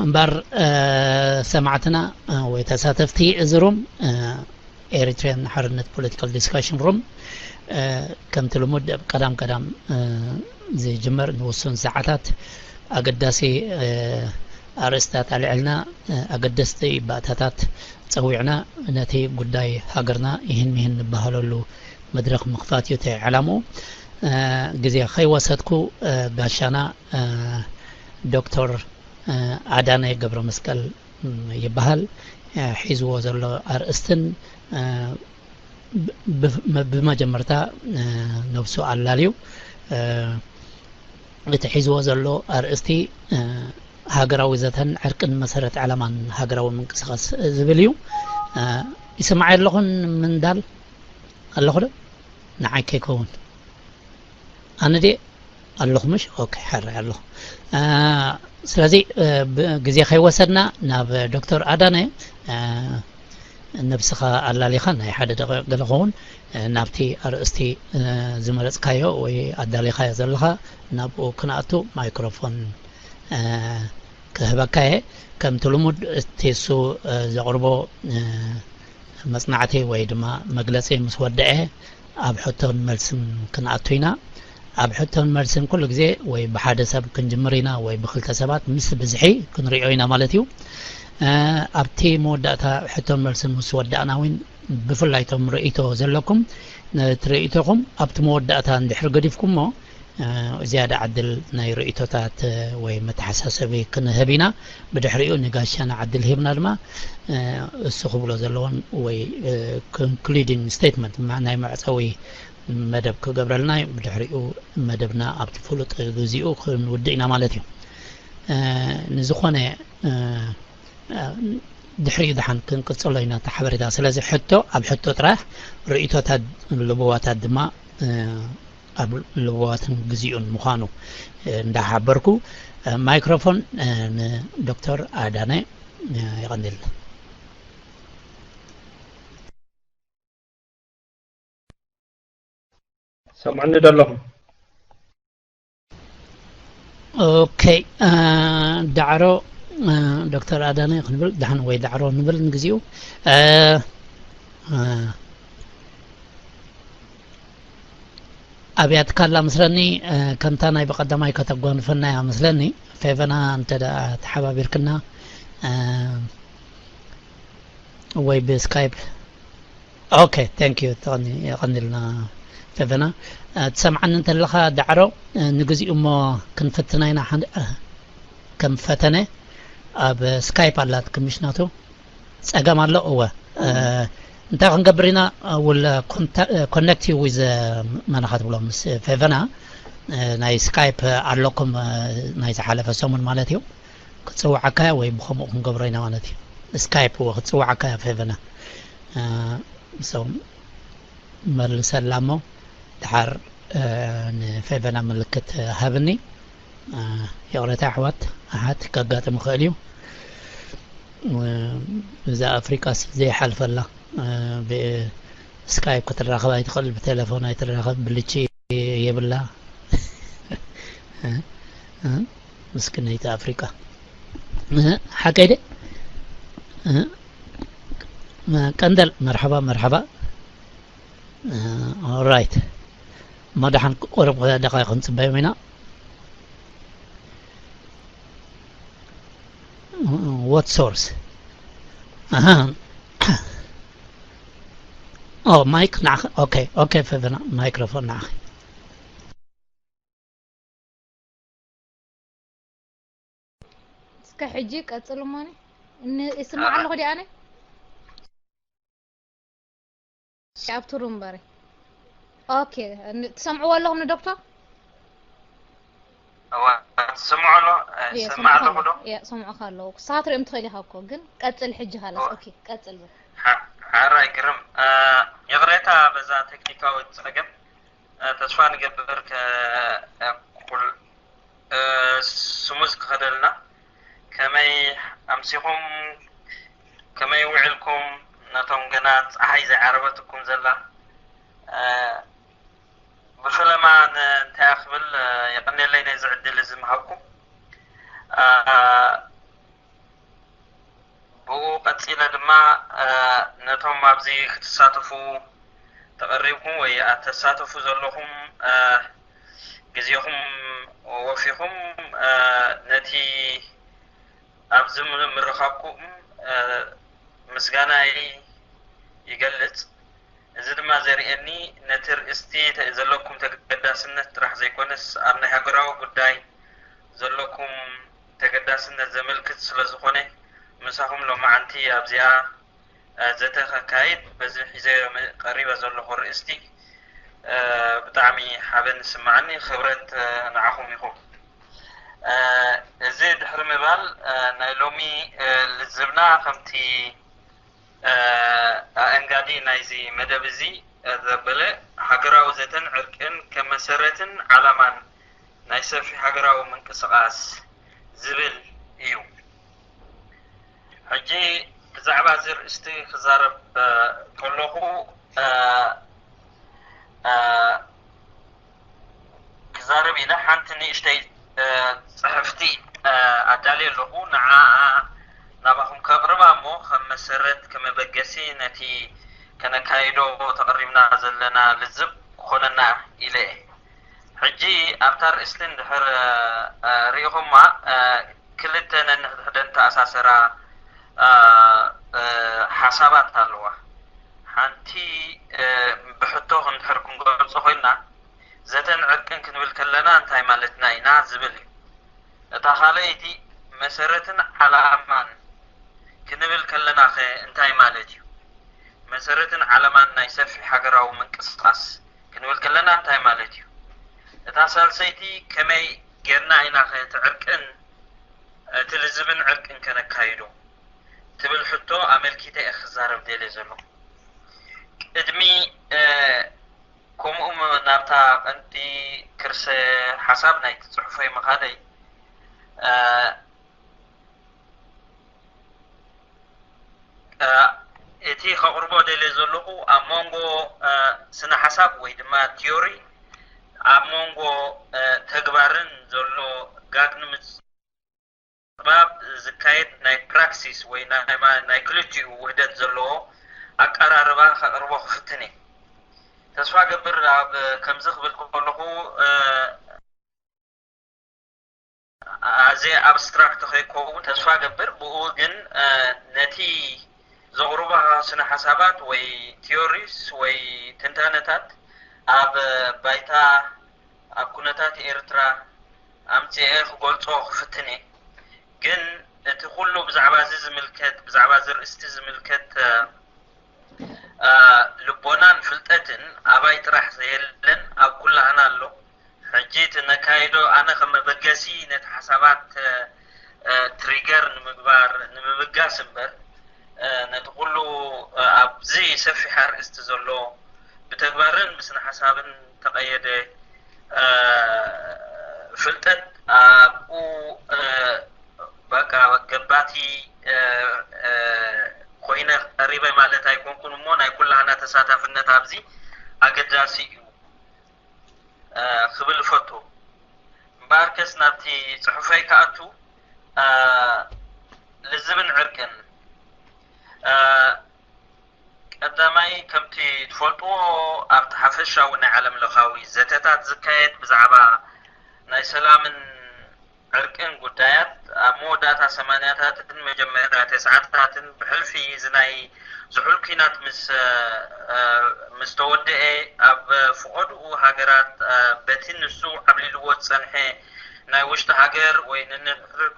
እምበር ሰማዕትና ወይ ተሳተፍቲ እዚ ሩም፣ ኤሪትሪያን ሓርነት ፖለቲካል ዲስካሽን ሩም፣ ከምቲ ልሙድ ኣብ ቀዳም ቀዳም ዝጅመር ንውሱን ሰዓታት ኣገዳሲ ኣርእስታት ኣልዕልና፣ ኣገደስቲ ባእታታት ጸዊዕና፣ ነቲ ጉዳይ ሃገርና ይህን ሚህን ንበሃለሉ መድረኽ ምኽፋት እዩ እቲ ዕላምኡ። ግዜ ከይወሰድኩ፣ ጋሻና ዶክተር ኣዳነ ገብረመስቀል ይበሃል። ሒዝዎ ዘሎ ኣርእስትን ብመጀመርታ ነብሱ ኣላልዩ እቲ ሒዝዎ ዘሎ ኣርእስቲ ሃገራዊ ዘተን ዕርቅን መሰረት ዕላማን ሃገራዊ ምንቅስቃስ ዝብል እዩ። ይስማዕ ኣለኹን ምንዳል ኣለኹ ዶ? ንዓይ ከይከውን ኣነ ደ ኣለኹ ምሽ? ኦኬ፣ ሓራይ ኣለኹ። ስለዚ ግዜ ከይወሰድና ናብ ዶክተር ኣዳነ፣ ነብስኻ ኣላሊኻ ናይ ሓደ ደቂቕ ገለ ኸውን ናብቲ ኣርእስቲ ዝመረጽካዮ ወይ ኣዳሊኻዮ ዘለኻ ናብኡ ክነኣቱ ማይክሮፎን ክህበካ እየ። ከምቲ ልሙድ እቲ እሱ ዘቕርቦ መጽናዕቲ ወይ ድማ መግለጺ ምስ ወደዐ ኣብ ሕቶን መልስን ክንኣቱ ኢና። ኣብ ሕቶን መልስን ኩሉ ግዜ ወይ ብሓደ ሰብ ክንጅምር ኢና ወይ ብክልተ ሰባት ምስ ብዝሒ ክንሪኦ ኢና ማለት እዩ። ኣብቲ መወዳእታ ሕቶን መልስን ምስ ወዳእና እውን ብፍላይ እቶም ርእይቶ ዘለኩም ነቲ ርእይቶኹም ኣብቲ መወዳእታ እንድሕር ገዲፍኩሞ ዝያዳ ዕድል ናይ ርእይቶታት ወይ መተሓሳሰቢ ክንህብ ኢና። ብድሕሪኡ ንጋሻና ዕድል ሂብና ድማ እሱ ክብሎ ዘለዎን ወይ ኮንክሉዲንግ ስቴትመንት ናይ መዕፀዊ መደብ ክገብረልና እዩ። ብድሕሪኡ መደብና ኣብቲ ፍሉጥ ግዚኡ ክንውድእ ኢና ማለት እዩ። ንዝኾነ ድሕሪኡ ደሓን ክንቅፅሎ ኢና እቲ ሓበሬታ። ስለዚ ሕቶ ኣብ ሕቶ ጥራሕ፣ ርእይቶታት፣ ልበዋታት ድማ ኣብ ልበዋትን ግዚኡን ምዃኑ እንዳሓበርኩ ማይክሮፎን ንዶክተር ኣዳነ። የቐንየልና። ሰምዑኒ ዶ ኣለኹም? ኦኬ፣ ዳዕሮ ዶክተር ኣዳነ ክንብል ደሓን ወይ ዳዕሮ ንብል ንግዚኡ። ኣብያትካ ኣላ ምስለኒ፣ ከምታ ናይ ብቐዳማይ ከተጓንፈና እያ ምስለኒ። ፌቨና እንተ ደኣ ተሓባቢርክና ወይ ብስካይፕ። ኦኬ፣ thank you፣ የቐንልና ፌቨና። ትሰምዓኒ እንተለኻ ዳዕሮ፣ ንግዚኡ እሞ ክንፍትና ኢና። ከም ፈተነ ኣብ ስካይፕ ኣላት ክምሽናቱ ጸገም ኣሎ። እወ፣ እንታይ ክንገብር ኢና? Will connect you with መን ኢኻ ትብሎ? ምስ ፌቨና ናይ ስካይፕ ኣለኩም፣ ናይ ዝሓለፈ ሰሙን ማለት እዩ። ክጽውዓካ ወይ ብኸምኡ ክንገብሮ ኢና ማለት እዩ። ስካይፕ እወ ክጽውዓካ ፌቨና። So መልሰላ እሞ ድሓር ንፌቨና ምልክት ሃብኒ። ይቕረታ ኣሕዋት ኣሓት ከጋጥም ይኽእል እዩ። እዛ ኣፍሪቃስ ዘይሓልፈላ። ብስካይፕ ክትራኸብ ኣይትኽእል፣ ብቴሌፎን ኣይትራኸብ፣ ብልቺ የብላ። ምስክነይቲ ኣፍሪቃ። ሓቀይ ደ ቀንደል። መርሓባ፣ መርሓባ። ኦራይት፣ እሞ ደሓን ቁሩብ ደቃይቕ ክንጽበዮም ኢና። What source? ኣሃ። ኦ፣ ማይክ ንዓኺ። ኦኬ፣ ኦኬ፣ ፈፈና ማይክሮፎን ንዓኺ። እስከ ሕጂ ቀጽሉ እሞኒ። ን-፣ ይስማዕ ኣለኹ ዲኣ ኣነ? ኣብቲ ሩም በሪ። ኦኬ፣ ን-፣ ትሰምዕዎ ኣለኹም ንዶክተር? እዋ፣ ትሰምዖ ኣሎ? እ፣ እየ፣ ይሰማዕ ኣለኹ ዶ? እየ፣ ሰምዑኻ ኣለኹ። ክሳት ሪኦም ትኽእል ኢኻ እኮ፣ ግን ቀጽል ሕጂ ካላስ። ኦ። ኦኬ፣ ቀጽል በል። ሓ-፣ ሓራይ ግርም። እ፣ ይቕሬታ በዛ ቴክኒካዊ ጸገም። እ፣ ተስፋ ንገብር ከ-፣ እ፣ ኩል-፣ እ፣ ስሙዝ ክኸደልና። ከመይ ኣምሲኹም? ከመይ ውዕልኩም? ነቶም ገና ጸሓይ ዘይዓረበትኩም ዘላ፣ እ፣ ብፈለማ ን-፣ እንታይ ክብል፣ እ፣ የቐንየለይ ነዚ ዕድል እዚ ምሃብኩም። እ፣ ብኡ ቀጺለ ድማ ነቶም ኣብዚ ክትሳተፉ ተቐሪብኩም ወይ ኣተሳተፉ ዘለኹም ግዜኹም ወፊኹም ነቲ ኣብዚ ምርኻብኩም ምስጋናይ ይገልጽ። እዚ ድማ ዘርእየኒ ነቲ ርእስቲ ዘለኩም ተገዳስነት ጥራሕ ዘይኮነስ ኣብ ናይ ሃገራዊ ጉዳይ ዘለኩም ተገዳስነት ዘመልክት ስለ ዝኾነ ምሳኹም ሎማዓንቲ ኣብዚኣ ዘተ ከካይድ በዚ ሒዘ ቀሪበ ዘለኹ ርእስቲ ብጣዕሚ ሓበን ዝስምዓኒ ክብረት ንዓኹም ይኹን። እዚ ድሕሪ ምባል ናይ ሎሚ ልዝብና ከምቲ ኣእንጋዲ ናይዚ መደብ እዚ ዘበለ ሃገራዊ ዘተን ዕርቅን ከም መሰረትን ዓላማን ናይ ሰፊሕ ሃገራዊ ምንቅስቃስ ዝብል እዩ። ሕጂ ብዛዕባ እዚ ርእስቲ ክዛረብ ከለኹ ክዛረብ ኢለ ሓንቲ ንእሽተይ ፅሕፍቲ ኣዳልየ ኣለኹ። ንዓ ናባኹም ከቕርባ እሞ ከም መሰረት ከመበገሲ ነቲ ከነካይዶ ተቐሪብና ዘለና ልዝብ ክኾነና ኢለ እየ። ሕጂ ኣብታ ርእስቲ እንድሕር ርኢኹማ ክልተ ነንሕድሕደን ተኣሳሰራ ሓሳባት ኣለዋ። ሓንቲ ብሕቶ ክንድሕር ክንገልጾ ኮይንና ዘተን ዕርቅን ክንብል ከለና እንታይ ማለትና ኢና ዝብል እዩ። እታ ካልኣይቲ መሰረትን ዓላማን ክንብል ከለና ኸ እንታይ ማለት እዩ? መሰረትን ዓላማን ናይ ሰፊሕ ሃገራዊ ምንቅስቃስ ክንብል ከለና እንታይ ማለት እዩ? እታ ሳልሰይቲ ከመይ ጌርና ኢና ኸ እቲ ዕርቅን እቲ ልዝብን ዕርቅን ከነካይዶ ትብል ሕቶ ኣመልኪተ እየ ክዛረብ ደልየ ዘለኹ። ቅድሚ ከምኡ ናብታ ቀንዲ ክርሰ ሓሳብ ናይቲ ጽሑፈይ ምኻደይ እቲ ከቕርቦ ደልየ ዘለኹ ኣብ መንጎ ስነ ሓሳብ ወይ ድማ ቲዮሪ ኣብ መንጎ ተግባርን ዘሎ ጋግ ንምጽባብ ዝካየድ ናይ ፕራክሲስ ወይ ናይ ክልቲኡ ውህደት ዘለዎ ኣቀራርባ ከቕርቦ ክፍትን እየ። ተስፋ ገብር ኣብ ከምዚ ክብል ከለኹ ኣዘ ኣብስትራክት ከይከውን ተስፋ ገብር። ብኡ ግን ነቲ ዘቕርቦ ስነ ሓሳባት ወይ ቲዮሪስ ወይ ትንታነታት ኣብ ባይታ ኣብ ኩነታት ኤርትራ ኣምፅኤ ክገልፆ ክፍትን እየ። ግን እቲ ኩሉ ብዛዕባ እዚ ዝምልከት ብዛዕባ እዚ ርእስቲ ዝምልከት ልቦናን ፍልጠትን ኣባይ ጥራሕ ዘየለን ኣብ ኩላህና ኣሎ። ሕጂ እቲ ነካይዶ ኣነ ከም መበገሲ ነቲ ሓሳባት ትሪገር ንምግባር ንምብጋስ እምበር ነቲ ኩሉ ኣብዚ ሰፊሕ ኣርእስቲ ዘሎ ብተግባርን ብስነ ሓሳብን ተቐየደ ፍልጠት ኣብኡ በቃ ገባቲ ኮይነ ቀሪበ ማለት ኣይኮንኩን እሞ ናይ ኩላህና ተሳታፍነት ኣብዚ ኣገዳሲ እዩ ክብል እፈቱ። እምበኣርከስ ናብቲ ፅሑፈይ ክኣቱ ልዝብን ዕርቅን ቀዳማይ ከምቲ ትፈልጥዎ ኣብቲ ሓፈሻዊ ናይ ዓለም ለኻዊ ዘተታት ዝካየድ ብዛዕባ ናይ ሰላምን ዕርቅን ጉዳያት ኣብ መወዳእታ ሰማንያታትን መጀመርያ ተስዓታትን ብሕልፊ እዚ ናይ ዝሑል ኲናት ምስ ምስ ተወደኤ ኣብ ፍቐድኡ ሃገራት በቲ ንሱ ዓብሊልዎ ዝጸንሐ ናይ ውሽጢ ሃገር ወይ ንንሕር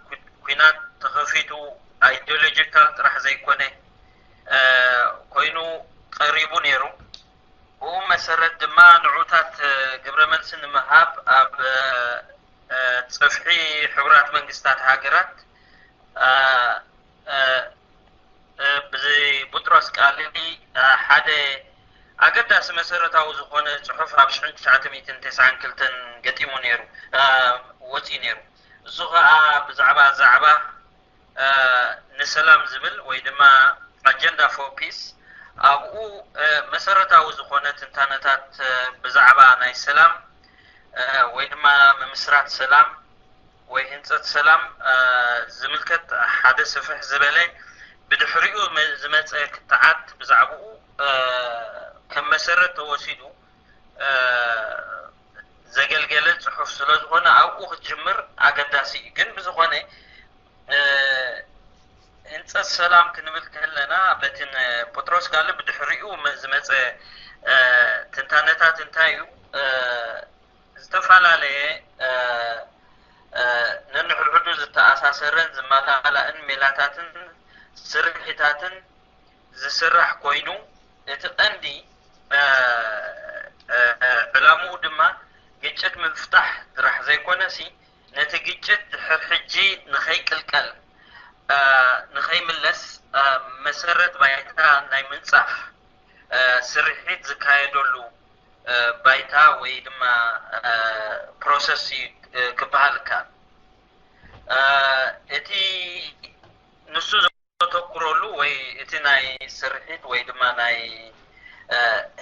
ኲናት ተኸፊቱ ኣይዲዮሎጂካል ጥራሕ ዘይኮነ ኮይኑ ቀሪቡ ነይሩ። ብኡ መሰረት ድማ ንዑታት ግብረ መልሲ ንምሃብ ኣብ ጽፍሒ ሕቡራት መንግስታት ሃገራት ብቡጥሮስ ቃሊ ሓደ ኣገዳሲ መሰረታዊ ዝኾነ ጽሑፍ ኣብ ሽሕን ትሽዓተ ሚእትን ተስዓን ክልተን ገጢሙ ነይሩ ወጺኡ ነይሩ። እሱ ኸኣ ብዛዕባ ዛዕባ ንሰላም ዝብል ወይ ድማ ኣጀንዳ ፎር ፒስ ኣብኡ መሰረታዊ ዝኾነ ትንታነታት ብዛዕባ ናይ ሰላም ወይ ድማ ምምስራት ሰላም ወይ ህንፀት ሰላም ዝምልከት ሓደ ስፍሕ ዝበለ ብድሕሪኡ ዝመፀ ክትዓት ብዛዕባኡ ከም መሰረት ተወሲዱ ዘገልገለ ፅሑፍ ስለዝኾነ ኣብኡ ክትጅምር ኣገዳሲ እዩ። ግን ብዝኾነ ህንፀት ሰላም ክንብል ከለና በቲ ጴጥሮስ ጋል ብድሕሪኡ ዝመፀ ትንታነታት እንታይ እዩ? ዝተፈላለየ ነንሕድሕዱ ዝተኣሳሰረን ዝመላላእን ሜላታትን ስርሒታትን ዝስራሕ ኮይኑ እቲ ቀንዲ ዕላምኡ ድማ ግጭት ምፍታሕ ጥራሕ ዘይኮነሲ ነቲ ግጭት ድሕር ሕጂ ንኸይቅልቀል ንኸይምለስ መሰረት ባይታ ናይ ምንፃፍ ስርሒት ዝካየደሉ ባይታ ወይ ድማ ፕሮሰስ ክበሃል ይከኣል። እቲ ንሱ ዘተኩረሉ ወይ እቲ ናይ ስርሒት ወይ ድማ ናይ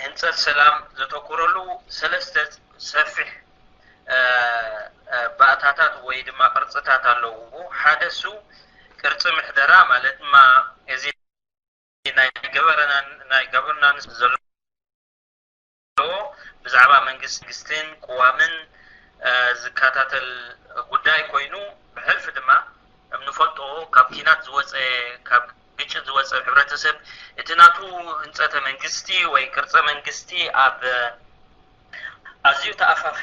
ህንፀት ሰላም ዘተኩረሉ ሰለስተ ሰፊሕ ባእታታት ወይ ድማ ቅርፅታት ኣለውዎ። ሓደ እሱ ቅርፂ ምሕደራ ማለት ድማ እዚ ናይ ገቨርናንስ ዘሎ ብዛዕባ መንግስትን ቅዋምን ዝከታተል ጉዳይ ኮይኑ ብሕልፊ ድማ ከም ንፈልጦ ካብ ኪናት ዝወፀ ካብ ግጭት ዝወፀ ሕብረተሰብ እቲ ናቱ ህንፀተ መንግስቲ ወይ ቅርፀ መንግስቲ ኣብ ኣዝዩ ተኣፋፊ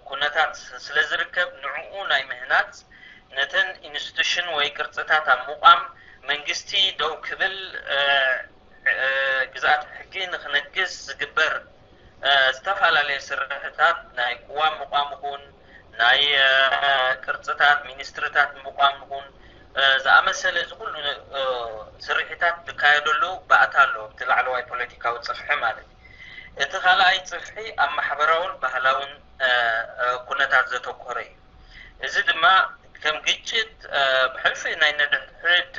ኩነታት ስለ ዝርከብ ንዕኡ ናይ ምህናፅ ነተን ኢንስቲቱሽን ወይ ቅርፅታት ኣብ ምቋም መንግስቲ ደው ክብል ግዝኣት ሕጊ ንክነግስ ዝግበር ዝተፈላለየ ስርሕታት ናይ ቅዋም ምቋም ይኹን ናይ ቅርፅታት ሚኒስትርታት ምቋም ይኹን ዝኣመሰለ እዚ ኩሉ ስርሒታት ዝካየደሉ ባእታ ኣሎ ኣብቲ ላዕለዋይ ፖለቲካዊ ፅፍሒ ማለት እዩ። እቲ ካልኣይ ፅፍሒ ኣብ ማሕበራውን ባህላውን ኩነታት ዘተኮረ እዩ። እዚ ድማ ከም ግጭት ብሕልፊ ናይ ነድሕድ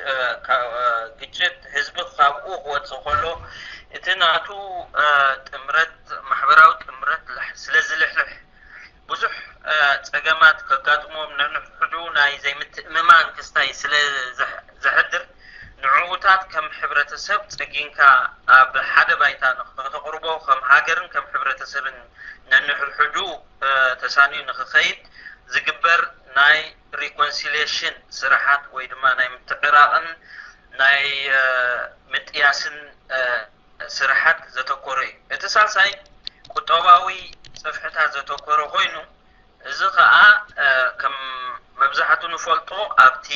ግጭት ህዝቢ ካብኡ ክወፅእ ከሎ እቲ ናቱ ጥምረት ማሕበራዊ ጥምረት ስለ ዝልሕልሕ ብዙሕ ፀገማት ከጋጥሞም ነንሕዱ ናይ ዘይምትእምማን ክስታይ ስለ ዘሕድር ንዕኡታት ከም ሕብረተሰብ ፀጊንካ ኣብ ሓደ ባይታ ንክተቕርቦ ከም ሃገርን ከም ሕብረተሰብን ነንሕድሕዱ ተሳንዩ ንክኸይድ ዝግበር ናይ ሪኮንሲሊሽን ስራሓት ወይ ድማ ናይ ምትዕራቕን ናይ ምጥያስን ስራሓት ዘተኮረ እዩ። እቲ ሳልሳይ ቁጠባዊ ጽፍሕታት ዘተኮረ ኮይኑ እዚ ከዓ ከም መብዛሕቱ ንፈልጦ ኣብቲ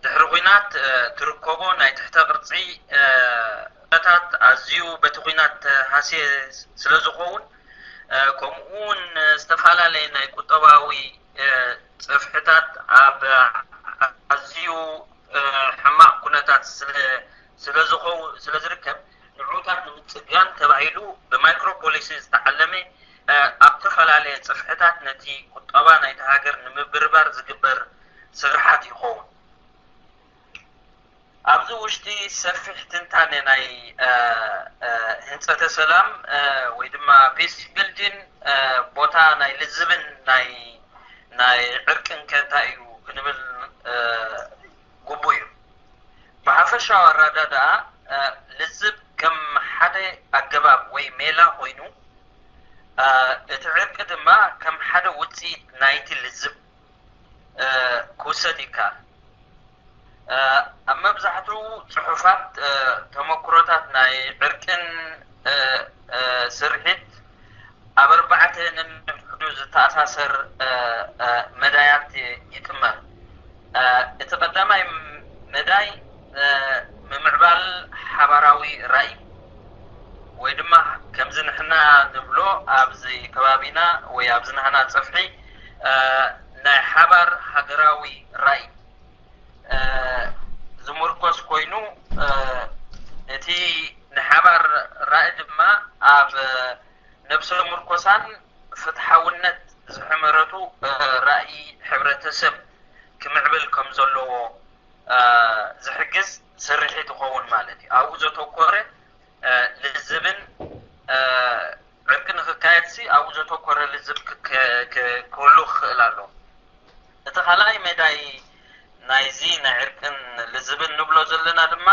ድሕሪ ኹናት ትርከቦ ናይ ትሕተ ቅርጺ ታት ኣዝዩ በቲ ኹናት ተሃስየ ስለ ዝኸውን ከምኡ እውን ዝተፈላለየ ናይ ቁጠባዊ ጽፍሕታት ኣብ ኣዝዩ ሕማቕ ኩነታት ስለ ዝርከብ ንዕኡታት ንምፅጋን ተባሂሉ ብማይክሮ ፖሊሲ ዝተዓለመ ኣብ ዝተፈላለየ ፅፍሕታት ነቲ ቁጠባ ናይቲ ሃገር ንምብርባር ዝግበር ስርሓት ይኸውን። ኣብዚ ውሽጢ ሰፊሕ ትንታነ ናይ ህንፀተ ሰላም ወይ ድማ ፒስ ቢልዲን ቦታ ናይ ልዝብን ናይ ናይ ዕርቅን ከ እንታይ እዩ ክንብል ግቡእ እዩ። ብሓፈሻዊ ኣረዳድኣ ልዝብ ከም ሓደ ኣገባብ ወይ ሜላ ኮይኑ እቲ ዕርቂ ድማ ከም ሓደ ውፅኢት ናይቲ ልዝብ ክውሰድ ይከኣል። ኣብ መብዛሕትኡ ፅሑፋት ተመክሮታት ናይ ዕርቅን ስርሒት ኣብ ኣርባዕተ ነንሕዱ ዝተኣሳሰር መዳያት ይጥመር። እቲ ቀዳማይ መዳይ ምምዕባል ሓባራዊ ራእይ ወይ ድማ ከምዚ ንሕና ንብሎ ኣብዚ ከባቢና ወይ ኣብዚ ናህና ፅፍሒ ናይ ሓባር ሃገራዊ ራእይ ዝምርኮስ ኮይኑ እቲ ንሓባር ራእይ ድማ ኣብ ነብሰ ምርኮሳን ፍትሓውነት ዝሕመረቱ ራእይ ሕብረተሰብ ክምዕብል ከም ዘለዎ ዝሕግዝ ስርሒት ይኸውን ማለት እዩ። ኣብኡ ዘተኮረ ልዝብን ዕርቂ ንክካየድ ሲ ኣብኡ ዘተኮረ ልዝብ ክህሉ ክኽእል ኣሎ። እቲ ካልኣይ መዳይ ናይዚ ናይ ዕርቅን ልዝብ እንብሎ ዘለና ድማ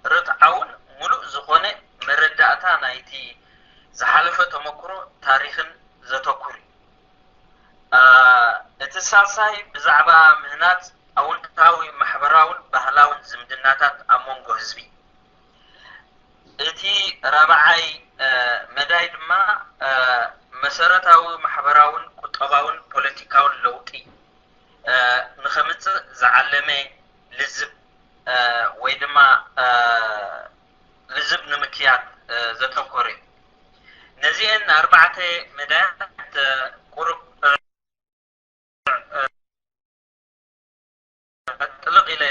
ርትዓውን ሙሉእ ዝኾነ መረዳእታ ናይቲ ዝሓለፈ ተመክሮ ታሪኽን ዘተኩር እዩ። እቲ ሳልሳይ ብዛዕባ ምህናጽ ኣውንታዊ ማሕበራውን ባህላውን ዝምድናታት ኣብ መንጎ ህዝቢ። እቲ ራብዓይ መዳይ ድማ መሰረታዊ ማሕበራውን ቁጠባውን ፖለቲካውን ለውጢ ንኸምጽእ ዝዓለመ ልዝብ ወይ ድማ ልዝብ ንምክያድ ዘተኮረ እዩ። ነዚአን ኣርባዕተ መዳያት ቁሩብ ጥልቕ ኢለ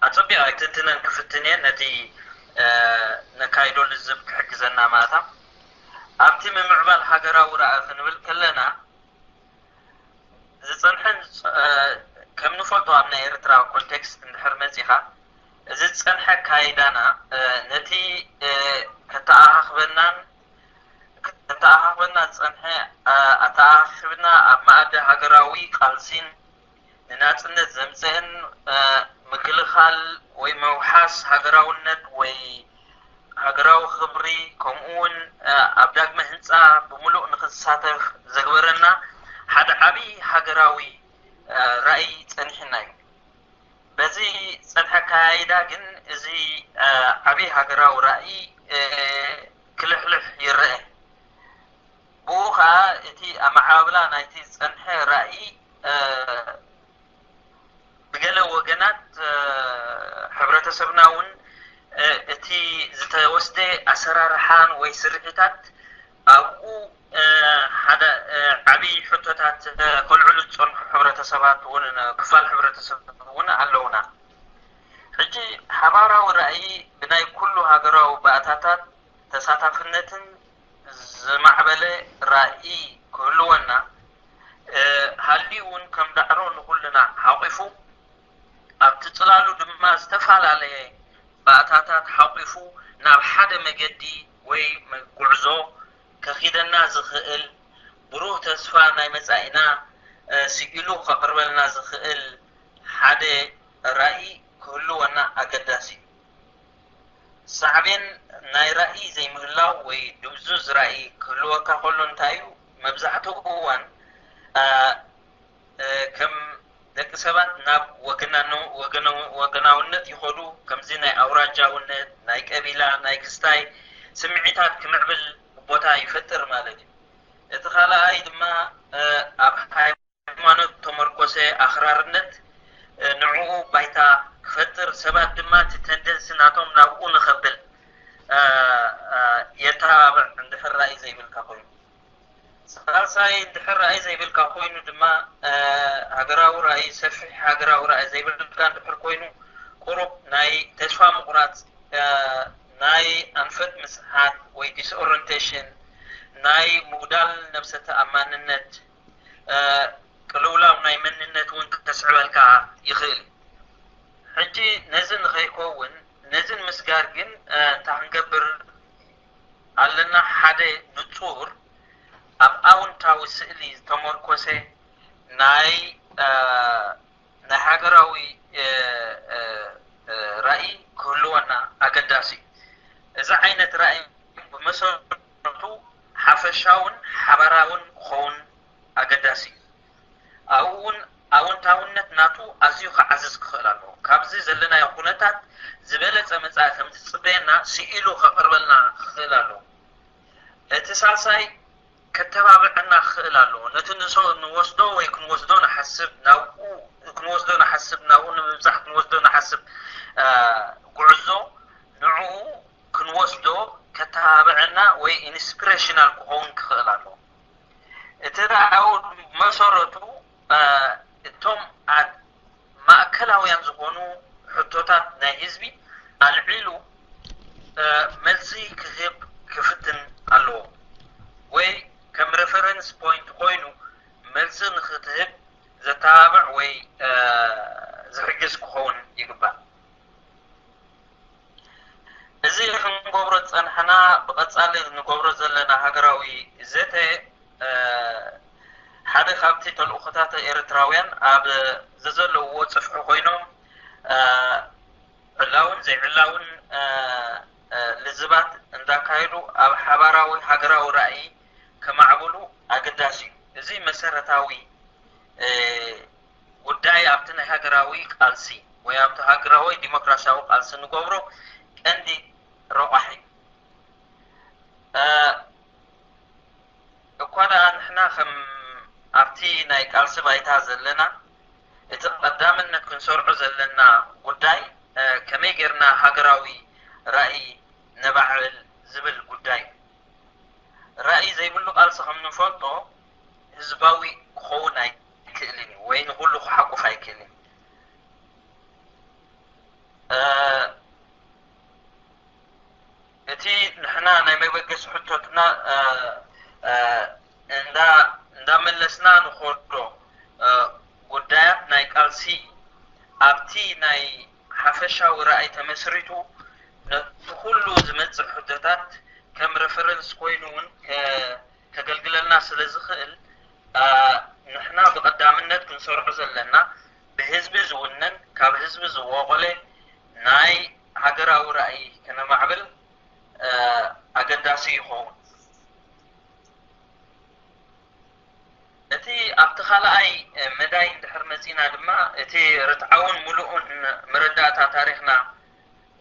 ኣጸቢቐ ኣይትንትነን ክፍትን እየ። ነቲ ነካይዶ ልዝብ ክሕግዘና ማእታ ኣብቲ ምምዕባል ሃገራዊ ራእይ ክንብል ከለና ዝጸንሐን ከም ንፈልጦ ኣብ ናይ ኤርትራ ኮንቴክስት እንድሕር መጺኻ እዚ ዝጸንሐ ኣካይዳና ነቲ ከተኣኻኽበናን ከተኣኻኽበና ዝጸንሐ ኣተኣኻኺብና ኣብ መኣዲ ሃገራዊ ቃልሲን ንናጽነት ዘምጽእን ምክልኻል ወይ ምውሓስ ሃገራውነት ወይ ሃገራዊ ክብሪ ከምኡ እውን ኣብ ዳግመ ህንጻ ብምሉእ ንክንሳተፍ ዘግበረና ሓደ ዓቢ ሃገራዊ ራእይ ጸኒሕና እዩ። በዚ ጸንሐ ኣካያይዳ ግን እዚ ዓቢ ሃገራዊ ራእይ ክልሕልሕ ይረአ። ብኡ ኸኣ እቲ ኣመዓባብላ ናይቲ ዝጸንሐ ራእይ ብገለ ወገናት ሕብረተሰብና እውን እቲ ዝተወስደ ኣሰራርሓን ወይ ስርሒታት ኣብኡ ሓደ ዓብዪ ሕቶታት ከልዕሉ ዝጸንሑ ሕብረተሰባት እውን ክፋል ሕብረተሰብ እውን ኣለውና። ሕጂ ሓባራዊ ራእይ ብናይ ኩሉ ሃገራዊ ባእታታት ተሳታፍነትን ዝማዕበለ ራእይ ክህልወና ሃልዩ እውን ከም ዳዕሮ ንኹልና ሓቒፉ ኣብቲ ጽላሉ ድማ ዝተፈላለየ ባእታታት ሓቒፉ ናብ ሓደ መገዲ ወይ ጉዕዞ ከኺደና ዝኽእል ብሩህ ተስፋ ናይ መጻኢና ስኢሉ ከቕርበልና ዝኽእል ሓደ ራእይ ክህልወና ኣገዳሲ እዩ። ሳዕቤን ናይ ራእይ ዘይምህላው ወይ ድብዙዝ ራእይ ክህልወካ ከሎ እንታይ እዩ? መብዛሕትኡ እዋን ከም ደቂ ሰባት ናብ ወገናውነት ይኸዱ። ከምዚ ናይ ኣውራጃውነት፣ ናይ ቀቢላ፣ ናይ ክስታይ ስምዒታት ክምዕብል ቦታ ይፈጥር ማለት እዩ። እቲ ካልኣይ ድማ ኣብ ሃይማኖት ተመርኮሰ ኣኽራርነት ንዕኡ ባይታ ክፈጥር፣ ሰባት ድማ እቲ ተንደንሲ ናቶም ናብኡ ንኸብል የተባብዕ እንድሕር ራእይ ዘይብልካ ኮይኑ። ሳልሳይ እንድሕር ራእይ ዘይብልካ ኮይኑ ድማ ሃገራዊ ራእይ፣ ሰፊሕ ሃገራዊ ራእይ ዘይብልካ እንድሕር ኮይኑ ቁሩብ ናይ ተስፋ ምቑራጽ፣ ናይ ኣንፈት ምስሓት ወይ ዲስኦሪንቴሽን፣ ናይ ምጉዳል ነብሰ ተኣማንነት፣ ቅልውላው ናይ መንነት እውን ከስዕበልካ ይኽእል እዩ። ሕጂ ነዚ ንኸይከውን ነዚ ንምስጋር ግን እንታይ ክንገብር ኣለና? ሓደ ንጹር ኣብ ኣውንታዊ ስእሊ ዝተመርኮሰ ናይ ናይ ሃገራዊ ራእይ ክህልወና ኣገዳሲ እዩ። እዚ ዓይነት ራእይ ብመሰረቱ ሓፈሻውን ሓባራውን ክኸውን ኣገዳሲ እዩ። ኣብኡ እውን ኣወንታውነት ናቱ ኣዝዩ ክዓዝዝ ክኽእል ኣለዎ። ካብዚ ዘለናዮ ኩነታት ዝበለጸ መጻኢ ከም ዝጽበየና ስኢሉ ከቕርበልና ክኽእል ኣለዎ። እቲ ሳልሳይ ከተባብዐና ክኽእል ኣለዎ። ነቲ ንወስዶ ወይ ክንወስዶ ንሓስብ ናብኡ ክንወስዶ ንሓስብ ናብኡ ንምብጻሕ ክንወስዶ ንሓስብ ጉዕዞ ንዕኡ ክንወስዶ ከተባብዐና ወይ ኢንስፒሬሽናል ክኸውን ክኽእል ኣለዎ። እቲ ራእዩ ብመሰረቱ እቶም ማእከላውያን ዝኾኑ ሕቶታት ናይ ህዝቢ ኣልዒሉ መልሲ ክህብ ክፍትን ኣለዎ ወይ ከም ሬፈረንስ ፖይንት ኮይኑ መልሲ ንክትህብ ዘተባብዕ ወይ ዝሕግዝ ክኸውን ይግባእ። እዚ ክንገብሮ ዝጸናሕና ብቐጻሊ ንገብሮ ዘለና ሃገራዊ ዘተ ሓደ ካብቲ ተልእኾታት ኤርትራውያን ኣብ ዘዘለውዎ ጽፍሒ ኮይኖም ዕላውን ዘይዕላውን ልዝባት እንዳካየዱ ኣብ ሓባራዊ ሃገራዊ ራእይ ከማዕብሉ ኣገዳሲ እዩ። እዚ መሰረታዊ ጉዳይ ኣብቲ ናይ ሃገራዊ ቃልሲ ወይ ኣብቲ ሃገራዊ ዲሞክራሲያዊ ቃልሲ ንገብሮ ቀንዲ ረቋሒ እዩ። እኳ ደኣ ንሕና ከም ኣብቲ ናይ ቃልሲ ባይታ ዘለና፣ እቲ ቀዳምነት ክንሰርዖ ዘለና ጉዳይ ከመይ ጌርና ሃገራዊ ራእይ ነባዕብል ዝብል ጉዳይ እዩ። ራእይ ዘይብሉ ቃልሲ ከም ንፈልጦ ህዝባዊ ክኸውን ኣይክእልን እዩ ወይ ንኹሉ ክሓቁፍ ኣይክእልን እዩ። እቲ ንሕና ናይ መበገሲ ሕቶትና እንዳመለስና ንኸዶ ጉዳያት ናይ ቃልሲ ኣብቲ ናይ ሓፈሻዊ ራእይ ተመስሪቱ ነቲ ኩሉ ዝመፅእ ሕቶታት ከም ሬፈረንስ ኮይኑ እውን ከገልግለልና ስለ ዝኽእል ንሕና ብቐዳምነት ክንሰርዖ ዘለና ብህዝቢ ዝውነን ካብ ህዝቢ ዝወቐለ ናይ ሃገራዊ ራእይ ከነማዕብል ኣገዳሲ ይኸውን። እቲ ኣብቲ ካልኣይ መዳይ እንድሕር መፂና ድማ እቲ ርትዓውን ምሉእን መረዳእታ ታሪኽና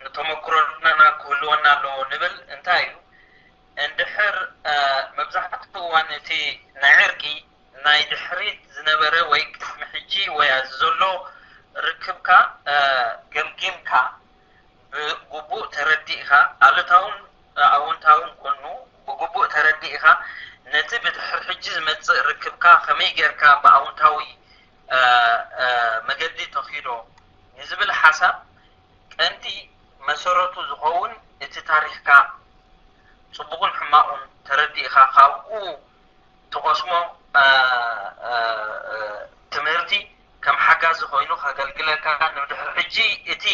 ንተመክሮና ክህልወና ኣለዎ ንብል እንታይ እዩ? እንድሕር መብዛሕትኡ እዋን እቲ ናይ ዕርቂ ናይ ድሕሪት ዝነበረ ወይ ቅድሚ ሕጂ ወይ ኣብዚ ዘሎ ርክብካ ገምጊምካ ብግቡእ ተረዲእካ ኣሉታውን ኣውንታውን ኮኑ ብግቡእ ተረዲእካ ነቲ ብድሕር ሕጂ ዝመፅእ ርክብካ ከመይ ጌርካ ብኣውንታዊ መገዲ ተኺዶ ንዝብል ሓሳብ ቀንዲ መሰረቱ ዝኸውን እቲ ታሪኽካ ፅቡቕን ሕማቑን ተረዲእካ ካብኡ ትቐስሞ ትምህርቲ ከም ሓጋዚ ኮይኑ ከገልግለካ ንድሕር ሕጂ እቲ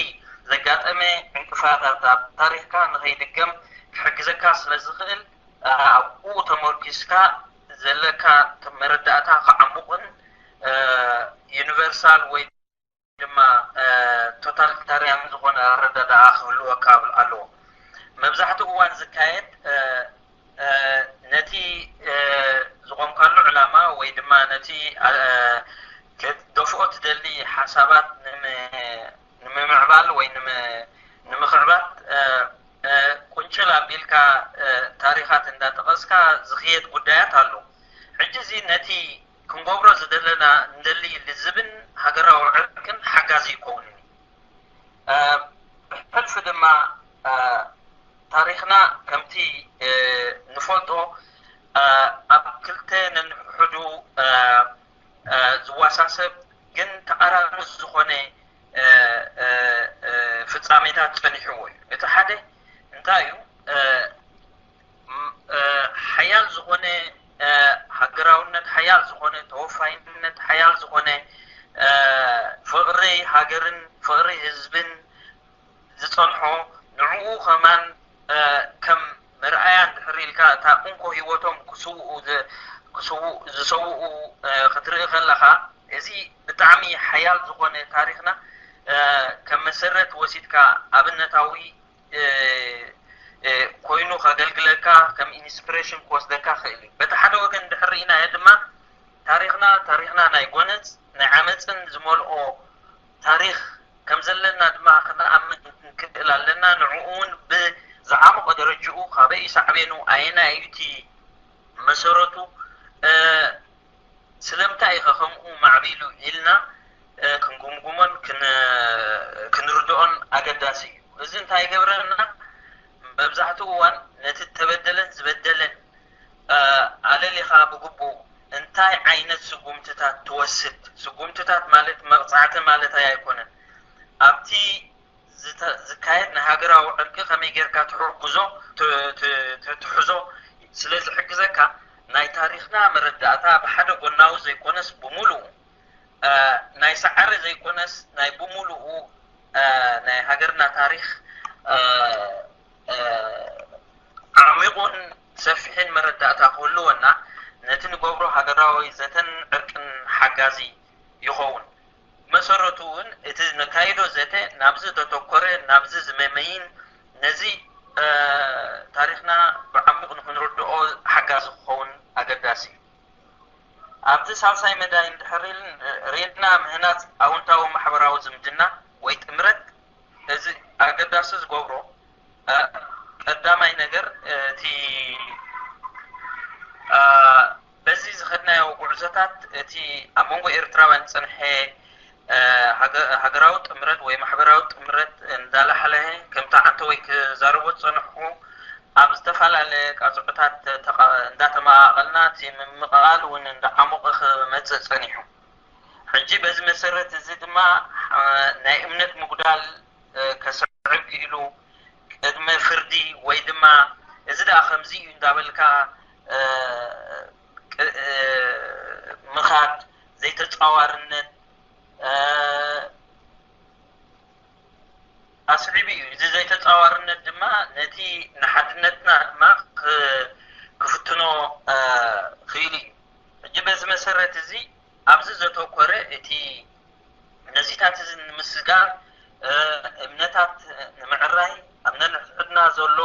ዘጋጠመ ዕንቅፋታት ኣብ ታሪኽካ ንኸይድገም ክሕግዘካ ስለ ዝኽእል ኣብኡ ተመርኪስካ ዘለካ መረዳእታ ክዓሙቕን ዩኒቨርሳል ወይ ድማ ቶታሊታርያን ዝኾነ ኣረዳድኣ ክህልወካ ኣለዎ። መብዛሕትኡ እዋን ዝካየድ ነቲ ዝቆምካሉ ዕላማ ወይ ድማ ነቲ ክትደፍኦ ትደሊ ሓሳባት ንምምዕባል ወይ ንምኽዕባት ቁንጭል ኣቢልካ ታሪኻት እንዳጠቐስካ ዝኽየድ ጉዳያት ኣሎ። ሕጂ እዚ ነቲ ክንገብሮ ዝደለና እንደሊ ልዝብን ሃገራዊ ዕርቅን ሓጋዚ ይከውንን እዩ። ብሕልፊ ድማ ታሪኽና ከምቲ ንፈልጦ ኣብ ክልተ ነንሕዱ ዝወሳሰብ ግን ተቓራኒ ዝኾነ ፍጻሜታት ጸኒሕዎ እዩ። እቲ ሓደ እንታይ እዩ? ሓያል ዝኾነ ሃገራውነት፣ ሓያል ዝኾነ ተወፋይነት፣ ሓያል ዝኾነ ፍቕሪ ሃገርን ፍቕሪ ህዝብን ዝጸንሖ ንዕኡ ከማን ከም መርኣያ እንድሕር ኢልካ እታ እንኮ ህይወቶም ክስውኡ ዝሰውኡ ክትርኢ ከለኻ እዚ ብጣዕሚ ሓያል ዝኾነ ታሪኽና ከም መሰረት ወሲድካ ኣብነታዊ ኮይኑ ከገልግለካ ከም ኢንስፕሬሽን ክወስደካ ክእል እዩ። በቲ ሓደ ወገን እንድሕር ርኢናዮ ድማ ታሪኽና ታሪኽና ናይ ጎነፅ ናይ ዓመፅን ዝመልኦ ታሪኽ ከም ዘለና ድማ ክንኣምን ክንክእል ኣለና። ንዕኡ እውን ብዝዓመቐ ደረጅኡ ካበይ ሳዕቤኑ ኣየናይ እዩ እቲ መሰረቱ ስለምንታይ ኢኸ ከምኡ ማዕቢሉ ኢልና ክንጉምጉሞን ክንርድኦን ኣገዳሲ እዩ። እዚ እንታይ ይገብረና? መብዛሕትኡ እዋን ነቲ ተበደለን ዝበደለን ኣለሊኻ ብግቡእ እንታይ ዓይነት ስጉምትታት ትወስድ? ስጉምትታት ማለት መቕፃዕቲ ማለት ኣይኮነን። ኣብቲ ዝካየድ ናይ ሃገራዊ ዕርቂ ከመይ ጌርካ ትሕግዞ ትሕዞ ስለ ዝሕግዘካ ናይ ታሪኽና መረዳእታ ብሓደ ጎናዊ ዘይኮነስ ብምሉኡ ናይ ሰዓረ ዘይኮነስ ናይ ብምሉኡ ናይ ሃገርና ታሪኽ ዓሚቑን ሰፊሕን መረዳእታ ክህልወና ነቲ ንገብሮ ሃገራዊ ዘተን ዕርቅን ሓጋዚ ይኸውን። ብመሰረቱ እውን እቲ ነካይዶ ዘተ ናብዚ ዘተኮረ፣ ናብዚ ዝመመይን ነዚ ታሪኽና ብዓሚቕ ንክንርድኦ ሓጋዚ ክኸውን ኣገዳሲ እዩ። ኣብቲ ሳልሳይ መዳይ እንድሕር ሪእና፣ ምህናፅ ኣውንታዊ ማሕበራዊ ዝምድና ወይ ጥምረት፣ እዚ ኣገዳሲ ዝገብሮ ቀዳማይ ነገር እቲ በዚ ዝኸድናዮ ጉዕዞታት እቲ ኣብ መንጎ ኤርትራውያን ዝፀንሐ ሃገራዊ ጥምረት ወይ ማሕበራዊ ጥምረት እንዳላሓለሀ ከምቲ ዓንተወይ ክዛረቦ ዝፀንሕኩ ኣብ ዝተፈላለየ ቃፅዖታት እንዳተመቓቐልና እቲ ምምቕቓል እውን እንዳዓሞቐ ክመፅእ ፀኒሑ። ሕጂ በዚ መሰረት እዚ ድማ ናይ እምነት ምጉዳል ከስዕብ ክኢሉ፣ ቅድመ ፍርዲ ወይ ድማ እዚ ደኣ ከምዚ እዩ እንዳበልካ ምኻድ፣ ዘይተፃዋርነት ኣስዒቡ እዩ። እዚ ዘይተፃዋርነት ድማ ነቲ ንሓድነትና ድማ ክፍትኖ ክኢሉ እዩ። ሕጂ በዚ መሰረት እዚ ኣብዚ ዘተኮረ እቲ ነዚታት እዚ ንምስጋር፣ እምነታት ንምዕራይ፣ ኣብ ነንሕድሕድና ዘሎ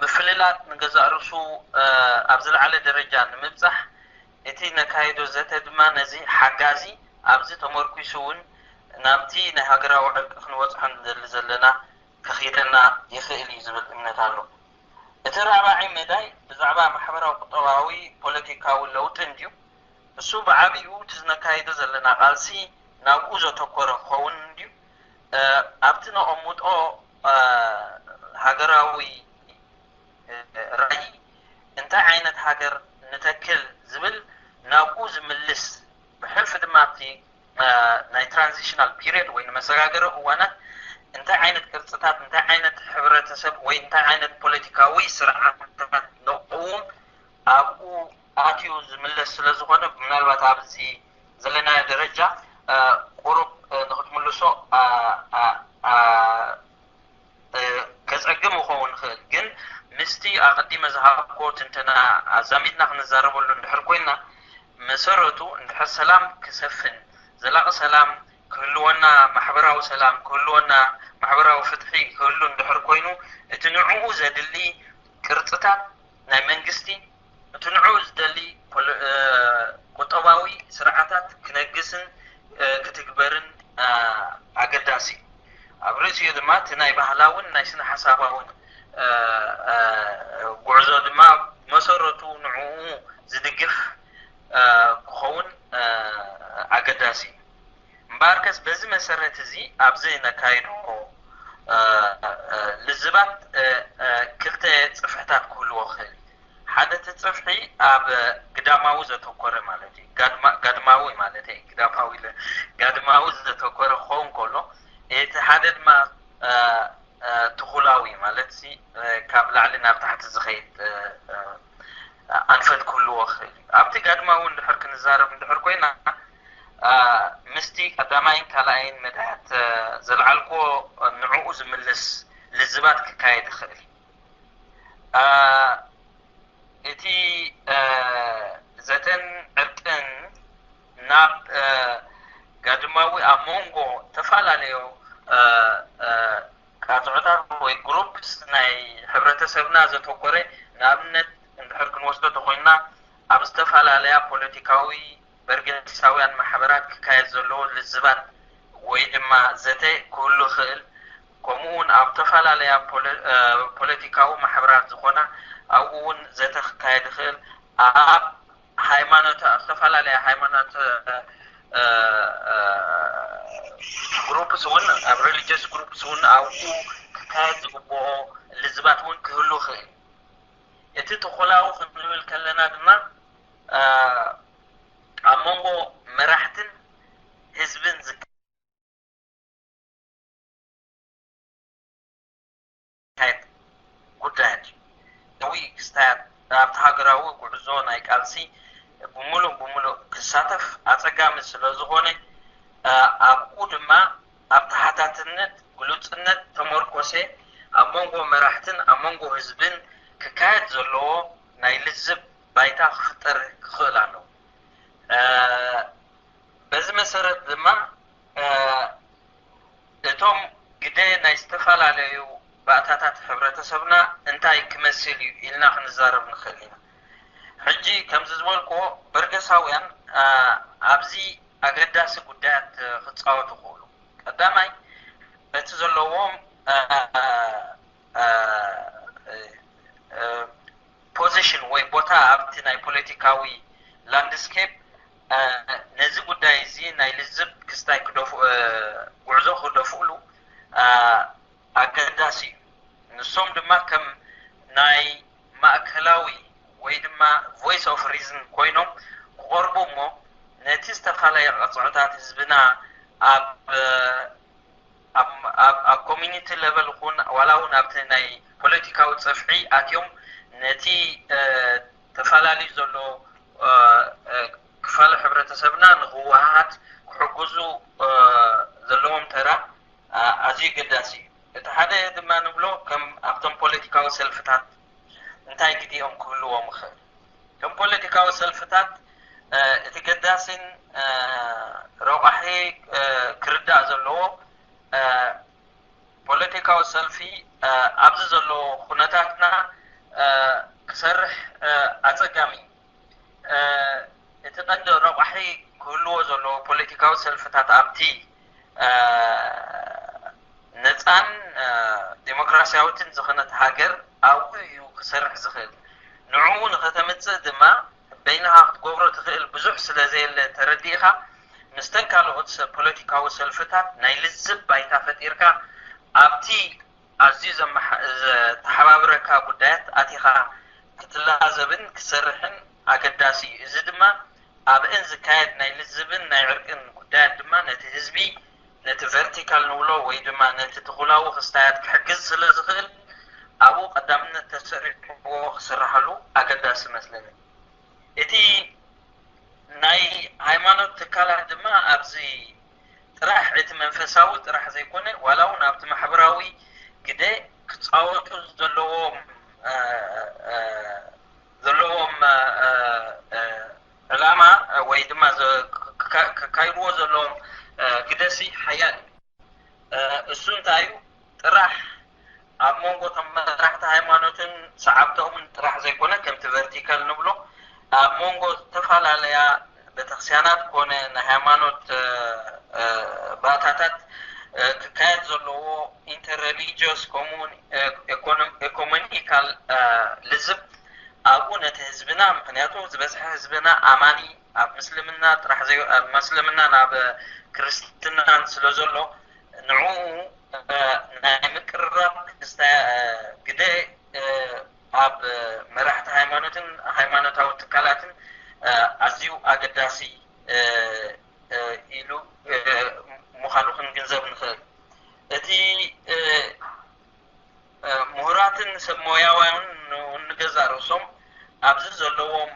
ምፍልላት ንገዛእ ርእሱ ኣብ ዝለዓለ ደረጃ ንምብፃሕ እቲ ነካይዶ ዘተ ድማ ነዚ ሓጋዚ ኣብዚ ተመርኩሱ እውን ናብቲ ናይ ሃገራዊ ዕርቂ ክንበፅሖ ንደሊ ዘለና ከኺደና ይኽእል እዩ ዝብል እምነት ኣሎ። እቲ ራብዓይ መዳይ ብዛዕባ ማሕበራዊ፣ ቁጠባዊ፣ ፖለቲካዊ ለውጢ እንድዩ። እሱ ብዓቢኡ እቲ ዝነካይዶ ዘለና ቃልሲ ናብኡ ዘተኮረ ክኸውን እንድዩ። ኣብቲ ነቐምጦ ሃገራዊ ራእይ እንታይ ዓይነት ሃገር ንተክል ዝብል ናብኡ ዝምልስ፣ ብሕልፊ ድማ እቲ ናይ ትራንዚሽናል ፒሪየድ ወይ ንመሰጋገሪ እዋናት እንታይ ዓይነት ቅርፅታት፣ እንታይ ዓይነት ሕብረተሰብ ወይ እንታይ ዓይነት ፖለቲካዊ ስርዓታት ነቕውም ኣብኡ ኣትዩ ዝምለስ ስለ ዝኾነ፣ ምናልባት ኣብዚ ዘለናዮ ደረጃ ቁሩብ ንክትምልሶ ከፀግም ይኸውን ይኽእል። ግን ምስቲ ኣቐዲመ ዝሃብኮ ትንተና ኣዛሚድና ክንዛረበሉ እንድሕር ኮይና፣ መሰረቱ እንድሕር ሰላም ክሰፍን፣ ዘላቒ ሰላም ክህልወና፣ ማሕበራዊ ሰላም ክህልወና፣ ማሕበራዊ ፍትሒ ክህሉ እንድሕር ኮይኑ፣ እቲ ንዕኡ ዘድሊ ቅርፅታት ናይ መንግስቲ፣ እቲ ንዕኡ ዝደሊ ቁጠባዊ ስርዓታት ክነግስን ክትግበርን ኣገዳሲ እዩ። ኣብ ርእሲኡ ድማ እቲ ናይ ባህላውን ናይ ስነ ሓሳባውን ጉዕዞ ድማ መሰረቱ ንዕኡ ዝድግፍ ክኸውን ኣገዳሲ እዩ። እምበኣርከስ በዚ መሰረት እዚ ኣብዚ ነካይዶ ልዝባት ክልተ ፅፍሕታት ክህልዎ ክእል። ሓደ እቲ ፅፍሒ ኣብ ግዳማዊ ዘተኮረ ማለት እዩ። ጋድማዊ ማለት እዩ። ግዳማዊ ኢለ ጋድማዊ ዘተኮረ ክኸውን ከሎ፣ እቲ ሓደ ድማ ትኹላዊ ማለት ሲ ካብ ላዕሊ ናብ ታሕቲ ዝኸይድ ኣንፈት ክህልዎ ክእል እዩ። ኣብቲ ጋድማዊ እንድሕር ክንዛረብ እንድሕር ኮይና፣ ምስቲ ቀዳማይን ካልኣይን መድያት ዘልዓልክዎ ንዕኡ ዝምልስ ልዝባት ክካየድ ይኽእል። እቲ ዘተን ዕርቅን ናብ ጋድማዊ ኣብ መንጎ ተፈላለዩ ቃፅዖታት ወይ ግሩፕስ ናይ ሕብረተሰብና ዘተኮረ፣ ንኣብነት እንድሕር ክንወስዶ ተኮይንና ኣብ ዝተፈላለያ ፖለቲካዊ በርጌሳውያን ማሕበራት ክካየድ ዘለዎ ልዝባት ወይ ድማ ዘተ ክህሉ ይኽእል። ከምኡ እውን ኣብ ዝተፈላለያ ፖለቲካዊ ማሕበራት ዝኾና ኣብኡ እውን ዘተ ክካየድ ይኽእል። ኣብ ሃይማኖት፣ ኣብ ዝተፈላለያ ሃይማኖት ግሩፕስ እውን፣ ኣብ ሪሊጅስ ግሩፕስ እውን ኣብኡ ክካየድ ዝግብኦ ልዝባት እውን ክህሉ ይኽእል። እቲ ተኾላዊ ክንብል ከለና ድማ ኣብ መንጎ መራሕትን ህዝብን ዝካየድ ጉዳያት እዩ። ነዊ ክስታያት ኣብቲ ሃገራዊ ጉዕዞ ናይ ቃልሲ ብምሉእ ብምሉእ ክሳተፍ ኣጸጋሚ ስለ ዝኾነ፣ ኣብኡ ድማ ኣብ ተሓታትነት፣ ግሉጽነት ተመርኮሰ ኣብ መንጎ መራሕትን ኣብ መንጎ ህዝብን ክካየድ ዘለዎ ናይ ልዝብ ባይታ ክፍጠር ክኽእል ኣለዎ። በዚ መሰረት ድማ እቶም ግደ ናይ ዝተፈላለዩ ባእታታት ሕብረተሰብና እንታይ ክመስል እዩ ኢልና ክንዛረብ ንኽእል ኢና። ሕጂ ከምዚ ዝበልክዎ በርገሳውያን ኣብዚ ኣገዳሲ ጉዳያት ክፃወቱ ይኽእሉ። ቀዳማይ እቲ ዘለዎም ፖዚሽን ወይ ቦታ ኣብቲ ናይ ፖለቲካዊ ላንድስኬፕ ነዚ ጉዳይ እዚ ናይ ልዝብ ክስታይ ክደፍ ጉዕዞ ክደፍእሉ ኣገዳሲ እዩ። ንሶም ድማ ከም ናይ ማእከላዊ ወይ ድማ ቮይስ ኦፍ ሪዝን ኮይኖም ክቐርቡ እሞ ነቲ ዝተፈላለየ ቅፅዕታት ህዝብና ኣብ ኣብ ኮሚኒቲ ለቨል ኹን ዋላ እውን ኣብቲ ናይ ፖለቲካዊ ፀፍዒ ኣትዮም ነቲ ተፈላለዩ ዘሎ ክፋል ሕብረተሰብና ንክወሃሃድ ክሕግዙ ዘለዎም ተራ ኣዝዩ ገዳሲ እዩ። እቲ ሓደ ድማ ንብሎ ከም ኣብቶም ፖለቲካዊ ሰልፍታት እንታይ ግዲኦም ክህልዎም ይኽእል? ከም ፖለቲካዊ ሰልፍታት እቲ ገዳሲን ረቋሒ ክርዳእ ዘለዎ ፖለቲካዊ ሰልፊ ኣብዚ ዘለዎ ኩነታትና ክሰርሕ ኣፀጋሚ እዩ። እቲ ቀንዲ ረቋሒ ክህልዎ ዘለዎ ፖለቲካዊ ሰልፍታት ኣብቲ ነፃን ዴሞክራሲያዊትን ዝኸነት ሃገር ኣብኡ እዩ ክሰርሕ ዝኽእል። ንዕኡ ንኸተምፅእ ድማ በይንኻ ክትገብሮ ትኽእል ብዙሕ ስለ ዘየለ ተረዲእኻ ምስተን ካልኦት ሰብ ፖለቲካዊ ሰልፍታት ናይ ልዝብ ባይታ ፈጢርካ ኣብቲ ኣዝዩ ዘተሓባብረካ ጉዳያት ኣቲኻ ክትላዘብን ክትሰርሕን ኣገዳሲ እዩ። እዚ ድማ ኣብእን ዝካየድ ናይ ልዝብን ናይ ዕርቅን ጉዳያት ድማ ነቲ ህዝቢ ነቲ ቨርቲካል ንብሎ ወይ ድማ ነቲ ትኹላዊ ክስታያት ክሕግዝ ስለ ዝኽእል ኣብኡ ቀዳምነት ተሰሪሕዎ ክስራሓሉ ኣገዳሲ መስለኒ። እቲ ናይ ሃይማኖት ትካላት ድማ ኣብዚ ጥራሕ እቲ መንፈሳዊ ጥራሕ ዘይኮነ ዋላ እውን ኣብቲ ማሕበራዊ ግደ ክፃወቱ ዘለዎም ዘለዎም ዕላማ ወይ ድማ ከካይድዎ ዘለዎም ግደሲ ሓያል እዩ። እሱ እንታይ እዩ? ጥራሕ ኣብ መንጎ እቶም መራሕቲ ሃይማኖትን ሰዓብቶምን ጥራሕ ዘይኮነ ከምቲ ቨርቲካል ንብሎ ኣብ መንጎ ዝተፈላለያ ቤተክርስትያናት ኮነ ናይ ሃይማኖት ባእታታት ክካየድ ዘለዎ ኢንተርሬሊጂዮስ ኮሙን ኤኮኖሚካል ልዝብ ኣብኡ ነቲ ህዝብና ምክንያቱ ዝበዝሐ ህዝብና ኣማኒ ኣብ ምስልምና ጥራሕ ዘይ ኣብ መስልምና ናብ ክርስትናን ስለ ዘሎ ንዕኡ ናይ ምቅርራብ ግደ ኣብ መራሕቲ ሃይማኖትን ሃይማኖታዊ ትካላትን ኣዝዩ ኣገዳሲ ኢሉ ምዃኑ ክንግንዘብ ንኽእል። እቲ ምሁራትን ሰብ ሞያውያንን ንገዛእ ርእሶም ኣብዚ ዘለዎም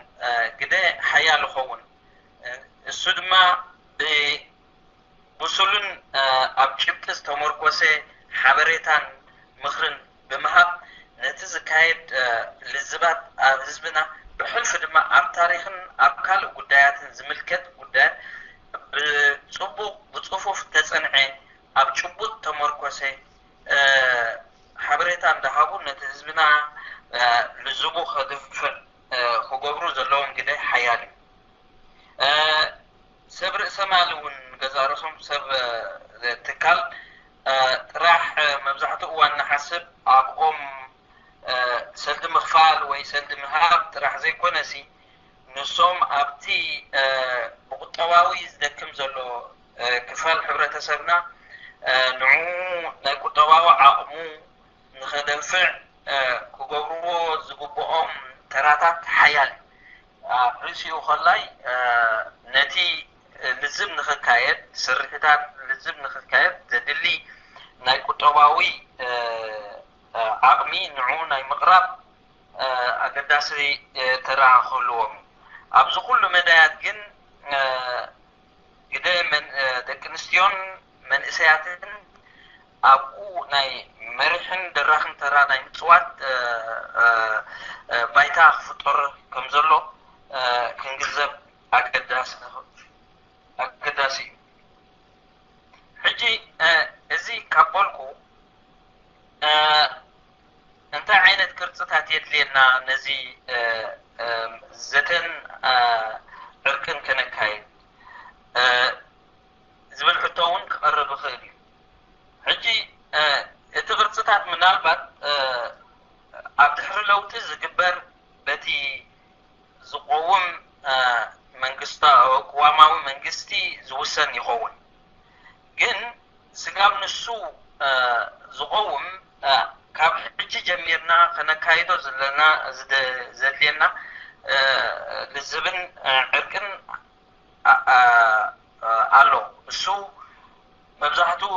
ግደ ሓያል ይኸውን። እሱ ድማ ብብሱልን ኣብ ጭብጢ ዝተመርኮሰ ሓበሬታን ምኽርን ብምሃብ ነቲ ዝካየድ ልዝባት ኣብ ህዝብና ብሕልፊ ድማ ኣብ ታሪኽን ኣብ ካልእ ጉዳያትን ዝምልከት ጉዳያት ብፅቡቕ ብፅፉፍ ተፀንዐ ኣብ ጭቡጥ ተመርኮሰ ሓበሬታ እንዳሃቡ ነቲ ህዝብና ልዝቡ ከድፍዕ ክገብሩ ዘለዎም ግደ ሓያል እዩ። ሰብ ርእሰ ማል እውን ገዛ ርእሶም ሰብ ትካል ጥራሕ መብዛሕትኡ እዋን ንሓስብ ኣብኦም ሰልዲ ምኽፋል ወይ ሰልዲ ምሃብ ጥራሕ ዘይኮነሲ ንሶም ኣብቲ ብቁጠባዊ ዝደክም ዘሎ ክፋል ሕብረተሰብና ንዕኡ ናይ ቁጠባዊ ዓቕሙ ንኸደንፍዕ ክገብርዎ ዝግብኦም ተራታት ሓያል እዩ። ኣብ ርእሲኡ ከላይ ነቲ ልዝብ ንኽካየድ ስርሒታት ልዝብ ንኽካየድ ዘድሊ ናይ ቁጠባዊ ዓቕሚ ንዕኡ ናይ ምቕራብ ኣገዳሲ ተራ ክህልዎም እዩ። ኣብዚ ኩሉ መዳያት ግን ግደ ደቂ ኣንስትዮን መንእሰያትን ኣብኡ ናይ መሪሕን ደራኽን ተራ ናይ ምፅዋት ባይታ ክፍጠር ከም ዘሎ ክንግዘብ ኣገዳሲ ኣገዳሲ እዩ። ሕጂ እዚ ካብ በልኩ እንታይ ዓይነት ቅርፅታት የድልየና ነዚ ዘተን ዕርቅን ከነካይድ ዝብል ሕቶ እውን ክቐርብ ይኽእል እዩ። ሕጂ እቲ ቅርፅታት ምናልባት ኣብ ድሕሪ ለውጢ ዝግበር በቲ ዝቆውም መንግስታ ቅዋማዊ መንግስቲ ዝውሰን ይኸውን። ግን ስጋብ ንሱ ዝቆውም ካብ ሕጂ ጀሚርና ከነካይዶ ዘለና ዘድልየና ልዝብን ዕርቅን ኣሎ። እሱ መብዛሕትኡ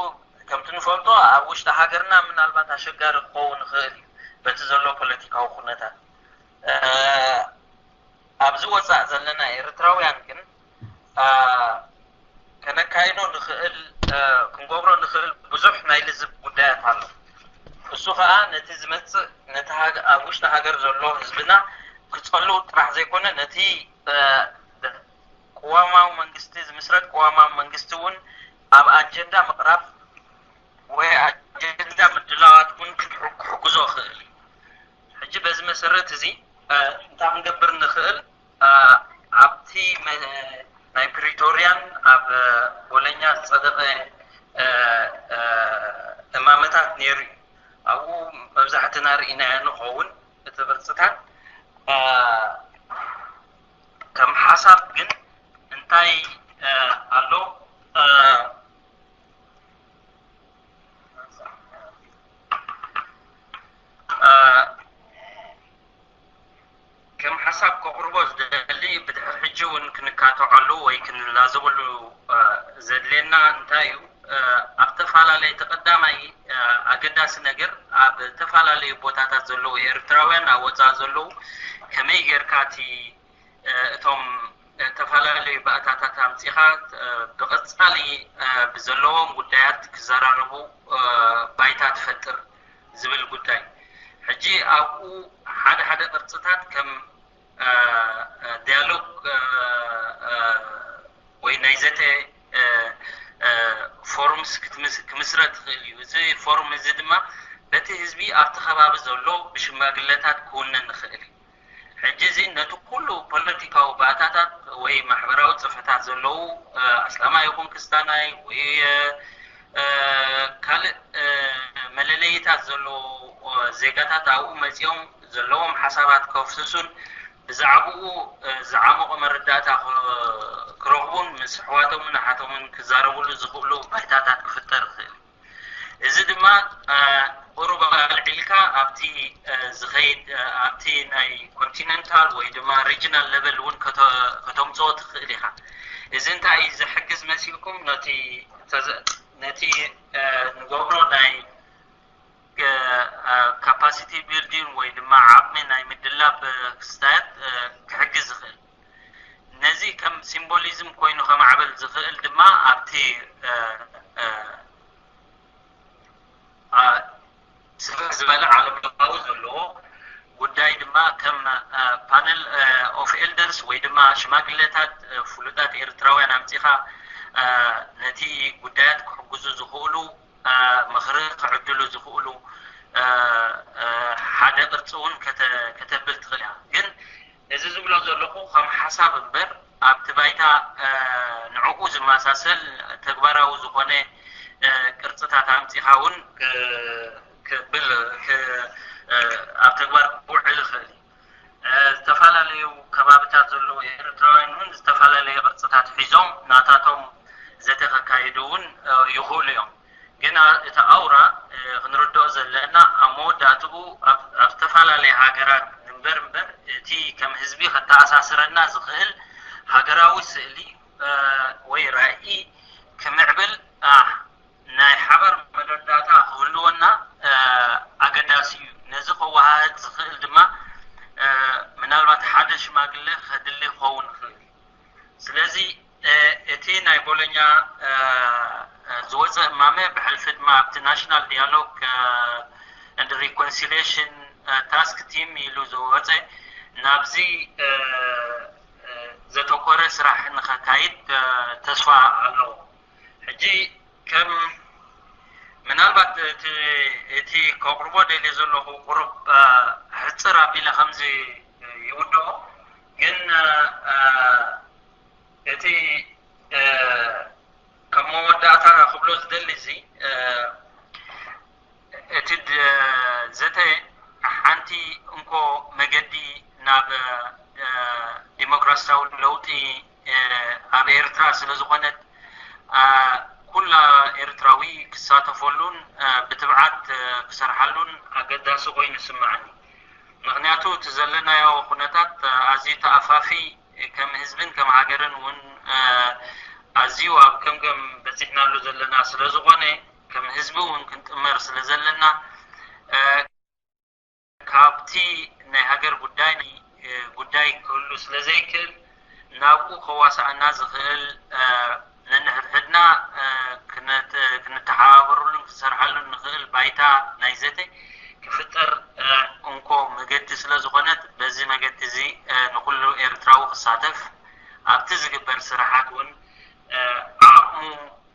ከምቲ ንፈልጦ ኣብ ውሽጢ ሃገርና ምናልባት ኣሸጋሪ ክኸውን ይኽእል እዩ በቲ ዘሎ ፖለቲካዊ ኩነታት። ኣብዚ ወፃእ ዘለና ኤርትራውያን ግን ከነካይዶ ንኽእል ክንገብሮ ንኽእል ብዙሕ ናይ ልዝብ ጉዳያት ኣሎ። እሱ ከዓ ነቲ ዝመፅእ ነቲ ኣብ ውሽጢ ሃገር ዘሎ ህዝብና ክፀልው ጥራሕ ዘይኮነ ነቲ ቅዋማዊ መንግስቲ ዝምስረት ቅዋማዊ መንግስቲ እውን ኣብ ኣጀንዳ ምቕራብ ወይ ኣጀንዳ ምድላዋት እውን ክሕግዞ ይኽእል እዩ። ሕጂ በዚ መሰረት እዚ እንታይ ክንገብር ንኽእል? ኣብቲ ናይ ፕሪቶርያን ኣብ ቦለኛ ዝፀደቐ እማመታት ነይሩ እዩ። ኣብኡ መብዛሕትና ርኢናዮ ንኸውን እቲ ቅርፅታት ከም ሓሳብ ግን እንታይ ኣሎ? ከም ሓሳብ ከቕርቦ ዝደሊ ብድሕር ሕጂ እውን ክንካተዐሉ ወይ ክንላዘበሉ ዘድልየና እንታይ እዩ? ኣብ ተፈላለየ ተቐዳማይ ኣገዳሲ ነገር ኣብ ተፈላለዩ ቦታታት ዘለዉ ኤርትራውያን ኣብ ወፃእ ዘለዉ ከመይ ጌርካ እቲ እቶም ዝተፈላለዩ ባእታታት ኣምፂኻ ብቐፃሊ ብዘለዎም ጉዳያት ክዘራረቡ ባይታ ትፈጥር ዝብል ጉዳይ። ሕጂ ኣብኡ ሓደ ሓደ ቅርፅታት ከም ዲያሎግ ወይ ናይ ዘተ ፎርምስ ክምስረት ትኽእል እዩ። እዚ ፎርም እዚ ድማ በቲ ህዝቢ ኣብቲ ከባቢ ዘሎ ብሽማግለታት ክውነን ይኽእል እዩ። ሕጂ እዚ ነቲ ኩሉ ፖለቲካዊ ባእታታት ወይ ማሕበራዊ ፅፍሕታት ዘለዉ ኣስላማይ ይኹን ክስታናይ ወይ ካልእ መለለይታት ዘለዎ ዜጋታት ኣብኡ መፂኦም ዘለዎም ሓሳባት ከፍስሱን ብዛዕባኡ ዝዓመቑ መረዳእታ ክረኽቡን ምስ ኣሕዋቶምን ኣሓቶምን ክዛረብሉ ዝኽእሉ ባይታታት ክፍጠር ይኽእል። እዚ ድማ ቁሩብ ኣልዒልካ ኣብቲ ዝኸይድ ኣብቲ ናይ ኮንቲነንታል ወይ ድማ ሪጅናል ለቨል እውን ከተምፅኦ ትኽእል ኢኻ። እዚ እንታይ እዩ ዝሕግዝ መሲልኩም? ነቲ ነቲ ንገብሮ ናይ ካፓሲቲ ቢልዲንግ ወይ ድማ ዓቕሚ ናይ ምድላብ ክስታያት ክሕግዝ ይኽእል። ነዚ ከም ሲምቦሊዝም ኮይኑ ከማዕበል ዝኽእል ድማ ኣብቲ ስፍሕ ዝበለ ዓለም ለኻዊ ዘለዎ ጉዳይ ድማ ከም ፓነል ኦፍ ኤልደርስ ወይ ድማ ሽማግሌታት ፍሉጣት ኤርትራውያን ኣምፂኻ ነቲ ጉዳያት ክሕግዙ ዝኽእሉ ምኽሪ ክዕድሉ ዝኽእሉ ሓደ ቅርፂ እውን ከተብል ትኽእል እያ። ግን እዚ ዝብሎ ዘለኹ ከም ሓሳብ እምበር ኣብቲ ባይታ ንዕኡ ዝመሳሰል ተግባራዊ ዝኾነ ቅርፅታት ኣምፂኻ እውን ክብል ኣብ ተግባር ክውዕል ይኽእል እዩ። ዝተፈላለዩ ከባብታት ዘለዉ ኤርትራውያን እውን ዝተፈላለዩ ቅርፅታት ሒዞም ናታቶም ዘተ ከካይዱ እውን ይኽእሉ እዮም። ግን እቲ ኣውራ ክንርድኦ ዘለና ኣብ መወዳእትኡ ኣብ ዝተፈላለየ ሃገራት ንንበር እምበር እቲ ከም ህዝቢ ከተኣሳስረና ዝኽእል ሃገራዊ ስእሊ ወይ ራኢ ክምዕብል ናይ ሓባር መረዳእታ ክህልወና ኣገዳሲ እዩ። ነዚ ከወሃህድ ዝኽእል ድማ ምናልባት ሓደ ሽማግለ ከድሊ ክኸውን ይኽእል። ስለዚ እቲ ናይ ቦሎኛ ዝወፀ እማመ ብሕልፊ ድማ ኣብቲ ናሽናል ዲያሎግ and reconciliation task team ኢሉ ዝወፀ ናብዚ ዘተኮረ ስራሕ ንኸካይድ ተስፋ ኣለዎ። ሕጂ ከም ምናልባት እቲ ከቕርቦ ደልየ ዘለኹ ቁሩብ ሕፅር ኣቢለ ከምዚ ይውድኦ፣ ግን እቲ ከም መወዳእታ ክብሎ ዝደሊ እዚ እቲ ዘተ ሓንቲ እንኮ መገዲ ናብ ዲሞክራሲያዊ ለውጢ ኣብ ኤርትራ ስለ ዝኾነት ኩላ ኤርትራዊ ክሳተፈሉን ብትብዓት ክሰርሓሉን ኣገዳሲ ኮይኑ ይስምዓኒ። ምኽንያቱ እቲ ዘለናዮ ኩነታት ኣዝዩ ተኣፋፊ ከም ህዝብን ከም ሃገርን እውን ኣዝዩ ኣብ ገምገም በጺሕናሉ ዘለና ስለ ዝኾነ ከም ህዝቢ እውን ክንጥመር ስለ ዘለና ካብቲ ናይ ሃገር ጉዳይ ጉዳይ ክህሉ ስለ ዘይክእል ናብኡ ከዋስኣና ዝኽእል ነንሕድሕድና ክንተሓባበሩሉን ክንሰርሓሉን ንኽእል ባይታ ናይ ዘተ ክፍጠር እንኮ መገዲ ስለ ዝኾነት በዚ መገዲ እዚ ንኩሉ ኤርትራዊ ክሳተፍ ኣብቲ ዝግበር ስራሓት እውን ዓቕሙ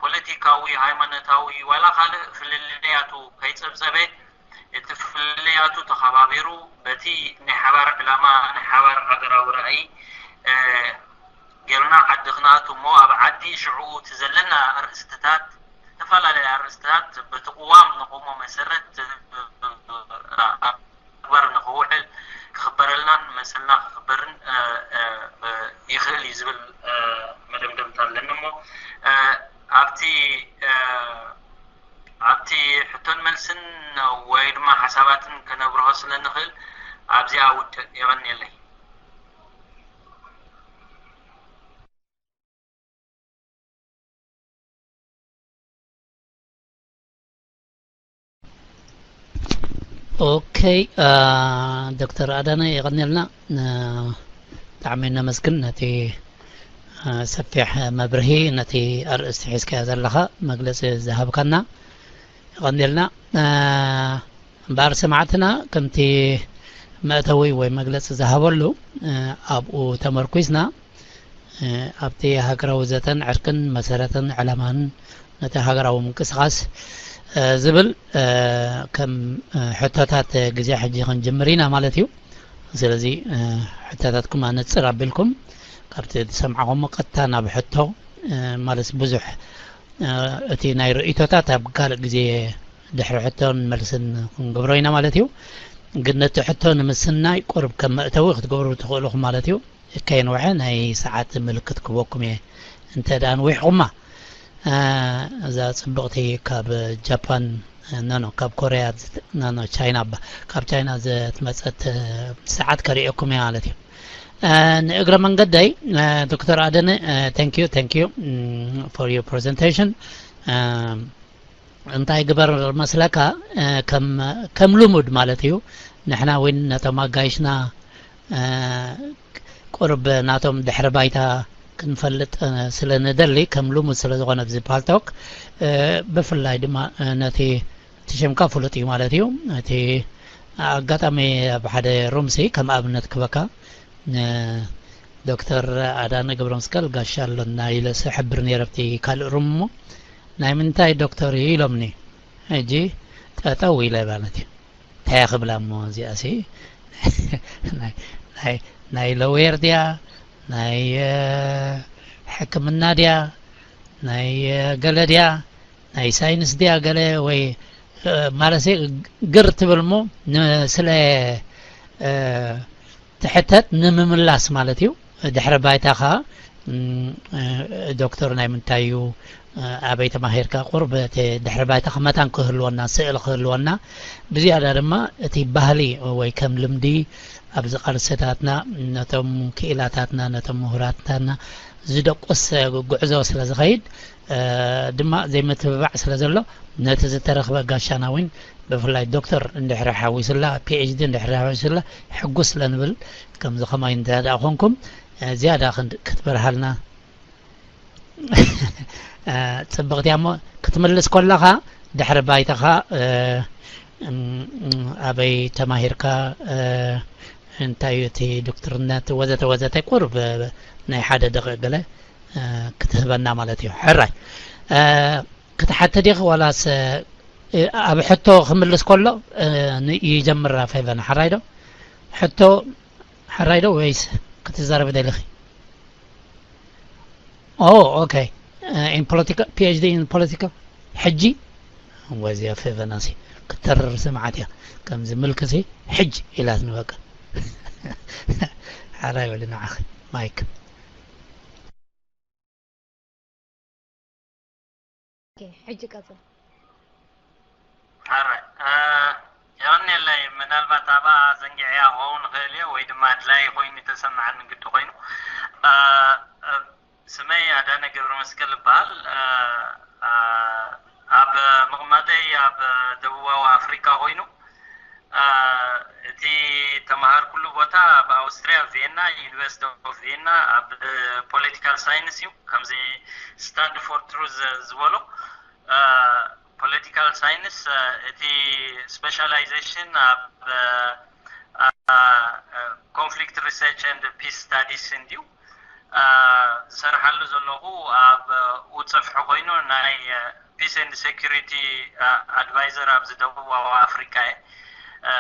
ፖለቲካዊ፣ ሃይማኖታዊ ዋላ ካልእ ፍልልያቱ ከይጸብጸበ እቲ ፍልልያቱ ተኸባቢሩ በቲ ናይ ሓባር ዕላማ ናይ ሓባር ሃገራዊ ራእይ ጌርና ዓዲ ክንኣቱ እሞ ኣብ ዓዲ ሽዑ እቲ ዘለና ኣርእስትታት ዝተፈላለዩ ኣርእስትታት በቲ ቅዋም ንቆሞ መሰረት ኣግባር ንኽውዕል ክኽበረልናን መሰልና ክኽበርን ይኽእል እዩ ዝብል መደምደምታ ኣለኒ እሞ ኣብቲ ኣብቲ ሕቶን መልስን ወይ ድማ ሓሳባትን ከነብርሆ ስለ ንኽእል ኣብዚኣ ውድእ። የቐንየለይ። ኦኬ ዶክተር ኣዳነ የቐንየልና። ብጣዕሚ ነመስግን ነቲ ሰፊሕ መብርሂ ነቲ ኣርእስቲ ሒዝካዮ ዘለኻ መግለጺ ዝሃብካና የቐንየልና። እምበኣር ሰማዕትና ከምቲ መእተዊ ወይ መግለጺ ዝሃበሉ ኣብኡ ተመርኩዝና ኣብቲ ሃገራዊ ዘተን ዕርቅን መሰረትን ዕላማን ነቲ ሃገራዊ ምንቅስቃስ ዝብል ከም ሕቶታት ግዜ ሕጂ ክንጅምር ኢና ማለት እዩ። ስለዚ ሕቶታትኩም ኣነፅር ኣቢልኩም ካብቲ ዝሰምዓኹሞ ቀጥታ ናብ ሕቶ ማለት ብዙሕ እቲ ናይ ርእይቶታት ኣብ ካልእ ግዜ ድሕሪ ሕቶን መልስን ክንገብሮ ኢና ማለት እዩ። ግን ነቲ ሕቶ ንምስናይ ቁርብ ከም መእተዊ ክትገብሩ ትኽእሉ ማለት እዩ። ከየንውሐ ናይ ሰዓት ምልክት ክበኩም እየ እንተ ደኣ ንዊሕኹማ። እዛ ጽብቕቲ ካብ ጃፓን ኖኖ ካብ ኮርያ ኖኖ ቻይና ካብ ቻይና ዝመጸት ሰዓት ከርእየኩም እየ ማለት እዩ። ንእግረ መንገደይ ዶክተር ኣደነ thank you thank you for your presentation። እንታይ ግበር መስለካ ከም ልሙድ ማለት እዩ። ንሕና እውን ነቶም ኣጋይሽና ቁርብ ናቶም ድሕሪ ባይታ ክንፈልጥ ስለ ንደሊ ከም ልሙድ ስለ ዝኾነ ኣብዚ ፓልቶክ ብፍላይ ድማ ነቲ እቲ ሽምካ ፍሉጥ እዩ ማለት እዩ። እቲ ኣጋጣሚ ኣብ ሓደ ሩምሲ ከም ኣብነት ክበካ ዶክተር ኣዳነ ገብረመስቀል ጋሻ ኣሎና ኢለስ ሕብር ነይረ ኣብቲ ካልእ ሩም እሞ ናይ ምንታይ ዶክተር እዩ ኢሎምኒ። ሕጂ ጠጠው ኢለ ማለት እዩ። እንታይ ክብላ እሞ እዚኣሲ ናይ ለዌር ድያ ናይ ሕክምና ድያ ናይ ገለ ድያ ናይ ሳይንስ ድያ ገለ ወይ ማለት ግር ትብል እሞ ስለ ትሕተት ንምምላስ ማለት እዩ። ድሕሪ ባይታኻ ዶክተር ናይ ምንታይ እዩ ኣበይ ተማሂርካ ቁርብ እቲ ድሕሪ ባይታኻ መታን ክህልወና ስእል ክህልወና ብዝያዳ ድማ እቲ ባህሊ ወይ ከም ልምዲ ኣብዚ ቃልስታትና ነቶም ክኢላታትና ነቶም ምሁራትታትና ዝደቁስ ጉዕዞ ስለ ዝኸይድ ድማ ዘይምትብባዕ ስለ ዘሎ ነቲ ዝተረኽበ ጋሻና እውን ብፍላይ ዶክተር እንድሕሪ ሓዊሱላ ፒኤችዲ እንድሕሪ ሓዊሱላ ሕጉስ ስለ ንብል ከምዚ ከማይ እንተ ደኣ ኮንኩም ዝያዳ ክትበርሃልና ጽብቕቲ እያ እሞ ክትምልስ ከለኻ ድሕሪ ባይታኻ ኣበይ ተማሂርካ እንታይ እዩ እቲ ዶክትርነት ወዘተ ወዘተ ቁርብ ናይ ሓደ ደቂቕ ገለ፣ እ፣ ክትህበና ማለት እዩ። ሕራይ፣ እ፣ ክትሓተ ዲኺ ዋላስ፣ እ፣ ኣብ ሕቶ ክምልስ ከሎ፣ እ፣ ን-፣ ይጀምር ፌቨን፣ ሕራይ ዶ? ሕቶ ሕራይ ዶ ወይስ ክትዛረቢ ደሊኺ? ኦ፣ ኦኬ። እ፣ in political፣ ፒ ኤች ዲ in political። ሕጂ ወዚያ ፌቨናሲ ክትተርር ስምዓት እያ። ከምዚ ምልክሲ ሕጂ ኢላትኒ በቃ። ሓራይ በሊ ንዓኺ ማይክ። ኦኬ፣ ሕጂ ቀጽል። ሓራይ፣ እ፣ የቐንየለይ። ምናልባት ኣብኣ ዘንጊዐያ ክኸውን ይኽእል እየ፣ ወይ ድማ ኣድላዪ ኮይኑ ተሰምዓኒ ግዲ ኮይኑ። እ፣ እ፣ ስመይ ኣዳነ ገብረ መስቀል ይበሃል። እ፣ እ፣ ኣብ ምቕማጠይ ኣብ ደቡባዊ ኣፍሪካ ኮይኑ፣ እ፣ እቲ ተምሃርኩሉ ቦታ ኣብ ኣውስትርያ ቪየና፣ ዩኒቨርሲቲ ኦፍ ቪየና፣ ኣብ ፖለቲካል ሳይንስ እዩ። ከምዚ ስታንድ ፎር ትሩዝ ዝበሎ፣ እ፣ ፖለቲካል ሳይንስ፣ እ፣ እቲ ስፔሻላይዜሽን ኣብ፣ እ፣ እ፣ ኮንፍሊክት ሪሰርች ኤንድ ፒስ ስታዲስ እንድዩ። እ፣ ዝሰርሓሉ ዘለኹ ኣብ፣ እ፣ ኡ ፀፍሒ ኮይኑ ናይ፣ እ፣ ፒስ ኤንድ ሴኩሪቲ፣ እ፣ ኣድቫይዘር ኣብዚ ደቡባዊ ኣፍሪካ እየ። እ፣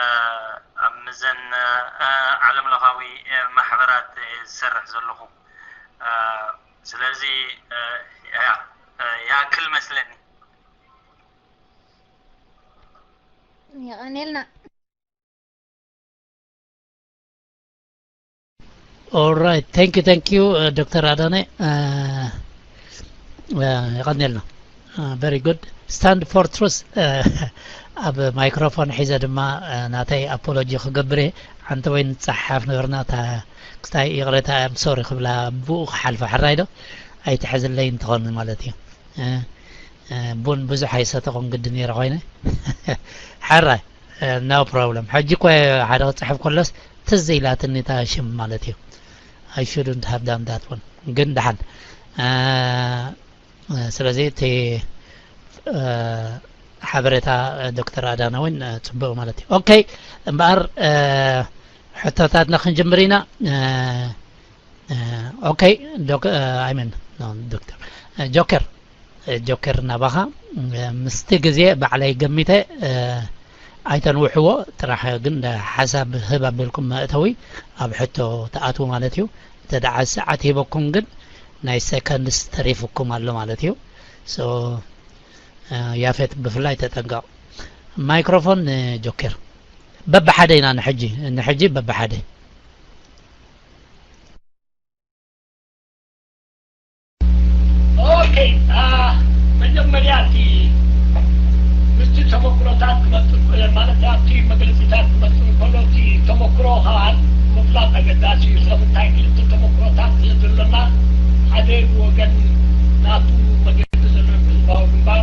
ኣብ ምዘን፣ እ፣ ዓለም ለኻዊ፣ እ፣ ማሕበራት እየ ዝሰርሕ ዘለኹ። እ፣ ስለዚ፣ እ፣ ያ፣ እ፣ ያክል መስለኒ። የቐኔልና። All right, thank you, thank you, እ፣ ዶክተር ኣዳነ፣ እ፣ እ፣ የቐኔልና። እ፣ very good. Stand for truth፣ እ፣ ኣብ ማይክሮፎን ሒዘ ድማ፣ እ፣ ናተይ ኣፖሎጂ ክገብር እየ። ሓንቲ ወይ ንጸሓፍ ነበርና፣ እታ ክስታይ ይቕሬታ፣ I'm sorry ክብላ፣ ብኡ ክሓልፋ፣ ሕራይ ዶ? ኣይትሕዝለይ እንተኾን ማለት እዩ። እ፣ እ፣ ቡን ብዙሕ ኣይሰተኹን ግዲ ነይረ ኮይነ። ሕራይ፣ እ፣ no problem። ሕጂ እኮ ሓደ ክጽሕፍ ከሎስ ትዝ ኢላትኒ እታ ሽም ማለት እዩ። I shouldn't have done that one። ግን ደሓን፣ እ፣ እ፣ ስለዚ እቲ፣ እ፣ ሓበሬታ፣ እ፣ ዶክተር ኣዳነ እውን፣ እ፣ ጽቡቕ ማለት እዩ። ኦኬ፣ እምበኣር፣ እ፣ ሕቶታትና ክንጅምር ኢና። እ፣ እ፣ ኦኬ፣ ዶክ-፣ እ፣ I mean፣ ኖ፣ ዶክተር፣ እ፣ ጆከር፣ እ፣ ጆከር ናባኻ፣ እ፣ ምስቲ ግዜ ባዕለይ ገሚተ፣ እ፣ ኣይተንውሕዎ፣ ጥራሕ ግን ሓሳብ ህብ ኣቢልኩም መእተዊ ኣብ ሕቶ ትኣትዉ ማለት እዩ። እንተ ደኣ ሰዓት ሂበኩም ግን ናይ ሰከንድስ ተሪፍኩም ኣሎ ማለት እዩ። So፣ እ፣ ያፌት ብፍላይ ተጠንቀቕ። ማይክሮፎን ንጆከር። በብሓደ ኢና ንሕጂ፣ ንሕጂ በብሓደ። ኦኬ፣ አ፣ መጀመርያ እቲ ምስቲ ተመክሮታት ክመጽእ፣ ማለት ኣብቲ መግለጺታት ክመጽእ እንከሎ እቲ ተመክሮ ከዓ ምፍላጥ ኣገዳሲ እዩ። ስለምንታይ ክልተ ተመክሮታት ስለ ዘሎና ሓደ ብወገን ናቱ መገዲ ዘሎ ህዝባዊ ግንባር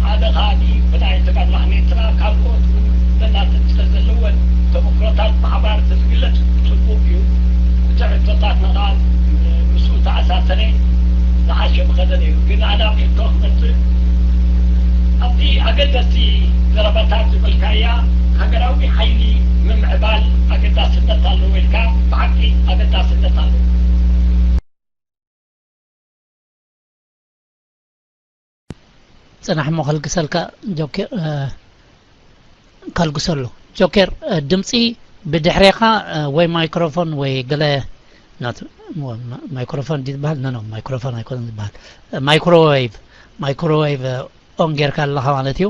ሓደ ከኣኒ ብናይ ተጋድሎ ኤርትራ ካልኦት እውን ነናተን ስለ ዘለወን ተመክሮታት ብሓባር ተዝግለጽ ጽቡቕ እዩ። እቲ ሕቶታትና ከኣ ምስኡ ተኣሳሰረ ዝሓሸ ምኸደ ነይሩ። ግን ኣነ ኣብ ሕቶ ክመጽእ ኣብቲ ኣገደስቲ ዘረባታት ዝበልካያ ሃገራዊ ሓይሊ ምምዕባል ኣገዳስነት ኣለዎ ኢልካ ብሓቂ ኣገዳስነት ኣለዎ። ጽናሕ እሞ ከልግሰልካ ጆኬር፣ እ፣ ከልግሰሉ። ጆኬር፣ እ፣ ድምጺ ብድሕሬኻ፣ እ፣ ወይ ማይክሮፎን ወይ ገለ not፣ ማ-፣ ማይክሮፎን ድዩ ዝበሃል? ኖ፣ ኖ፣ ማይክሮፎን ኣይኮነን ዝበሃል። እ፣ ማይክሮዌቭ፣ ማይክሮዌቭ፣ እ፣ ኦን ጌርካ ኣለኻ ማለት እዩ።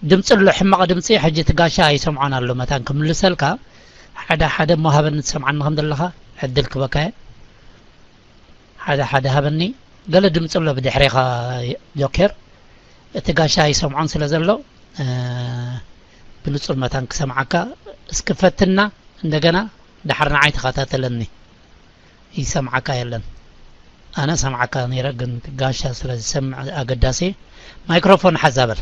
ድምጺ ኣሎ፣ ሕማቕ ድምጺ፣ ሕጂ እቲ ጋሻ ኣይሰምዖን ኣሎ። መታን ክምልሰልካ፣ ሓደ ሓደ እሞ ሃበኒ ትሰምዓኒ ከም ዘለኻ ዕድል ክበካ እየ። ሓደ ሓደ ሃበኒ። ገለ ድምጺ ኣሎ ብድሕሬኻ ጆኬር። እቲ ጋሻ ይሰምዖን ስለ ዘሎ፣ እ፣ ብንጹር መታን ክሰምዓካ እስኪ ፈትና። እንደገና ደሓር ንዓይ ተኸታተለኒ። ይሰምዓካ የለን። ኣነ ሰምዓካ ነይረ፣ ግን ጋሻ ስለ ዝሰምዕ ኣገዳሲ። ማይክሮፎን ሓዛ በል።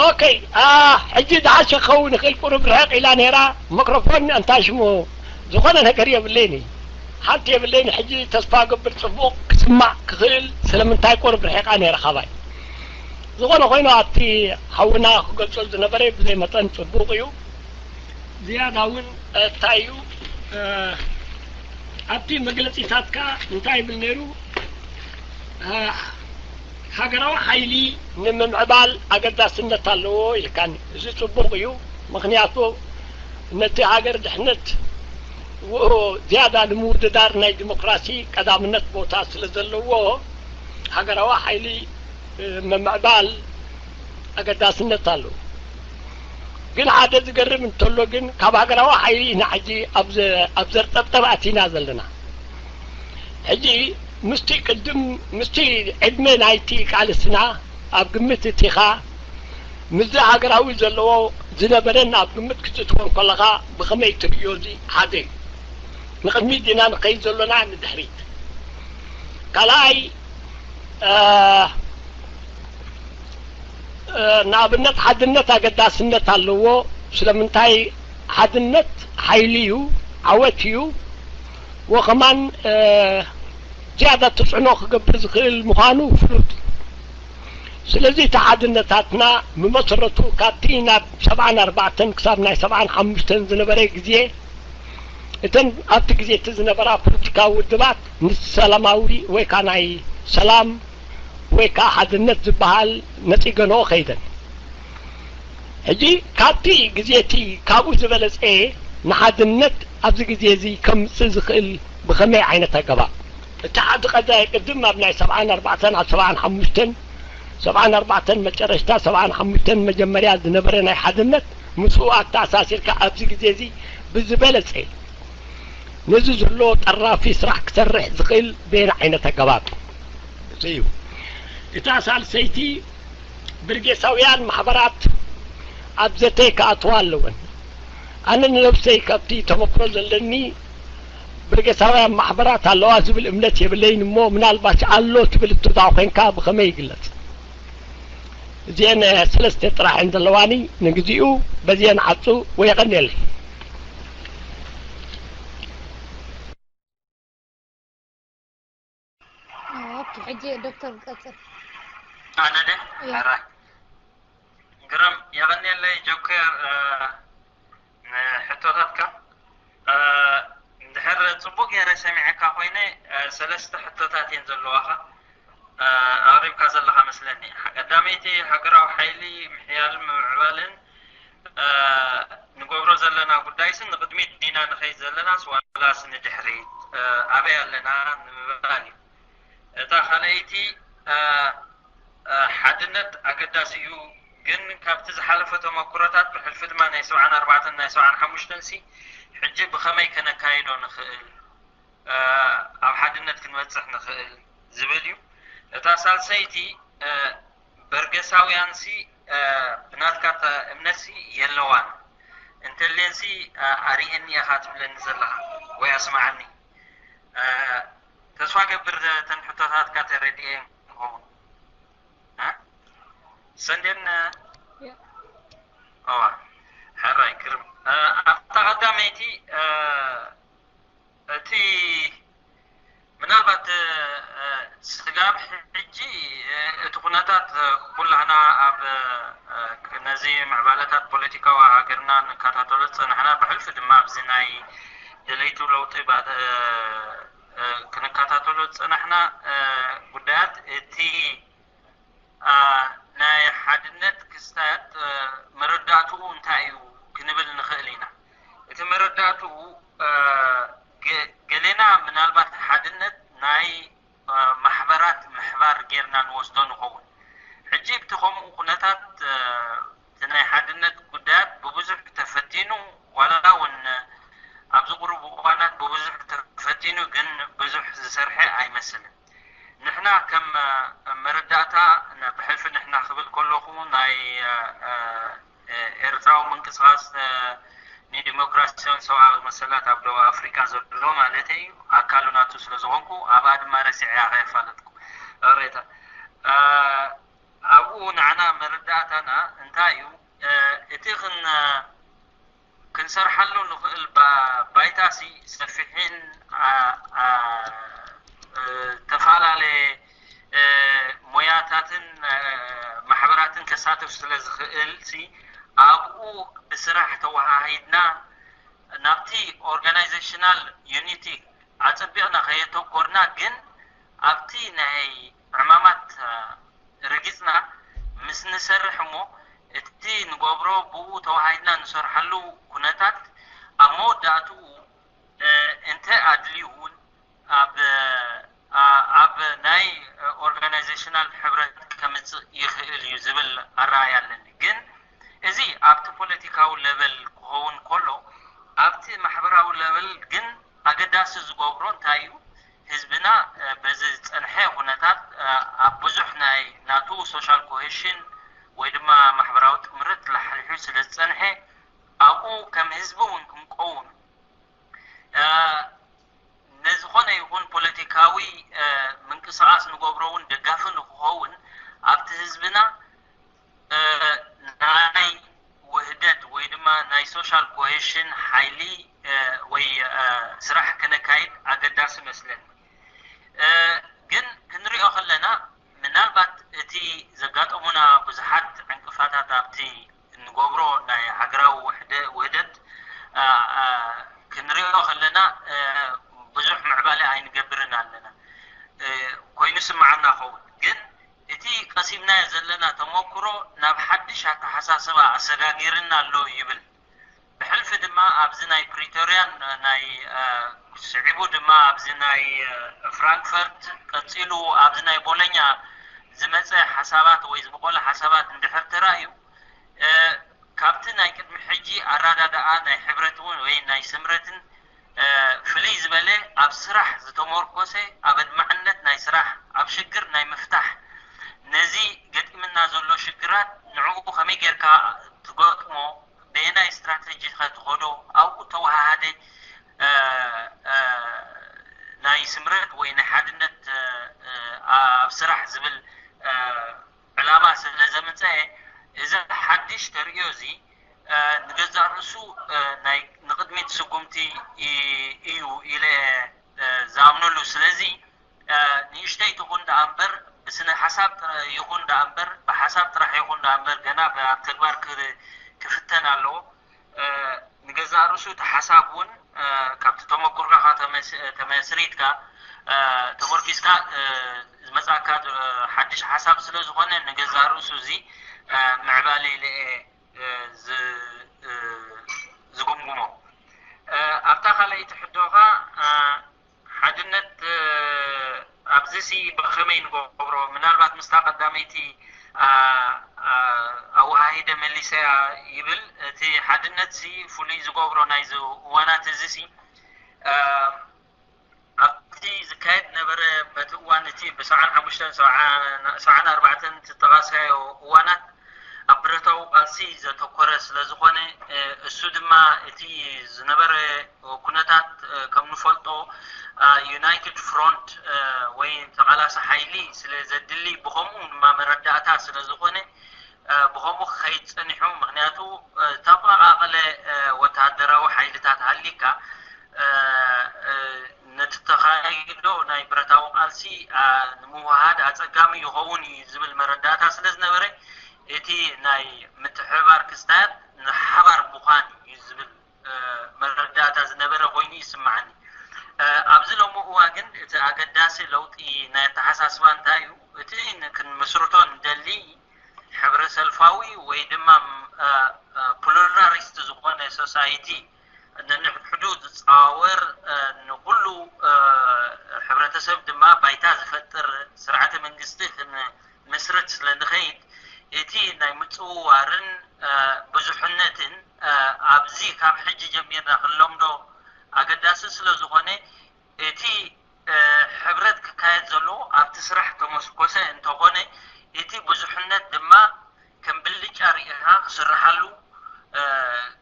ኦኬ፣ አ፣ ሕጂ ዝሓሸ ክኸውን ይኽእል፣ ቁሩብ ርሕቕ ኢላ ነይራ። ማይክሮፎን እንታይ ሽሙ ዝኾነ ነገር የብለይን እዩ። ሓንቲ የብለይን። ሕጂ ተስፋ ገብር ጽቡቕ ክስማዕ ክኽእል፣ ስለምንታይ ቁሩብ ርሒቓ ነይራ ካባይ። ዝኾነ ኮይኑ ኣብቲ ሓውና ክገልጾ ዝነበረ ብዘይ መጠን ጽቡቕ እዩ። ዝያዳ እውን እንታይ እዩ ኣብቲ መግለፂታትካ እንታይ ይብል ነይሩ? ሃገራዊ ሓይሊ ንምምዕባል ኣገዳስነት ኣለዎ ኢልካኒ። እዚ ፅቡቕ እዩ። ምክንያቱ ነቲ ሃገር ድሕነት ዝያዳ ንምውድዳር ናይ ዲሞክራሲ ቀዳምነት ቦታ ስለ ዘለዎ ሃገራዊ ሓይሊ ምምዕባል ኣገዳስነት ኣለዎ። ግን ሓደ ዝገርም እንተሎ ግን ካብ ሃገራዊ ሓይሊ ኢና ሕጂ ኣብ ዘርጠብጠብ ኣቲና ዘለና። ሕጂ ምስቲ ቅድም ምስቲ ዕድመ ናይቲ ቃልስና ኣብ ግምት እቲኻ ምስዚ ሃገራዊ ዘለዎ ዝነበረን ኣብ ግምት ክትእትዎ እንከለኻ ብኸመይ ትርእዮ? እዚ ሓደ እዩ። ንቕድሚት ዲና ንኸይድ ዘሎና ንድሕሪት? ካልኣይ ንኣብነት ሓድነት ኣገዳስነት ኣለዎ። ስለምንታይ? ሓድነት ሓይሊ እዩ፣ ዓወት እዩ። ወኸማን ዝያዳ ተፅዕኖ ክገብር ዝኽእል ምዃኑ ፍሉጥ እዩ። ስለዚ እቲ ሓድነታትና ብመሰረቱ ካብቲ ናብ ሰብዓን ኣርባዕተን ክሳብ ናይ ሰብዓን ሓሙሽተን ዝነበረ ግዜ እተን ኣብቲ ግዜ እቲ ዝነበራ ፖለቲካዊ ውድባት ንሰላማዊ ወይ ከዓ ናይ ሰላም ወይ ከዓ ሓድነት ዝበሃል ነፂገንኦ ከይደን። ሕጂ ካብቲ ግዜ እቲ ካብኡ ዝበለፀ ንሓድነት ኣብዚ ግዜ እዚ ከምፅእ ዝኽእል ብኸመይ ዓይነት ኣገባብ? እቲ ዓዲ ቀዳይ ቅድም ኣብ ናይ ሰብዓን ኣርባዕተን ኣብ ሰብዓን ሓሙሽተን ሰብዓን ኣርባዕተን መጨረሽታ ሰብዓን ሓሙሽተን መጀመርያ ዝነበረ ናይ ሓድነት ምስኡ ኣተኣሳሲርካ ኣብዚ ግዜ እዚ ብዝበለፀ ነዚ ዘሎ ጠራፊ ስራሕ ክሰርሕ ዝኽእል በየን ዓይነት ኣገባብ እዩ? እታ ሳልሰይቲ ብርጌሳውያን ማሕበራት ኣብ ዘተ ክኣትዋ ኣለወን። ኣነ ንነብሰይ ካብቲ ተመክሮ ዘለኒ ብርጌሳውያን ማሕበራት ኣለዋ ዝብል እምነት የብለይን እሞ ምናልባት ኣሎ ትብል እትዳ ኮንካ ብኸመይ ይግለጽ? እዚአን ሰለስተ ጥራሕ እየን ዘለዋኒ። ንግዚኡ በዚአን ዓጹ ወይ የቐንየለይ። ኦኬ፣ ሕጂ ዶክተር ቀጽል። ኣነ ደ ሕራይ ግርም የቐንየለይ ጆከር ንሕቶታትካ። እንድሕር ጽቡቅ ገይረ ሰሚዐካ ኮይነ ሰለስተ ሕቶታት እየን ዘለዋኻ ኣቕሪብካ ዘለኻ መስለኒ። ቀዳመይቲ ሃገራዊ ሓይሊ ምሕያልን ምምዕባልን ንገብሮ ዘለና ጉዳይስ ንቕድሚት ዲና ንኸይድ ዘለናስ ዋላስ ንድሕሪት ኣበይ ኣለና ንምባል እዩ። እታ ካልኣይቲ ሓድነት ኣገዳሲ እዩ፣ ግን ካብቲ ዝሓለፈ ተመክሮታት ብሕልፊ ድማ ናይ ሰብዓን ኣርባዕተን ናይ ሰብዓን ሓሙሽተን ሲ ሕጂ ብኸመይ ከነካይዶ ንኽእል ኣብ ሓድነት ክንበፅሕ ንኽእል ዝብል እዩ። እታ ሳልሰይቲ በርገሳውያን ሲ ብናትካ እምነት ሲ የለዋን እንተልየን ሲ ኣርእየኒ ኢኻ ትብለኒ ዘለኻ ወይ ኣስምዓኒ። ተስፋ ገብር እተን ሕቶታትካ ተረዲኤ ክኸውን ሰንዴን እዋ ሕራይ ክርም ኣብታ ቀዳመይቲ እቲ ምናልባት ስጋብ ሕጂ እቲ ኩነታት ኩላህና ኣብ ነዚ ምዕባለታት ፖለቲካዊ ሃገርና ንከታተሎ ዝፀናሕና ብሕልፊ ድማ ኣብዚ ናይ ደለይቱ ለውጢ ክንከታተሎ ዝፀናሕና ጉዳያት እቲ ናይ ሓድነት ክስታት መረዳእትኡ እንታይ እዩ ክንብል ንኽእል ኢና። እቲ መረዳእትኡ ገሌና ምናልባት ሓድነት ናይ ማሕበራት ምሕባር ጌርና ንወስዶ ንኸውን። ሕጂ ብቲ ከምኡ ኩነታት እቲ ናይ ሓድነት ጉዳያት ብብዙሕ ተፈቲኑ ዋላ እውን ኣብዚ ቁሩብ እዋናት ብብዙሕ ተፈቲኑ ግን ብዙሕ ዝሰርሐ ኣይመስልን። ንሕና ከም መረዳእታ ብሕልፊ ንሕና ክብል ከለኹ ናይ ኤርትራዊ ምንቅስቃስ ንዲሞክራሲን ሰብኣዊ መሰላት ኣብ ደቡብ ኣፍሪካ ዘሎ ማለተይ እዩ። ኣካሉ ናቱ ስለ ዝኾንኩ ኣብኣ ድማ ረሲዐያ ከየፋለጥኩ ቅሬታ ኣብኡ ንዓና መረዳእታና እንታይ እዩ እቲ ክን ክንሰርሓሉ ንኽእል ባይታሲ ሰፊሕን ዝተፈላለየ ሞያታትን ማሕበራትን ከሳትፍ ስለ ዝኽእል ሲ ኣብኡ ብስራሕ ተወሃሂድና ናብቲ organizational unity ኣጸቢቕና ከየተኮርና ግን ኣብቲ ናይ ዕማማት ረጊጽና ምስ ንሰርሕ እሞ እቲ ንገብሮ ብኡ ተዋሃሂድና ንሰርሓሉ ኩነታት ኣብ መወዳእትኡ እንተ ኣድልዩ እውን ኣብ ኣብ ናይ organizational ሕብረት ከምጽእ ይኽእል እዩ ዝብል ኣረኣያ ኣለኒ። ግን እዚ ኣብቲ ፖለቲካዊ level ክኸውን ከሎ ኣብቲ ማሕበራዊ level ግን ኣገዳሲ ዝገብሮ እንታይ እዩ? ህዝብና በዚ ዝጸንሐ ኩነታት ኣብ ብዙሕ ናይ ናቱ social cohesion ወይ ድማ ማሕበራዊ ጥምረት ላሕሊሑ ስለ ዝጸንሐ ኣብኡ ከም ህዝቢ እውን ክንቀውም ነዝኾነ ይኹን ፖለቲካዊ ምንቅስቃስ ንገብሮ እውን ደጋፊ ንክኸውን ኣብቲ ህዝብና ናይ ውህደት ወይ ድማ ናይ social cohesion ሓይሊ ወይ ስራሕ ክነካይድ ኣገዳሲ መስለኒ። ግን ክንሪኦ ከለና ምናልባት እቲ ዘጋጠሙና ብዙሓት ዕንቅፋታት ኣብቲ እንገብሮ ናይ ሃገራዊ ውህደት ክንሪኦ ከለና ብዙሕ ምዕባለ ኣይንገብርን ኣለና። ኮይኑ ስምዓና ኸውን ግን እቲ ቀሲምናዮ ዘለና ተመክሮ ናብ ሓድሽ ኣተሓሳስባ ኣሰጋጊርና ኣሎ ይብል። ብሕልፊ ድማ ኣብዚ ናይ ፕሪቶርያን ናይ ስዒቡ ድማ ኣብዚ ናይ ፍራንክፈርት ቀጺሉ ኣብዚ ናይ ቦሎኛ ዝመጸ ሓሳባት ወይ ዝበቆለ ሓሳባት እንድሕር ተራእዩ ካብቲ ናይ ቅድሚ ሕጂ ኣራዳድኣ ናይ ሕብረት እውን ወይ ናይ ስምረትን ፍልይ ዝበለ ኣብ ስራሕ ዝተመርኮሰ ኣብ ኣድማዕነት ናይ ስራሕ ኣብ ሽግር ናይ ምፍታሕ ነዚ ገጢምና ዘሎ ሽግራት ንዕኡ ከመይ ጌርካ ትገጥሞ በየናይ ስትራተጂ ከ ትኸዶ ኣብኡ ተወሃሃደ ናይ ስምረት ወይ ናይ ሓድነት ኣብ ስራሕ ዝብል ዕላማ ስለ ዘምፀአ እዚ ሓድሽ ተርእዮ እዚ ንገዛእ ርእሱ ናይ ንቕድሚት ስጉምቲ እዩ ኢለ ዝኣምነሉ። ስለዚ ንእሽተይ ትኹን ደኣ እምበር ብስነ ሓሳብ ይኹን ደኣ እምበር ብሓሳብ ጥራሕ ይኹን ደኣ እምበር ገና ኣብ ተግባር ክፍተን ኣለዎ። ንገዛእ ርእሱ እቲ ሓሳብ እውን ካብቲ ተመኩርካ ተመስሪትካ ተመርኪስካ ዝመፅኣካ ሓድሽ ሓሳብ ስለ ዝኾነ ንገዛእ ርእሱ እዚ ምዕባለ ኢለ እየ ዝጉምጉሞ። ኣብታ ካልኣይቲ ሕቶኻ ሓድነት ኣብዚ ሲ ብኸመይ ንገብሮ? ምናልባት ምስታ ቀዳመይቲ ኣወሃሂደ መሊሰያ ይብል። እቲ ሓድነት ሲ ፍሉይ ዝገብሮ ናይዚ እዋናት እዚ ሲ ኣብቲ ዝካየድ ነበረ በቲ እዋን እቲ ብሰብዓን ሓሙሽተን ሰብዓን ኣርባዕተን ዝጠቓስካዮ እዋናት ኣብ ብረታዊ ቃልሲ ዘተኮረ ስለ ዝኾነ እሱ ድማ እቲ ዝነበረ ኩነታት ከም ንፈልጦ ዩናይትድ ፍሮንት ወይ ተቓላሲ ሓይሊ ስለ ዘድሊ ብኸምኡ ድማ መረዳእታ ስለ ዝኾነ ብኸምኡ ክኸይድ ጸኒሑ። ምክንያቱ ዝተመቓቐለ ወተሃደራዊ ሓይልታት ሃሊካ ነቲ ተኻይዶ ናይ ብረታዊ ቃልሲ ንምውሃድ ኣጸጋሚ ይኸውን እዩ ዝብል መረዳእታ ስለ ዝነበረ እቲ ናይ ምትሕብባር ክስታያት ንሓባር ምዃን እዩ ዝብል መረዳእታ ዝነበረ ኮይኑ ይስምዓኒ። ኣብዚ ሎሚ እዋ ግን እቲ ኣገዳሲ ለውጢ ናይ ኣተሓሳስባ እንታይ እዩ? እቲ ክንምስርቶ ንደሊ ሕብረ ሰልፋዊ ወይ ድማ ፕሉራሊስት ዝኾነ ሶሳይቲ ነንሕድሕዱ ዝፃወር ንኩሉ ሕብረተሰብ ድማ ባይታ ዝፈጥር ስርዓተ መንግስቲ ክንምስርት ስለ ንኸይድ እቲ ናይ ምፅውዋርን ብዙሕነትን ኣብዚ ካብ ሕጂ ጀሚርና ክንለምዶ ኣገዳሲ ስለ ዝኾነ እቲ ሕብረት ክካየድ ዘለዎ ኣብቲ ስራሕ ተመርኮሰ እንተኾነ እቲ ብዙሕነት ድማ ከም ብልጫ ርኢኻ ክስርሓሉ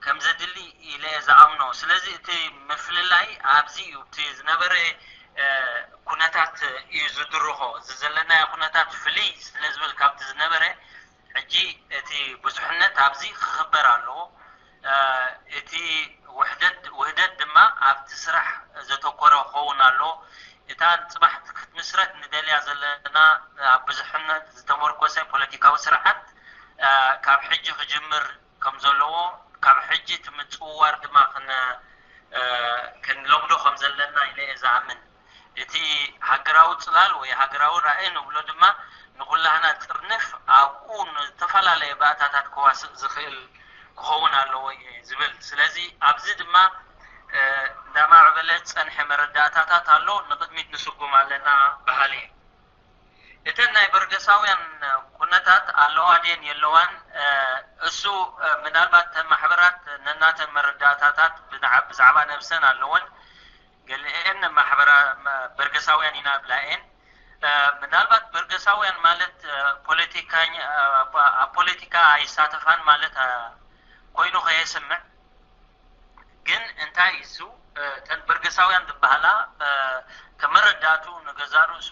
ከም ዘድሊ ኢለ ዝኣምኖ። ስለዚ እቲ ምፍልላይ ኣብዚ እዩ። እቲ ዝነበረ ኩነታት እዩ ዝድርኾ። እዚ ዘለናዮ ኩነታት ፍልይ ስለ ዝብል ካብቲ ዝነበረ ሕጂ እቲ ብዙሕነት ኣብዚ ክኽበር ኣለዎ። እቲ ውሕደት ውህደት ድማ ኣብቲ ስራሕ ዘተኮረ ክኸውን ኣለዎ። እታ ንፅባሕ ክትምስረት ንደልያ ዘለና ኣብ ብዙሕነት ዝተመርኮሰ ፖለቲካዊ ስርዓት ካብ ሕጂ ክጅምር ከም ዘለዎ ካብ ሕጂ እቲ ምፅውዋር ድማ ክንለምዶ ከም ዘለና ኢለ እየ ዝኣምን። እቲ ሃገራዊ ጽላል ወይ ሃገራዊ ራእይ ንብሎ ድማ ንኹላህና ጥርንፍ ኣብኡ ንዝተፈላለየ ባእታታት ከዋስእ ዝኽእል ክኸውን ኣለዎ እየ ዝብል። ስለዚ ኣብዚ ድማ እንዳማዕበለ ዝጸንሐ መረዳእታታት ኣሎ፣ ንቕድሚት ንስጉም ኣለና በሃሊ እየ። እተን ናይ በርገሳውያን ኩነታት ኣለዋ ድየን የለዋን? እሱ ምናልባት ተን ማሕበራት ነናተን መረዳእታታት ብዛዕባ ነብሰን ኣለወን። ገሊአን ማሕበራ በርገሳውያን ኢና ብላ እየን። ምናልባት በርገሳውያን ማለት ፖለቲካኛ ኣብ ፖለቲካ ኣይሳተፋን ማለት ኮይኑ ከየስምዕ። ግን እንታይ እሱ እተን በርገሳውያን ዝበሃላ ከመረዳቱ ንገዛ ርእሱ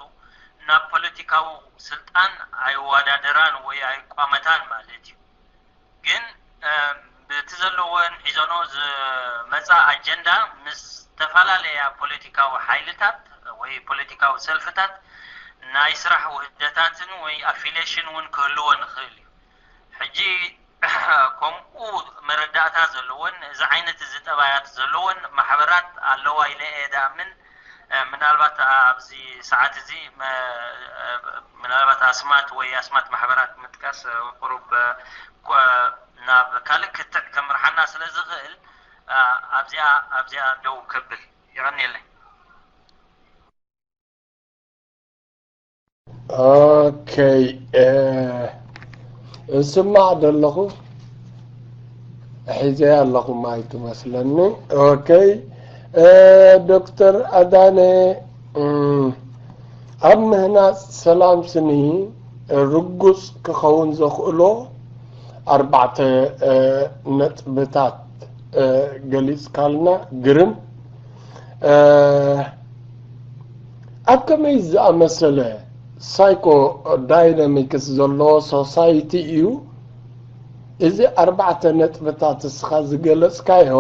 ናብ ፖለቲካዊ ስልጣን ኣይወዳደራን ወይ ኣይቋመታን ማለት እዩ። ግን ብቲ ዘለወን ሒዘኖ ዝመፃ ኣጀንዳ ምስ ዝተፈላለያ ፖለቲካዊ ሓይልታት ወይ ፖለቲካዊ ሰልፍታት ናይ ስራሕ ውህደታትን ወይ ኣፊሌሽን እውን ክህልዎ ንኽእል እዩ። ሕጂ ከምኡ መረዳእታ ዘለወን እዚ ዓይነት እዚ ጠባያት ዘለወን ማሕበራት ኣለዋ ኢለ እየ ዝኣምን። ምናልባት ኣብዚ ሰዓት እዚ ምናልባት ኣስማት ወይ ኣስማት ማሕበራት ምጥቃስ ቁሩብ ናብ ካልእ ክትዕ ከምርሓና ስለ ዝኽእል ኣብዚኣ ኣብዚኣ ደው ከብል። ይቐንየለይ። ኦኬ፣ እስማዕ ደለኹ፣ ሒዘያ ኣለኹ ማይክ መስለኒ። ኦኬ፣ ዶክተር ኣዳነ፣ ኣብ ምህናፅ ሰላም ስኒ ርጉፅ ክኸውን ዘኽእሎ ኣርባዕተ ነጥብታት ገሊፅካልና፣ ግርም። ኣብ ከመይ ዝኣመሰለ ሳይኮ ዳይናሚክስ ዘለዎ ሶሳይቲ እዩ እዚ ኣርባዕተ ነጥብታት እስኻ ዝገለፅካዮ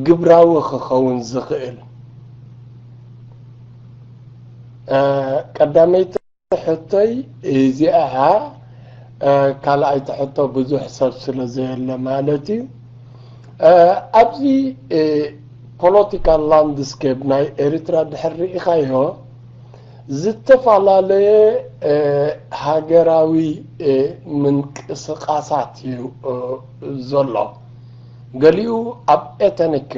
ግብራዊ ክኸውን ዝኽእል? ቀዳመይቲ ሕቶይ እዚኣ እያ። ካልኣይቲ ሕቶ ብዙሕ ሰብ ስለ ዘየለ ማለት እዩ። ኣብዚ ፖለቲካል ላንድስኬፕ ናይ ኤርትራ ድሕር ርኢኻዮ ዝተፈላለየ ሃገራዊ ምንቅስቃሳት እዩ ዘሎ። ገሊኡ ኣብ ኤተኒክ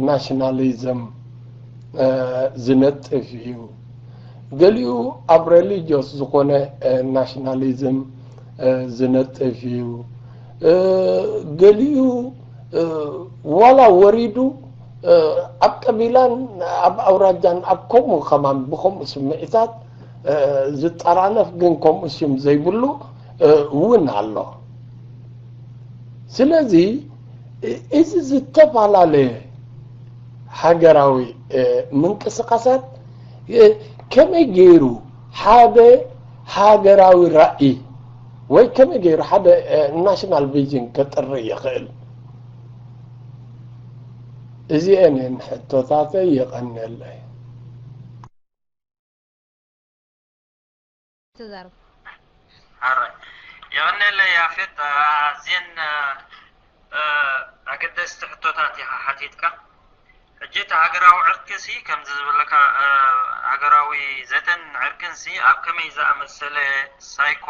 ናሽናሊዝም ዝነጥፍ እዩ። ገሊኡ ኣብ ሬሊጅስ ዝኾነ ናሽናሊዝም ዝነጥፍ እዩ። ገሊኡ ዋላ ወሪዱ ኣብ ቀቢላን ኣብ ኣውራጃን ኣብ ከምኡ ከማን ብከምኡ ስምዒታት ዝጠራነፍ ግን ከምኡ ሽም ዘይብሉ እውን ኣሎ። ስለዚ እዚ ዝተፈላለየ ሃገራዊ ምንቅስቃሳት ከመይ ገይሩ ሓደ ሃገራዊ ራእይ ወይ ከመይ ገይሩ ሓደ ናሽናል ቪዥን ከጥሪ ይኽእል? እዚአን እየን ሕቶታተይ። የቐንየለይ። ተዛረብ። ሓራይ የቐንየለይ ያፌት፣ ኣዝየን ኣገደስቲ ሕቶታት ኢኻ ሓቲትካ። ሕጂ እቲ ሃገራዊ ዕርቂ ሲ ከምዚ ዝብለካ ሃገራዊ ዘተን ዕርቅን ሲ ኣብ ከመይ ዝኣመሰለ ሳይኮ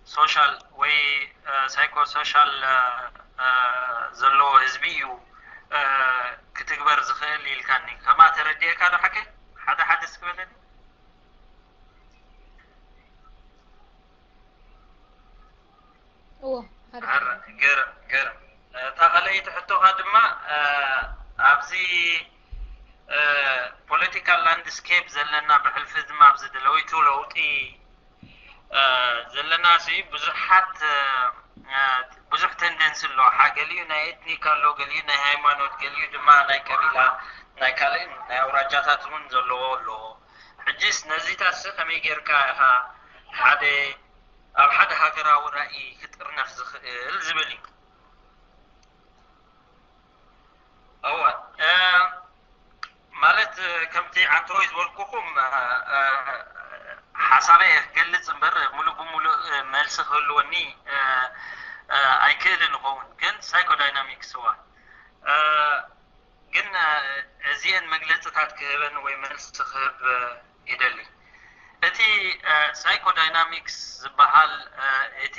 ሶሻል ወይ ሳይኮ ሶሻል ዘለዎ ህዝቢ እዩ ክትግበር ዝኽእል ኢልካኒ። ከማ ተረዲኤካ ዶ ሓቀይ? ሓደ ሓደ እስኪ በለኒ። እዎ ሓደ ሓደ። ገርም ገርም። እታ ካልኣይቲ ሕቶኻ ድማ ኣብዚ ፖለቲካል ላንድስኬፕ ዘለና ብሕልፊ ድማ ኣብዚ ደለዊቱ ለውጢ ዘለና ሲ ብዙሓት ብዙሕ ተንደንሲ ኣሎ። ገሊኡ ናይ ኤትኒክ ኣሎ፣ ገሊኡ ናይ ሃይማኖት፣ ገሊኡ ድማ ናይ ቀቢላ ናይ ካልእን ናይ ኣውራጃታት እውን ዘለዎ ኣሎ። ሕጂስ ነዚታት ሲ ከመይ ጌርካ ኢኻ ሓደ ኣብ ሓደ ሃገራዊ ራእይ ክጥርነፍ ዝኽእል ዝብል እዩ። እወ ማለት ከምቲ ዓንተወይ ዝበልኩኹም ሓሳበይ ክገልፅ እምበር ሙሉእ ብሙሉእ መልሲ ክህልወኒ ኣይክእልን ይኸውን። ግን ሳይኮዳይናሚክስ እዋ ግን እዚአን መግለፅታት ክህበን ወይ መልሲ ክህብ ይደሊ። እቲ ሳይኮዳይናሚክስ ዝበሃል እቲ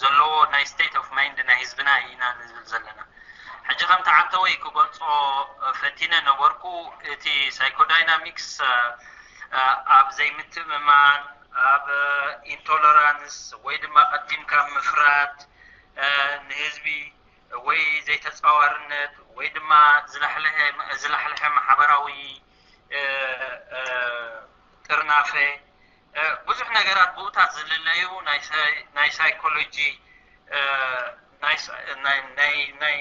ዘለዎ ናይ state of mind ናይ ህዝብና ኢና ንብል ዘለና። ሕጂ ከምቲ ዓንተወይ ክገልፆ ፈቲነ ነበርኩ፣ እቲ ሳይኮዳይናሚክስ ኣብ ዘይምትእምማን፣ ኣብ ኢንቶለራንስ ወይ ድማ ቀዲምካ ምፍራድ ንህዝቢ ወይ ዘይተፃዋርነት ወይ ድማ ዝላሕለሐ ማሕበራዊ ጥርናፈ፣ ብዙሕ ነገራት ብኡታት ዝልለዩ ናይ ሳይኮሎጂ ናይ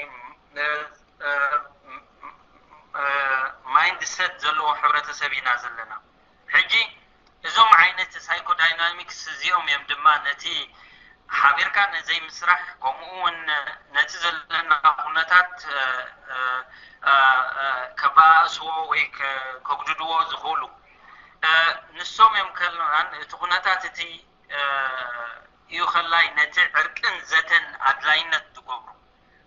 ማይንድሰት ዘለዎ ሕብረተሰብ ኢና ዘለና። ሕጂ እዞም ዓይነት ሳይኮዳይናሚክስ እዚኦም እዮም ድማ ነቲ ሓቢርካ ነዘይምስራሕ፣ ከምኡ እውን ነቲ ዘለና ኩነታት ከባእስዎ ወይ ከጉድድዎ ዝኽእሉ። ንሶም እዮም ከለኻን እቲ ኩነታት እቲ እዩ ከላይ ነቲ ዕርቅን ዘተን ኣድላይነት ዝገብሩ።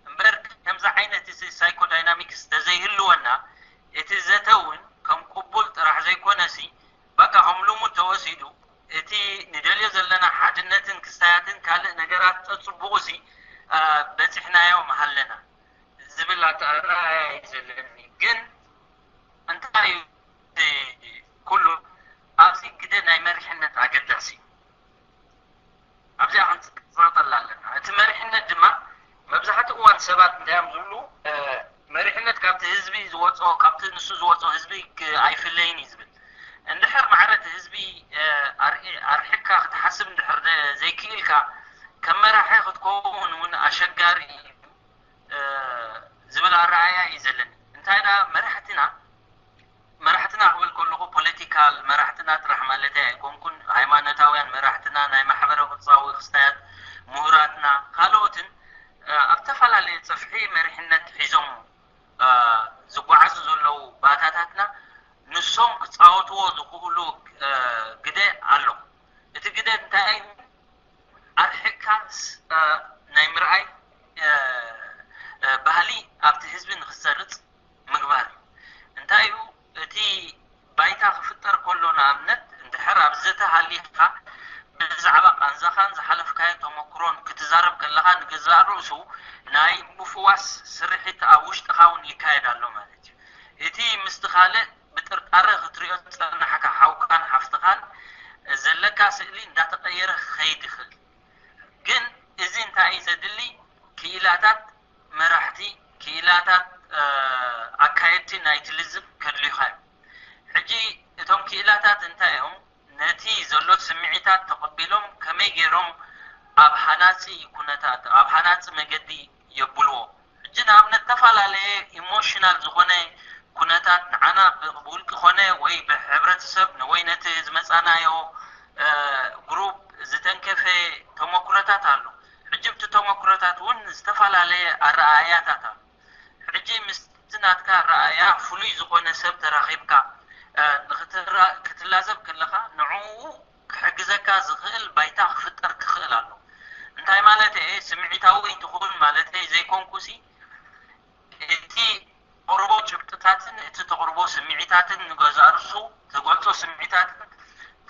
እምበር ከምዚ ዓይነት እዚ ሳይኮዳይናሚክስ ተዘይህልወና፣ እቲ ዘተ እውን ከም ቅቡል ጥራሕ ዘይኮነሲ፣ በቃ ከም ልሙድ ተወሲዱ፣ እቲ ንደልዮ ዘለና ሓድነትን ክስታያትን ካልእ ነገራት ጸጽቡቑሲ በጺሕናዮ ምሃለና ዝብል ኣተኣረኣያ እዩ ዘለኒ። ግን እንታይ እዩ ኩሉ ኣብዚ ግደ ናይ መሪሕነት ኣገዳሲ እዩ። ኣብዚኣ ክንፅፀጠላ ኣለና። እቲ መሪሕነት ድማ መብዛሕትኡ እዋን ሰባት እንታይ እዮም ዝብሉ፣ መሪሕነት ካብቲ ህዝቢ ዝወፅኦ፣ ካብቲ ንሱ ዝወፅኦ ህዝቢ ኣይፍለይን እዩ ዝብል። እንድሕር ማዕረ እቲ ህዝቢ ኣርሒቅካ ክትሓስብ እንድሕር ዘይክኢልካ፣ ከም መራሒ ክትከውን እውን ኣሸጋሪ እዩ ዝብል ኣረኣያ እዩ ዘለኒ። እንታይ ደኣ መራሕትና መራሕትና ክብል ከለኹ ፖለቲካል መራሕትና ጥራሕ ማለተይ ኣይኮንኩን። ሃይማኖታውያን መራሕትና፣ ናይ ማሕበረ ቅርጻዊ ክስታያት፣ ምሁራትና፣ ካልኦትን ኣብ ዝተፈላለየ ጽፍሒ መሪሕነት ሒዞም ዝጓዓዙ ዘለዉ ባእታታትና ንሶም ክጻወትዎ ዝኽእሉ ግደ ኣሎ። እቲ ግደ እንታይ እዩ? ኣርሒቕካ ናይ ምርኣይ ባህሊ ኣብቲ ህዝቢ ንክሰርጽ ምግባር እዩ። እንታይ እዩ እቲ ባይታ ክፍጠር ከሎ፣ ንኣብነት እንድሕር ኣብ ዘተ ሃሊኻ ብዛዕባ ቃንዛኻን ዝሓለፍካዮ ተመክሮን ክትዛረብ ከለኻ፣ ንገዛእ ርእሱ ናይ ምፍዋስ ስርሒት ኣብ ውሽጥኻ እውን ይካየድ ኣሎ ማለት እዩ። እቲ ምስቲ ካልእ ብጥርጣረ ክትሪኦ ዝጸናሕካ ሓውካን ሓፍትኻን ዘለካ ስእሊ እንዳተቐየረ ክኸይድ ይኽእል። ግን እዚ እንታይ እዩ ዘድሊ? ክኢላታት መራሕቲ፣ ክኢላታት ኣካየድቲ ናይቲ ልዝብ ከድልዩኻ እዮም። ሕጂ እቶም ክኢላታት እንታይ እዮም? ነቲ ዘሎ ስምዒታት ተቐቢሎም ከመይ ገይሮም ኣብ ሃናፂ ኩነታት፣ ኣብ ሃናፂ መገዲ የብልዎ። ሕጂ ንኣብነት ዝተፈላለየ ኢሞሽናል ዝኾነ ኩነታት ንዓና ብውልቂ ኮነ ወይ ብሕብረተሰብ ወይ ነቲ ዝመፃናዮ ግሩፕ ዝተንከፈ ተመኩረታት ኣሎ። ሕጂ ብቲ ተመኩረታት እውን ዝተፈላለየ ኣረኣእያታት ኣሎ። ሕጂ ምስቲ ናትካ ኣረኣእያ ፍሉይ ዝኾነ ሰብ ተራኺብካ ክትላዘብ ከለኻ ንዕኡ ክሕግዘካ ዝኽእል ባይታ ክፍጠር ክኽእል ኣሎ። እንታይ ማለት እየ? ስምዒታዊ ትኹን ማለተይ ዘይኮንኩሲ፣ እቲ ተቕርቦ ጭብጥታትን እቲ ተቕርቦ ስምዒታትን ንገዛእ ርእሱ ተገልጾ ስምዒታትን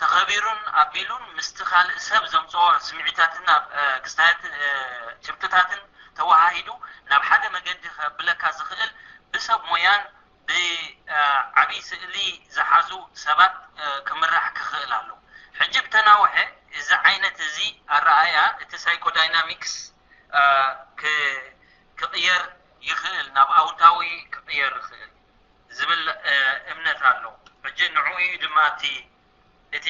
ተኸቢሩን ኣቢሉን ምስቲ ካልእ ሰብ ዘምጽኦ ስምዒታትን ክስታያት ጭብጥታትን ተወሃሂዱ ናብ ሓደ መገዲ ከብለካ ዝኽእል ብሰብ ሞያን ብዓብይ ስእሊ ዝሓዙ ሰባት ክምራሕ ክኽእል ኣሎ። ሕጂ ብተናውሐ እዚ ዓይነት እዚ ኣረኣያ እቲ ሳይኮዳይናሚክስ ክቕየር ይኽእል፣ ናብ ኣውንታዊ ክቕየር ይኽእል ዝብል እምነት ኣሎ። ሕጂ ንዕኡ እዩ ድማ እቲ እቲ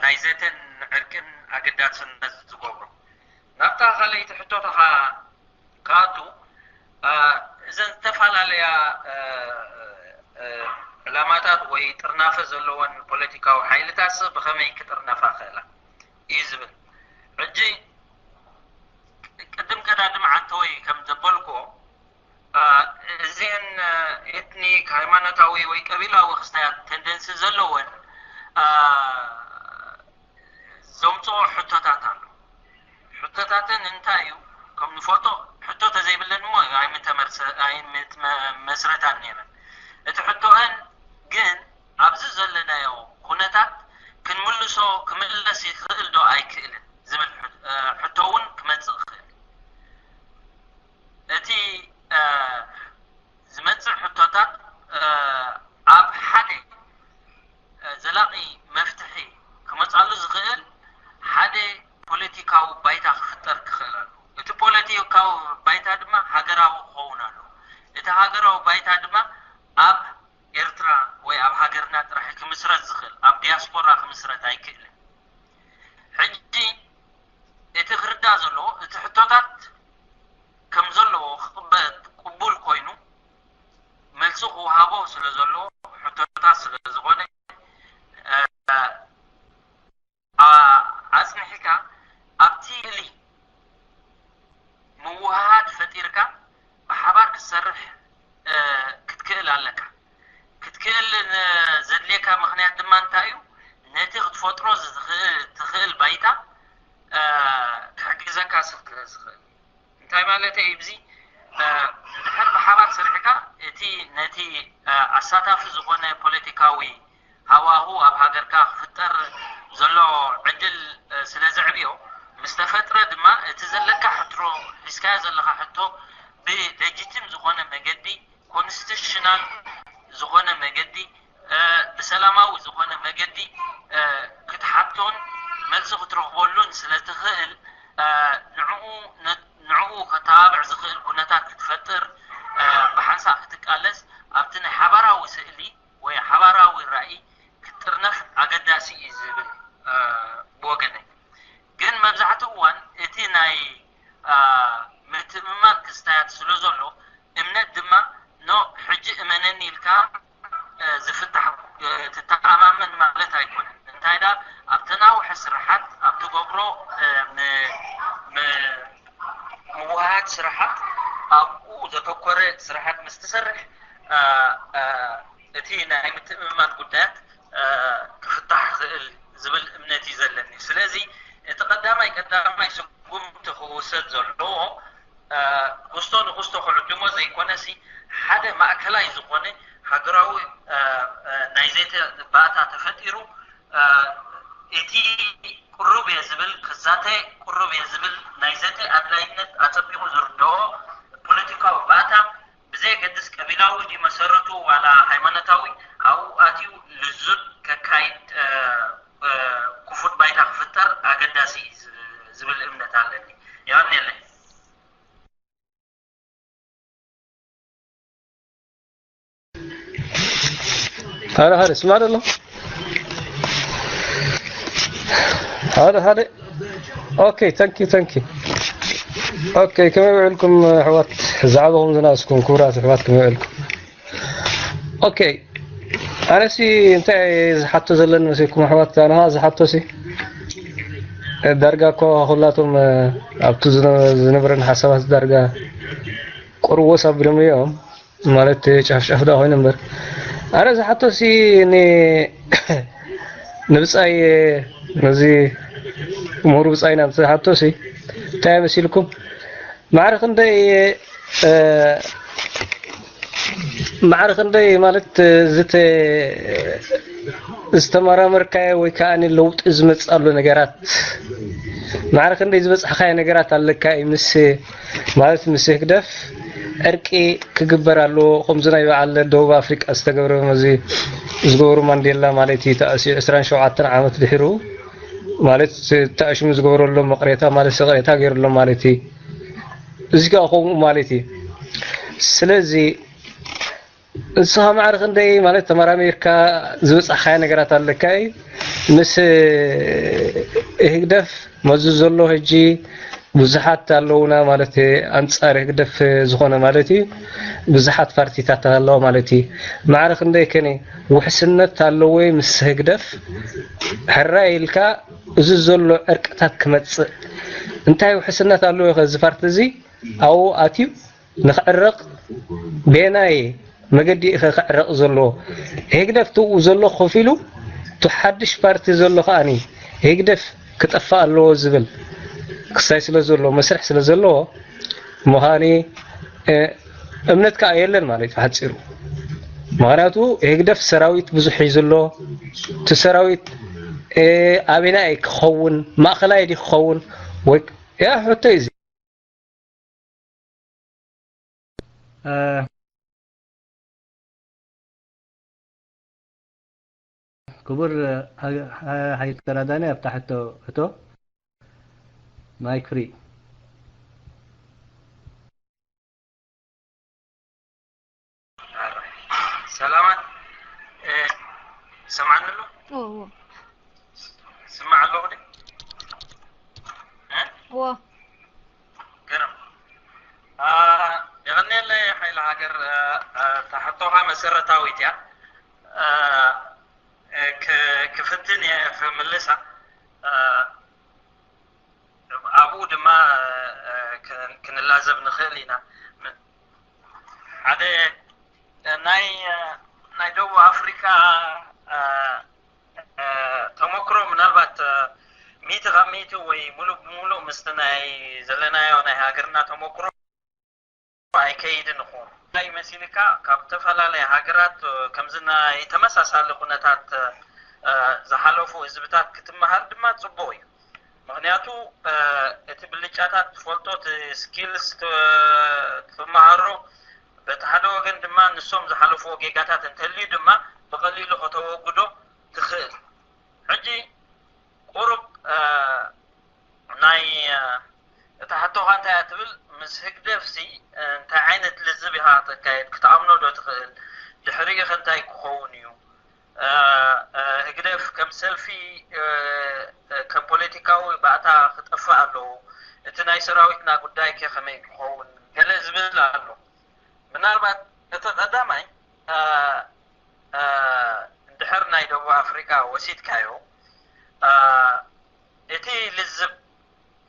ናይ ዘተን ዕርቅን ኣገዳስነት ዝገብሮ። ናብታ ካልኣይቲ ሕቶታኻ ክኣቱ፣ እዘን ዝተፈላለያ ዕላማታት ወይ ጥርናፈ ዘለወን ፖለቲካዊ ሓይልታትስ ብኸመይ ክጥርነፋ ክእላ እዩ ዝብል። ሕጂ ቅድም ቀዳድም ዓንተወይ ከም ዘበልክዎ፣ እዚአን ኤትኒክ፣ ሃይማኖታዊ ወይ ቀቢላዊ ክስታያት ተንደንሲ ዘለወን ዘምፅኦ ሕቶታት ኣሎ። ሕቶታተን እንታይ እዩ? ከም ንፈልጦ ሕቶ ተዘይብለን እሞ ኣይምተመር ኣይምትመስረታን ነይረን። እቲ ሕቶአን ግን ኣብዚ ዘለናዮ ኩነታት ክንምልሶ ክምለስ ይኽእል ዶ ኣይክእልን ዝብል ሕቶ እውን ክመፅእ ይኽእል። እቲ ዝመፅእ ሕቶታት ኣብ ሓደ ዘላቒ መፍትሒ ክመፃሉ ዝኽእል ሓደ ፖለቲካዊ ባይታ ክፍጠር ክኽእል ኣሎ። እቲ ፖለቲካዊ ባይታ ድማ ሃገራዊ ክኸውን ኣሎ። እቲ ሃገራዊ ባይታ ድማ ኣብ ኤርትራ ወይ ኣብ ሃገርና ጥራሕ ክምስረት ዝኽእል፣ ኣብ ዲያስፖራ ክምስረት ኣይክእልን። ሕጂ እቲ ክርዳእ ዘለዎ እቲ ሕቶታት ከም ዘለዎ ክቕበል ቅቡል ኮይኑ መልሲ ክወሃቦ ስለ ዘለዎ ሕቶታት ስለ ዝኾነ ኣፅኒሕካ ኣብቲ ሊ ምውሃሃድ ፈጢርካ ብሓባር ክትሰርሕ ክትክእል ኣለካ። ክትክእል ዘድልየካ ምኽንያት ድማ እንታይ እዩ? ነቲ ክትፈጥሮ ትኽእል ባይታ ክሕግዘካ ስለ ዝኽእል። እንታይ ማለት እዩ? ብዚ እንድሕር ብሓባር ሰሪሕካ እቲ ነቲ ኣሳታፊ ዝኾነ ፖለቲካዊ ሃዋሁ ኣብ ሃገርካ ክፍጠር ዘሎ ዕድል ስለ ዘዕብዮ፣ ምስ ተፈጥረ ድማ እቲ ዘለካ ሕትሮ ሒዝካዮ ዘለኻ ሕቶ ብለጂቲም ዝኾነ መገዲ፣ ኮንስቲቱሽናል ዝኾነ መገዲ፣ ብሰላማዊ ዝኾነ መገዲ ክትሓቶን መልሲ ክትረኽበሉን ስለ ትኽእል፣ ንዕኡ ንዕኡ ከተባብዕ ዝኽእል ኩነታት ክትፈጥር፣ ብሓንሳእ ክትቃለስ ኣብቲ ናይ ሓባራዊ ስእሊ ወይ ሓባራዊ ራእይ ክትጥርነፍ ኣገዳሲ እዩ ዝብል ብወገነይ። ግን መብዛሕትኡ እዋን እቲ ናይ ምትእምማን ክስታያት ስለ ዘሎ እምነት ድማ ኖ ሕጂ እመነኒ ኢልካ ዝፍታሕ ትተኣማመን ማለት ኣይኮነን። እንታይ ዳ ኣብ ተናውሐ ስራሓት ኣብ ትገብሮ ምውሃድ ስራሓት ኣብኡ ዘተኮረ ስራሓት ምስ ትሰርሕ እቲ ናይ ምትእምማን ጉዳያት ክፍታሕ ክእል ዝብል እምነት እዩ ዘለኒ። ስለዚ እቲ ቀዳማይ ቀዳማይ ስጉምቲ ክውሰድ ዘለዎ ክስቶ ንክስቶ ክዕድሞ ዘይኮነሲ ሓደ ማእከላይ ዝኾነ ሃገራዊ ናይ ዘይተ ባእታ ተፈጢሩ እቲ ቅሩብ እየ ዝብል ክዛተ ቅሩብ እየ ዝብል ናይ ዘተ ኣድላይነት ኣጸቢቑ ዝርድኦ ፖለቲካዊ ባእታ ብዘየገድስ ቀቢላዊ ድዩ መሰረቱ ዋላ ሃይማኖታዊ ኣብኡ ኣትዩ ልዙብ ከካይድ ክፉት ባይታ ክፍጠር ኣገዳሲ እዩ ዝብል እምነት ኣለኒ። የቐንየለይ። ሓደ ሓደ ስማዕ ደሎ ሓደ ሓደ ኦኬ ታንኪ ታንኪ ኦኬ ከመይ ውዕልኩም ኣሕዋት ዛዕባኹም ዝናስኩም ክቡራት ኣሕዋት ከመይ ውዕልኩም ኦኬ ኣነሲ እንታይ ዝሓቶ ዘለኒ መሲልኩም ኣሕዋት ኣነኻ ዝሓቶሲ ዳርጋ እኮ ኩላቶም ኣብቲ ዝነበረን ሓሳባት ዳርጋ ቁርቦስ ኣቢሎም እዮም ማለት ጫፍጫፍ ዳ ኮይኑ እምበር ኣረ ዝሓቶሲ ንብፃይ ነዚ ምሁር ብፃይና ዝሓቶሲ እንታይ መሲልኩም ማዕረ ክንደይ ማዕረ ክንደይ ማለት ዝተ ዝተመራመርካዮ ወይ ከዓ ለውጢ ዝመፅኣሉ ነገራት ማዕረ ክንደይ ዝበፅሕካዮ ነገራት ኣለካ እዩ ምስ ማለት ምስ ህግደፍ ዕርቂ ክግበር ኣለዎ ከምዚ ናይ በዓል ደቡብ ኣፍሪቃ ዝተገብረ እዚ ዝገበሩ ማንዴላ ማለት እዩ ተኣስዩ ዕስራን ሸውዓተን ዓመት ድሕሩ ማለት ተኣሽሙ ዝገበረሎም መቕሬታ ማለት ስቕሬታ ገይሩሎም ማለት እዩ እዚ ከዓ ከምኡ ማለት እዩ ስለዚ ንስኻ ማዕረ ክንደይ ማለት ተመራሚርካ ዝበፃሕካዮ ነገራት ኣለካ እዩ ምስ ህግደፍ መዙ ዘሎ ሕጂ ብዙሓት ኣለውና ማለት ኣንፃር ህግደፍ ዝኾነ ማለት እዩ ብዙሓት ፓርቲታት ኣለዋ ማለት እዩ ማዕረ ክንደይ ከነ ውሕስነት ኣለዎ ምስ ህግደፍ ሕራይ ኢልካ እዚ ዘሎ ዕርቅታት ክመፅእ እንታይ ውሕስነት ኣለዎ እዚ ፓርቲ እዚ ኣብኡ ኣትዩ ንኽዕረቕ ቤናይ መገዲ ኢኸ ክዕረቕ ዘለዎ ህግደፍ ትኡ ዘሎ ኮፍ ኢሉ እቲ ሓድሽ ፓርቲ ዘሎ ከዓኒ ህግደፍ ክጠፍእ ኣለዎ ዝብል ክሳይ ስለ ዘለዎ መስርሕ ስለ ዘለዎ ምዃኒ እምነት ከዓ የለን ማለት እዩ ሓፂሩ። ምክንያቱ ህግደፍ ሰራዊት ብዙሕ ሒዙ ኣሎ። እቲ ሰራዊት ኣበናይ ክኸውን፣ ማእኸላይ ድዩ ክኸውን ወይ ያ ሕቶ እዩ። ክቡር ሓይል ተራዳኒ ኣብታ ሕቶ እቶ ማይክ ፍሪ። ሰላማት ሰማዕኒ ኣሎ። ስማዕ ኣለኹ ዲ ዎ ገረም። የቐንየለይ ሓይሊ ሃገር። ታሕቶኻ መሰረታዊት እያ። ክፍትን እየ ክምልሳ። ኣብኡ ድማ ክንላዘብ ንኽእል ኢና። ሓደ ናይ ናይ ደቡብ ኣፍሪካ ተመክሮ ምናልባት ሚእቲ ካብ ሚእቲ ወይ ሙሉእ ብሙሉእ ምስቲ ናይ ዘለናዮ ናይ ሃገርና ተመክሮ ኣይከይድን እኮ። እንታይ መሲልካ ካብ ዝተፈላለያ ሃገራት ከምዚ ናይ ተመሳሳሊ ኩነታት ዝሓለፉ ህዝብታት ክትመሃር ድማ ፅቡቕ እዩ። ምክንያቱ እቲ ብልጫታት ትፈልጦ፣ እቲ ስኪልስ ትመሃሮ፣ በቲ ሓደ ወገን ድማ ንሶም ዝሓለፍዎ ጌጋታት እንተልዩ ድማ ብቐሊሉ ከተወግዶ ትኽእል። ሕጂ ቁሩብ ናይ እታ ሕቶኻ እንታይ እያ ትብል፣ ምስ ህግደፍሲ እንታይ ዓይነት ልዝብ ኢኻ ተካየድ፣ ክትኣምኖ ዶ ትኽእል፣ ድሕሪኡ ኸ እንታይ ክኸውን እዩ? ህግደፍ ከም ሰልፊ ከም ፖለቲካዊ ባእታ ክጠፍእ ኣለዎ። እቲ ናይ ሰራዊትና ጉዳይ ከ ከመይ ክኸውን ገለ ዝብል ኣሎ። ምናልባት እቲ ቀዳማይ እንድሕር ናይ ደቡብ ኣፍሪካ ወሲድካዮ እቲ ልዝብ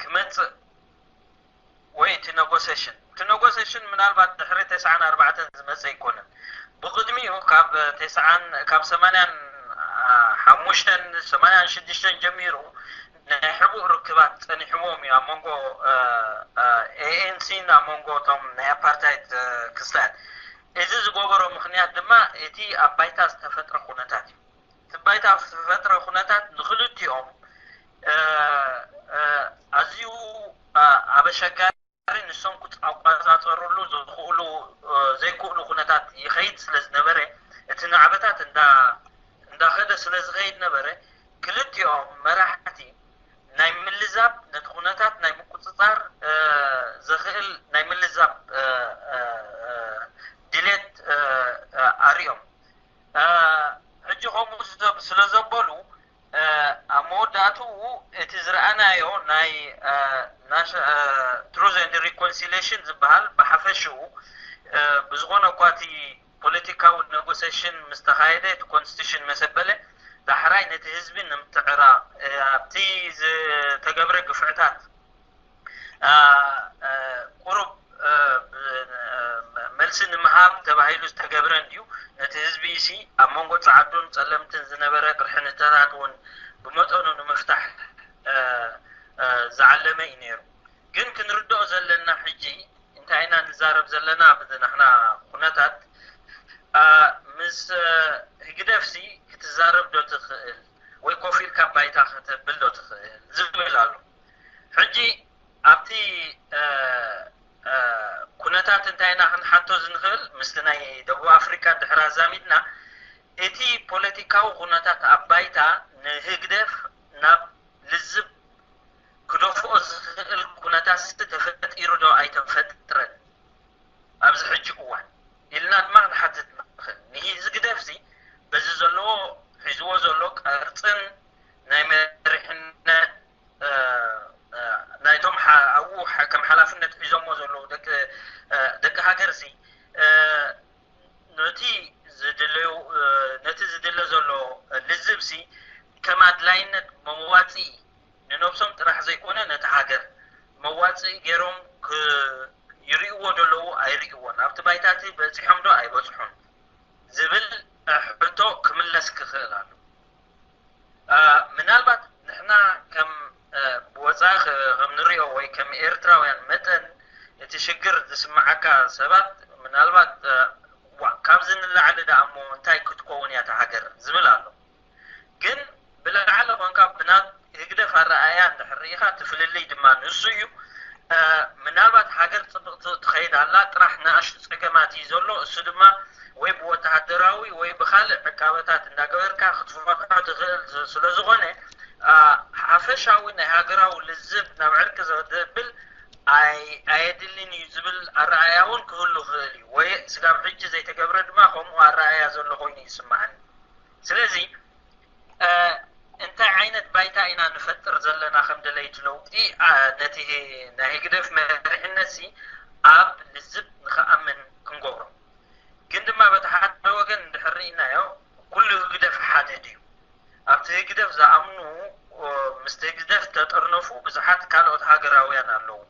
ክመፅእ ወይ እቲ ነጎሴሽን እቲ ነጎሴሽን ምናልባት ድሕሪ ተስዓን ኣርባዕተን ዝመፀ ኣይኮነን። ብቕድሚኡ ካብ ተስዓን ካብ ሰማንያን ሓሙሽተን ሰማንያን ሽዱሽተን ጀሚሩ ናይ ሕቡእ ርክባት ፀኒሕዎም እዩ ኣብ መንጎ ኤኤንሲን ኣብ መንጎ እቶም ናይ ኣፓርታይድ ክስታያት። እዚ ዝገበሮ ምኽንያት ድማ እቲ ኣብ ባይታ ዝተፈጥረ ኩነታት እዩ። እቲ ባይታ ዝተፈጥረ ኩነታት ንክልቲኦም ኣዝዩ ኣብ ኣሸጋሪ ንሶም ክቋፃፀርሉ ዝኽእሉ ዘይክእሉ ኩነታት ይኸይድ ስለ ዝነበረ እቲ ናዕበታት እንዳኸደ ስለ ዝኸይድ ነበረ ክልቲኦም መራሕቲ ናይ ምልዛብ ነቲ ኩነታት ናይ ምቁፅፃር ዘኽእል ናይ ምልዛብ ድሌት ኣርእዮም። ሕጂ ከምኡ ስለ ዘበሉ ኣብ መወዳእትኡ እቲ ዝረኣናዮ ናይ Truth and Reconciliation ዝበሃል ብሓፈሽኡ ብዝኾነ እኳ እቲ ፖለቲካዊ ነጎሴሽን ምስ ተኻየደ እቲ ኮንስቲቱሽን መሰበለ ዳሕራይ ነቲ ህዝቢ ንምትዕራቕ ኣብቲ ዝተገብረ ግፍዕታት ቁሩብ መልሲ ንምሃብ ተባሂሉ ዝተገብረ እንድዩ። ነቲ ህዝቢ ሲ ኣብ መንጎ ፃዓዱን ፀለምትን ዝነበረ ቅርሕንተታት እውን ብመጠኑ ንምፍታሕ ዝዓለመ እዩ ነይሩ። ግን ክንርድኦ ዘለና ሕጂ እንታይ ኢና ንዛረብ ዘለና ብናሕና ኩነታት ምስ ህግደፍሲ ክትዛረብ ዶ ትኽእል ወይ ኮፍ ኢልካ ባይታ ከተብል ዶ ትኽእል ዝብል ኣሎ። ሕጂ ኣብቲ ኩነታት እንታይ ኢና ክንሓቶ ዝንኽእል ምስቲ ናይ ደቡብ ኣፍሪካ ድሕሪ ኣዛሚድና እቲ ፖለቲካዊ ኩነታት ኣብ ባይታ ንህግደፍ ናብ ልዝብ ክደፍኦ ዝኽእል ኩነታት ተፈጢሩ ዶ ኣይተፈጥረን ኣብዚ ሕጂ እዋን ኢልና ድማ ክንሓትት ንኽእል። ንህዝቢ ህግደፍ ሲ በዚ ዘለዎ ሒዝዎ ዘሎ ቅርፅን ናይ መሪሕነት ናይቶም ኣብኡ ከም ሓላፍነት ሒዞሞ ዘለዉ ደቂ ደቂ ሃገር ሲ ነቲ ዝድለዩ ነቲ ዝድለ ዘሎ ልዝብ ሲ ከም ኣድላይነት መዋፅኢ ንነብሶም ጥራሕ ዘይኮነ ነቲ ሃገር መዋፅኢ ገይሮም ይርእይዎ ዘለዉ ኣይርእይዎን ኣብቲ ባይታቲ በፂሖም ዶ ኣይበፅሑን ዝብል ሕቶ ክምለስ ክኽእል ኣሎ። ምናልባት ንሕና ከም ብወፃኢ ከም ንሪኦ ወይ ከም ኤርትራውያን መጠን እቲ ሽግር ዝስምዓካ ሰባት ምናልባት እ፣ ዋ ካብዚ ንላዕሊ ደኣ እሞ እንታይ ክትከውን እያ እታ ሃገር ዝብል ኣሎ። ግን ብላዕሊ ኮንካ ብናት ህግደፍ ኣረኣእያ እንድሕር ርኢኻ እቲ ፍልልይ ድማ ንሱ እዩ። እ፣ ምናልባት ሃገር ጽብቕቲ ትኸይድ ኣላ፣ ጥራሕ ንኣሽቱ ጸገማት እዩ ዘሎ። እሱ ድማ ወይ ብወተሃደራዊ ወይ ብኻልእ ዕቃበታት እንዳገበርካ ክትፈትሖ ትኽእል ዝ- ስለ ዝኾነ፣ እ፣ ሓፈሻዊ ናይ ሃገራዊ ልዝብ ናብ ዕርቂ ዘብል ኣይ ኣየድልን እዩ ዝብል ኣረኣእያ እውን ክህሉ ይኽእል እዩ። ወይ ስጋብ ሕጂ ዘይተገብረ ድማ ከምኡ ኣረኣእያ ዘሎ ኮይኑ ይስምዓኒ። ስለዚ እ፣ እንታይ ዓይነት ባይታ ኢና ንፈጥር ዘለና ከም ደለይቲ ለውጢ፣ እ፣ ነቲ ናይ ህግደፍ መሪሕነት ሲ ኣብ ልዝብ ንኽኣምን ክንገብሮ። ግን ድማ በቲ ሓደ ወገን እንድሕር ርኢናዮ ኩሉ ህግደፍ ሓደ ድዩ? ኣብቲ ህግደፍ ዝኣምኑ እ፣ ምስቲ ህግደፍ ተጠርነፉ ብዙሓት ካልኦት ሃገራውያን ኣለዉ።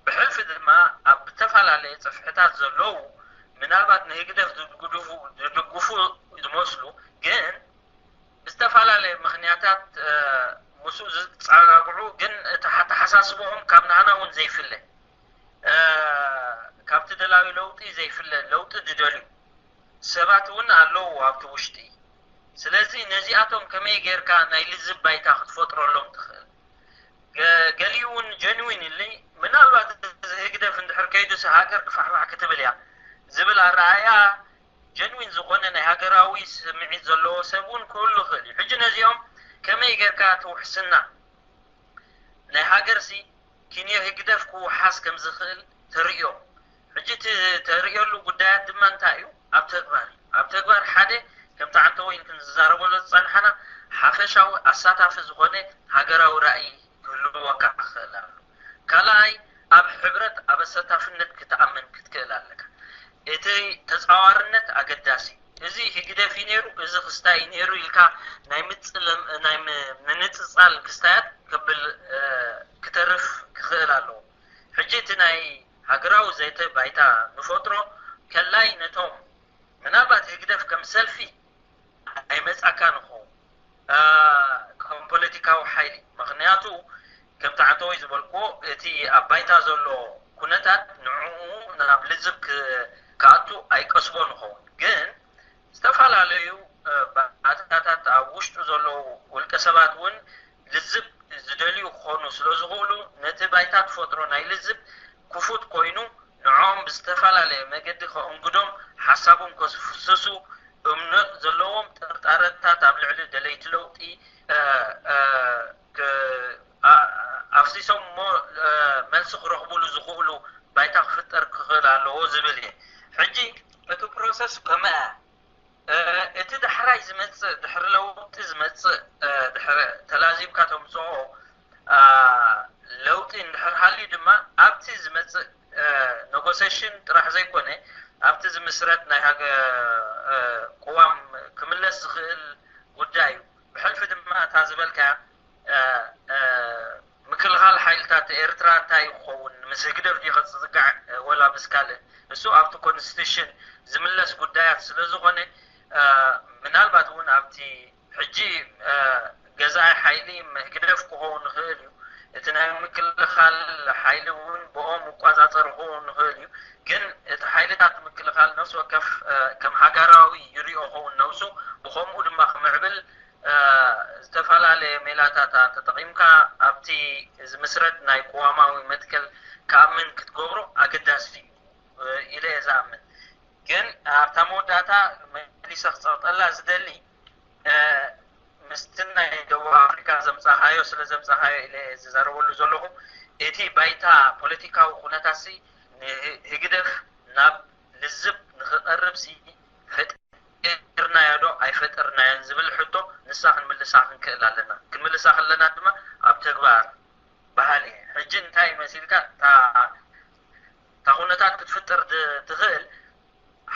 ብሕልፊ ድማ ኣብ ዝተፈላለየ ጽፍሕታት ዘለዉ ምናልባት ንህግደፍ ዝድግፉ ዝድግፉ ዝመስሉ ግን ብዝተፈላለየ ምኽንያታት እ፣ ምስኡ ዝጸጋግዑ ግን እቲ ኣተሓሳስብኦም ካብ ናህና እውን ዘይፍለ እ፣ ካብቲ ደላዊ ለውጢ ዘይፍለ ለውጢ ዝደልዩ ሰባት እውን ኣለዉ ኣብቲ ውሽጢ። ስለዚ ነዚኣቶም ከመይ ጌርካ ናይ ልዝብ ባይታ ክትፈጥረሎም ትኽእል? ገ- ገሊኡ እውን ጀንዊን ኢሊ ምናልባት እዚ ህግደፍ እንድሕር ከይዱስ ሃገር ክፋሕፋሕ ክትብል እያ ዝብል ኣረኣእያ ጀንዊን ዝኾነ ናይ ሃገራዊ ስምዒት ዘለዎ ሰብ እውን ክህሉ ይኽእል እዩ። ሕጂ ነዚኦም ከመይ ጌርካ እቲ ውሕስና ናይ ሃገርሲ ኪንዮ ህግደፍ ክውሓስ ከም ዝኽእል ተርእዮ። ሕጂ እቲ ተርእየሉ ጉዳያት ድማ እንታይ እዩ? ኣብ ተግባር እዩ። ኣብ ተግባር ሓደ ከምቲ ዓንተ ወይን ክንዝዛረበሉ ዝጸንሓና ሓፈሻዊ ኣሳታፊ ዝኾነ ሃገራዊ ራእይ ክህልወካ ክኽእል ኣሎ። ካልኣይ ኣብ ሕብረት ኣብ ኣሳታፍነት ክትኣምን ክትክእል ኣለካ። እቲ ተጻዋርነት ኣገዳሲ እዩ። እዚ ህግደፍ እዩ ነይሩ፣ እዚ ክስታይ እዩ ነይሩ ኢልካ ናይ ምጽልም ናይ ም- ምንጽጻል ክስታያት ከብል እ፣ ክተርፍ ክኽእል ኣለዎ። ሕጂ እቲ ናይ ሃገራዊ ዘተ ባይታ ንፈጥሮ ከላይ ነቶም ምናልባት ህግደፍ ከም ሰልፊ ኣይመጻካ ንኸውን እ፣ ከም ፖለቲካዊ ሓይሊ ምክንያቱ ከምቲ ዓንተወይ ዝበልክዎ እቲ ኣብ ባይታ ዘሎ ኩነታት ንዕኡ ናብ ልዝብ ክ- ክኣቱ ኣይቀስቦ ንኸውን ግን ዝተፈላለዩ እ፣ ባእታታት ኣብ ውሽጡ ዘለዉ ውልቀ ሰባት እውን ልዝብ ዝደልዩ ክኾኑ ስለ ዝኽእሉ ነቲ ባይታ ተፈጥሮ ናይ ልዝብ ክፉት ኮይኑ ንዕኦም ብዝተፈላለየ መገዲ ከእንግዶም ሓሳቦም ከፍስሱ እምነት ዘለዎም ጥርጣረታት ኣብ ልዕሊ ደለይቲ ለውጢ እ፣ እ፣ ክ- ኣ- ኣፍሲሶም እሞ እ፣ መልሲ ክረኽቡሉ ዝኽእሉ ባይታ ክፍጠር ክኽእል ኣለዎ ዝብል እየ። ሕጂ እቲ ፕሮሰስ ከመኣ እ፣ እቲ ዳሕራይ ዝመጽእ ድሕሪ ለውጢ ዝመጽእ እ፣ ድሕሪ ተላዚብካ ተምጽኦ ኣ፣ ለውጢ እንድሕር ሃልዩ ድማ ኣብቲ ዝመጽእ እ፣ ኔጎሴሽን ጥራሕ ዘይኮነ ኣብቲ ዝምስረት ናይ ሃገ እ፣ ቅዋም ክምለስ ዝኽእል ጉዳይ እዩ። ብሕልፊ ድማ እታ ዝበልካያ እ፣ እ፣ ምክልኻል ሓይልታት ኤርትራ እንታይ ክኸውን ምስ ህግደፍ ድዩ ከጽግዕ እ፣ ወላ ምስ ካልእ እሱ ኣብቲ ኮንስቲቱሽን ዝምለስ ጉዳያት ስለ ዝኾነ እ፣ ምናልባት እውን ኣብቲ ሕጂ እ፣ ገዛኢ ሓይሊ ህግደፍ ክኸውን ይኽእል እዩ። እቲ ናይ ምክልኻል ሓይሊ እውን ብኦም ይቋጻጸር ክኸውን ይኽእል እዩ። ግን እቲ ሓይልታት ምክልኻል ነፍሲ ወከፍ እ፣ ከም ሃገራዊ ይሪኦ ክኸውን ነብሱ ብኸምኡ ድማ ክምዕብል እ፣ ዝተፈላለየ ሜላታት ተጠቒምካ ኣብቲ ዝምስረት ናይ ቅዋማዊ መትከል ክኣምን ክትገብሮ ኣገዳሲ እዩ እ፣ ኢለ እየ ዝኣምን። ግን ኣብታ መወዳእታ መሊሰ ክጸቕጠላ ዝደሊ እ፣ ምስቲ ናይ ደቡብ ኣፍሪካ ዘምጻኻዮ ስለ ዘምጻኻዮ ኢለ እየ ዝዛረበሉ ዘለኹ። እቲ ባይታ ፖለቲካዊ ኩነታትሲ ንህግደፍ ናብ ልዝብ ንኽቐርብሲ ፈጢርናዮ ዶ ኣይፈጠርናዮን ዝብል ሕቶ ንሳ ክንምልሳ ክንክእል ኣለና። ክንምልሳ ከለና ድማ ኣብ ተግባር በሃሊ እየ። ሕጂ እንታይ መሲልካ እታ እታ ኩነታት ክትፍጠር ድ- ትኽእል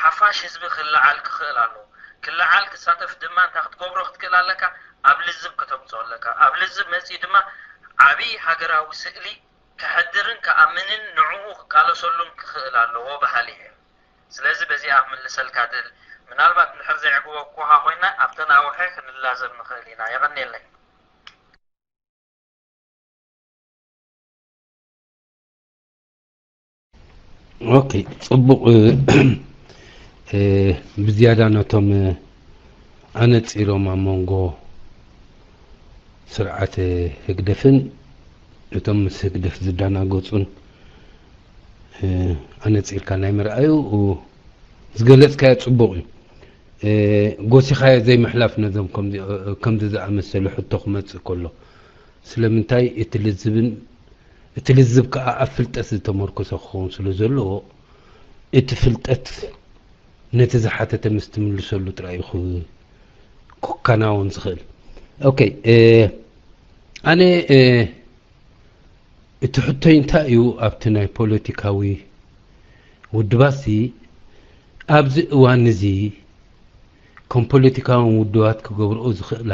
ሓፋሽ ህዝቢ ክለዓል ክኽእል ኣለዎ። ክለዓል ክሳተፍ ድማ እንታይ ክትገብሮ ክትክእል ኣለካ? ኣብ ልዝብ ከተምፅኦ ኣለካ። ኣብ ልዝብ መፂኡ ድማ ዓብዪ ሃገራዊ ስእሊ ከሕድርን ከኣምንን ንዕኡ ክቃለሰሉን ክኽእል ኣለዎ በሃሊ እየ። ስለዚ በዚኣ ክምልሰልካ ድእል። ምናልባት እንድሕር ዘዕግበኩኻ ኮይና ኣብተን ኣውርሒ ክንላዘብ ንኽእል ኢና። የቐንየለይ። ኦኬ፣ ጽቡቕ። ብዝያዳ ነቶም ኣነጺሮም ኣብ መንጎ ስርዓት ህግደፍን እቶም ምስ ህግደፍ ዝዳናገጹን ኣነጺርካ ናይ ምርኣዩ ዝገለጽካዮ ጽቡቕ እዩ። ጎሲኻዮ ዘይምሕላፍ ነዞም ከምዚ ዝኣመሰሉ ሕቶ ክመጽእ ከሎ ስለምንታይ እቲ ልዝብን እቲ ልዝብ ከኣ ኣብ ፍልጠት ዝተመርኮሰ ክኸውን ስለ ዘለዎ እቲ ፍልጠት ነቲ ዝሓተተ ምስ ትምልሰሉ ጥራይ እዩ ክከናወን ዝኽእል። ኦኬ፣ ኣነ እቲ ሕቶይ እንታይ እዩ ኣብቲ ናይ ፖለቲካዊ ውድባሲ ኣብዚ እዋን እዚ ከም ፖለቲካውን ውድባት ክገብርኦ ዝኽእላ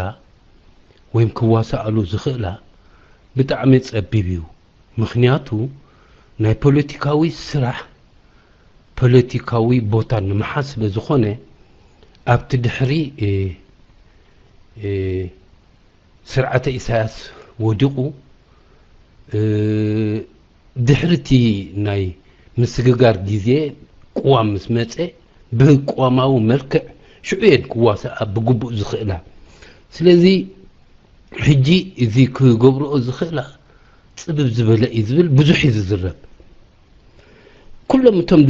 ወይም ክዋሳኣሉ ዝኽእላ ብጣዕሚ ጸቢብ እዩ። ምኽንያቱ ናይ ፖለቲካዊ ስራሕ ፖለቲካዊ ቦታ ንምሓዝ ስለ ዝኾነ ኣብቲ ድሕሪ ስርዓተ ኢሳያስ ወዲቑ ድሕሪ እቲ ናይ ምስግጋር ግዜ ቅዋም ምስ መጸ ብቅዋማዊ መልክዕ ሽዑ እየን ክዋሳኣ ብግቡእ ዝኽእላ። ስለዚ ሕጂ እዚ ክገብርኦ ዝኽእላ ጽብብ ዝበለ እዩ ዝብል ብዙሕ እዩ ዝዝረብ። ኩሎም እቶም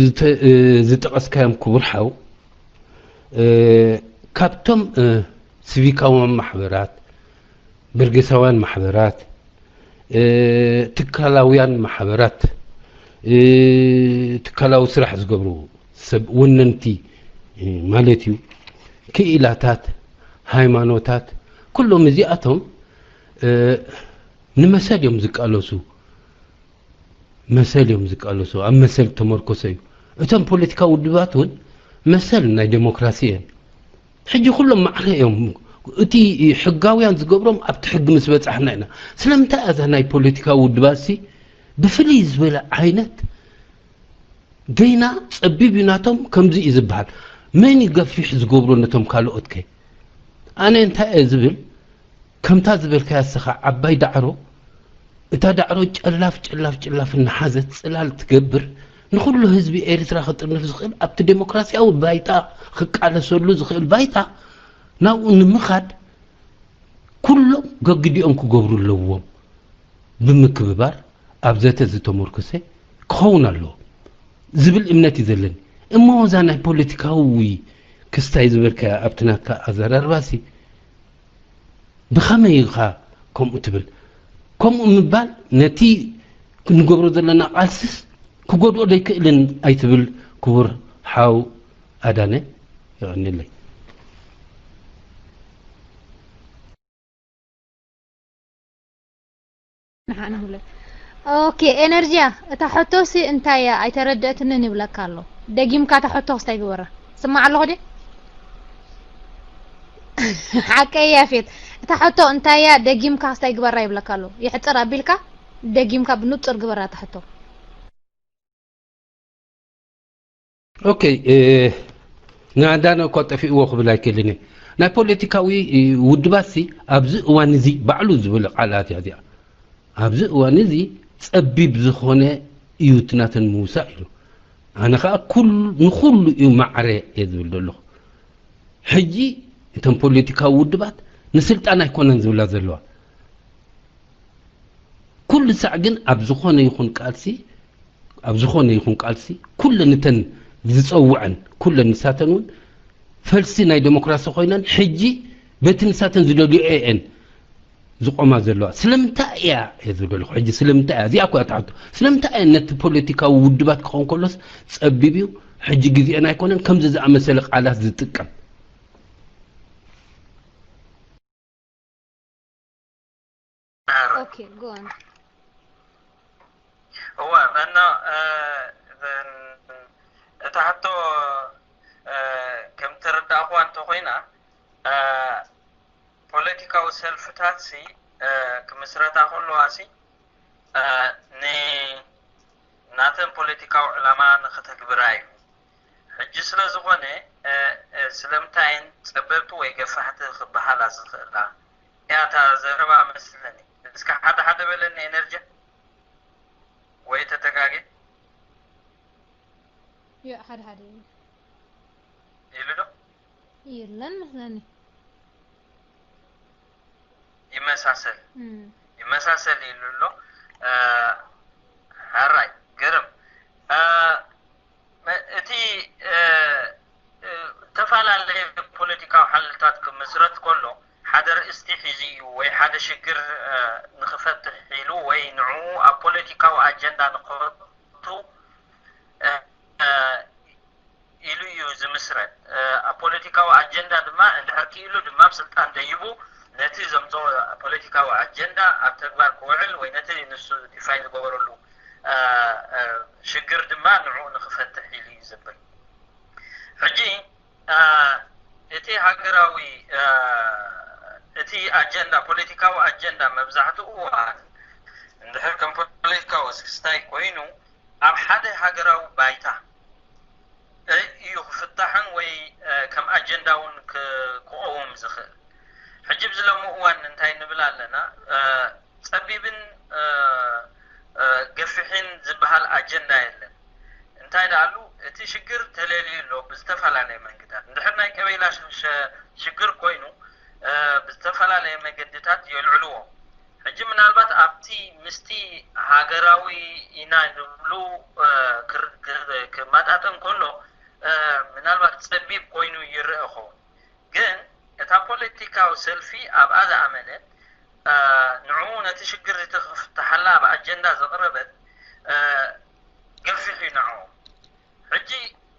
ዝጠቐስካዮም ክቡር ሓው ካብቶም ሲቪካውያን ማሕበራት፣ በርጌሳውያን ማሕበራት፣ ትካላውያን ማሕበራት፣ ትካላዊ ስራሕ ዝገብሩ ሰብ ወነንቲ ማለት እዩ፣ ክኢላታት፣ ሃይማኖታት፣ ኩሎም እዚኣቶም ንመሰል እዮም ዝቃለሱ። መሰል እዮም ዝቃለሱ፣ ኣብ መሰል ተመርኮሰ እዩ። እቶም ፖለቲካዊ ውድባት እውን መሰል ናይ ዴሞክራሲ እየን። ሕጂ ኩሎም ማዕረ እዮም። እቲ ሕጋውያን ዝገብሮም ኣብቲ ሕጊ ምስ በጻሕና ኢና። ስለምንታይ እያ እዛ ናይ ፖለቲካዊ ውድባት ሲ ብፍልይ ዝበለ ዓይነት ገይና ጸቢብ እዩ ናቶም ከምዚ እዩ ዝበሃል? መን እዩ ገፊሕ ዝገብሮ ነቶም ካልኦት ከ? ኣነ እንታይ እየ ዝብል? ከምታ ዝበልካያ እስኻ ዓባይ ዳዕሮ፣ እታ ዳዕሮ ጨላፍ ጨላፍ ጨላፍ እናሓዘት ጽላል ትገብር፣ ንኹሉ ህዝቢ ኤርትራ ክጥርንፍ ዝኽእል ኣብቲ ዴሞክራሲያዊ ባይታ ክቃለሰሉ ዝኽእል ባይታ ናብኡ ንምኻድ ኩሎም ገግዲኦም ክገብሩ ኣለዎም። ብምክብባር ኣብ ዘተ ዝተመርኮሰ ክኸውን ኣለዎ ዝብል እምነት እዩ ዘለኒ። እሞ እዛ ናይ ፖለቲካዊ ክስታይ ዝበልካያ ኣብቲ ናትካ ኣዘራርባሲ ብኸመይ ኢኻ ከምኡ ትብል? ከምኡ ምባል ነቲ ክንገብሮ ዘለና ቃልስስ ክጎድኦ ዶ ኣይክእልን ኣይትብል? ክቡር ሓው ኣዳነ፣ የቐንየለይ። ንሓ ንብለ። ኦኬ፣ ኤነርጂያ፣ እታ ሕቶሲ እንታይ እያ? ኣይተረድአትንን ይብለካ ኣሎ። ደጊምካ እታ ሕቶ ክስታይ ግበራ። ስማዕ ኣለኹ ድየ? ሓቀይ ያፌት፣ እታ ሕቶ እንታይ እያ? ደጊምካ ክስታይ ግበራ ይብለካ ኣሎ። ይሕጽር ኣቢልካ ደጊምካ ብንጹር ግበራ እታ ሕቶ። ኦኬ፣ እ፣ ንኣዳነ እኳ ጠፊእዎ ክብል ኣይክእልን እየ። ናይ ፖለቲካዊ፣ እ፣ ውድባትሲ ኣብዚ እዋን እዚ ባዕሉ ዝብል ቃላት እያ እዚኣ። ኣብዚ እዋን እዚ ጸቢብ ዝኾነ እዩ እቲ ናተን ምውሳእ ኢሉ። ኣነ ኸኣ ኩሉ፣ ንኹሉ እዩ ማዕረ እየ ዝብል ዘለኹ። ሕጂ እተን ፖለቲካዊ ውድባት ንስልጣን ኣይኮነን ዝብላ ዘለዋ። ኩሉ ሳዕ ግን ኣብ ዝኾነ ይኹን ቃልሲ፣ ኣብ ዝኾነ ይኹን ቃልሲ፣ ኩለን እተን ዝጸውዐን፣ ኩለን ንሳተን እውን ፈልሲ ናይ ዴሞክራሲ ኮይነን፣ ሕጂ በቲ ንሳተን ዝደልዮ እየን ዝቆማ ዘለዋ። ስለምንታይ እያ እየ ዝብል ዘለኹ። ሕጂ ስለምንታይ እያ? እዚኣ እኮ እያ እታ ሕቶ። ስለምንታይ እየን ነቲ ፖለቲካዊ ውድባት ክኸውን ከሎስ ጸቢብ እዩ፣ ሕጂ ግዜአን ኣይኮነን፣ ከምዚ ዝኣመሰለ ቃላት ዝጥቀም? ኦኬ፣ ጎ ኦን። እወ፣ መኖ፣ እ፣ እዘን፣ እታ ሕቶ፣ እ፣ ከም ተረዳእኽዋ እንተኾይና፣ እ፣ ፖለቲካዊ ሰልፍታትሲ፣ እ፣ ክምስረታ ከለዋሲ፣ እ፣ ን-፣ ናተን ፖለቲካዊ ዕላማ ንኽተግብራ እዩ። ሕጂ ስለ ዝኾነ፣ እ፣ እ፣ ስለምንታይን ጸበብቲ ወይ ገፋሕቲ ክበሃላ ዝኽእላ? እያ እታ ዘረባ መስለኒ። እስከ ሓደ ሓደ በለኒ ኤነርጂ ወይ ተተጋጌ። ዮ ሓደ ሓደ እዩ። ኢሉ ዶ? የለን መስለኒ። ይመሳሰል እም፣ ይመሳሰል ኢሉ ኣሎ። እ፣ ሕራይ ግርም። እ፣ መ- እቲ እ፣ እ፣ ዝተፈላለየ ፖለቲካዊ ሓይልታት ክምስረት ከሎ ሓደ ርእስቲ ሒዙ እዩ ወይ ሓደ ሽግር እ፣ ንክፈትሕ ኢሉ ወይ ንዕኡ ኣብ ፖለቲካዊ ኣጀንዳ ንክፈቱ እ፣ እ፣ ኢሉ እዩ ዝምስረት። እ፣ ኣብ ፖለቲካዊ ኣጀንዳ ድማ እንድሕር ክኢሉ ድማ ኣብ ስልጣን ደይቡ ነቲ ዘምፅኦ ፖለቲካዊ ኣጀንዳ ኣብ ተግባር ክውዕል ወይ ነቲ ንሱ ዲፋይን ዝገበረሉ እ፣ እ፣ ሽግር ድማ ንዕኡ ንክፈትሕ ኢሉ እዩ ዝብል። ሕጂ እ፣ እቲ ሃገራዊ እ፣ እቲ ኣጀንዳ ፖለቲካዊ ኣጀንዳ መብዛሕትኡ እዋን እንድሕር ከም ፖለቲካዊ ስክስታይ ኮይኑ ኣብ ሓደ ሃገራዊ ባይታ እዩ ክፍታሕን ወይ እ፣ ከም ኣጀንዳ እውን ክ- ክቐውም ዝኽእል። ሕጂ ኣብዚ ሎሚ እዋን እንታይ ንብል ኣለና? እ፣ ጸቢብን እ፣ እ፣ ገፊሕን ዝበሃል ኣጀንዳ የለን። እንታይ ደኣሉ እቲ ሽግር ተለልዩ ኣሎ ብዝተፈላለየ መንገድታት። እንድሕር ናይ ቀበይላ ሸ- ሸ- ሽግር ኮይኑ እ፣ ብዝተፈላለየ መገድታት የልዕልዎ። ሕጂ ምናልባት ኣብቲ ምስቲ ሃገራዊ ኢና ንብሉ እ፣ ክር- ክር- ክመጣጠን ከሎ እ፣ ምናልባት ጸቢብ ኮይኑ ይረአ ኸውን። ግን እታ ፖለቲካዊ ሰልፊ ኣብኣ ዝኣመነት እ፣ ንዕኡ ነቲ ሽግር እቲ ክፍትሓላ ኣብ ኣጀንዳ ዘቕረበት እ፣ ገፊሕ እዩ ንዕኡ። ሕጂ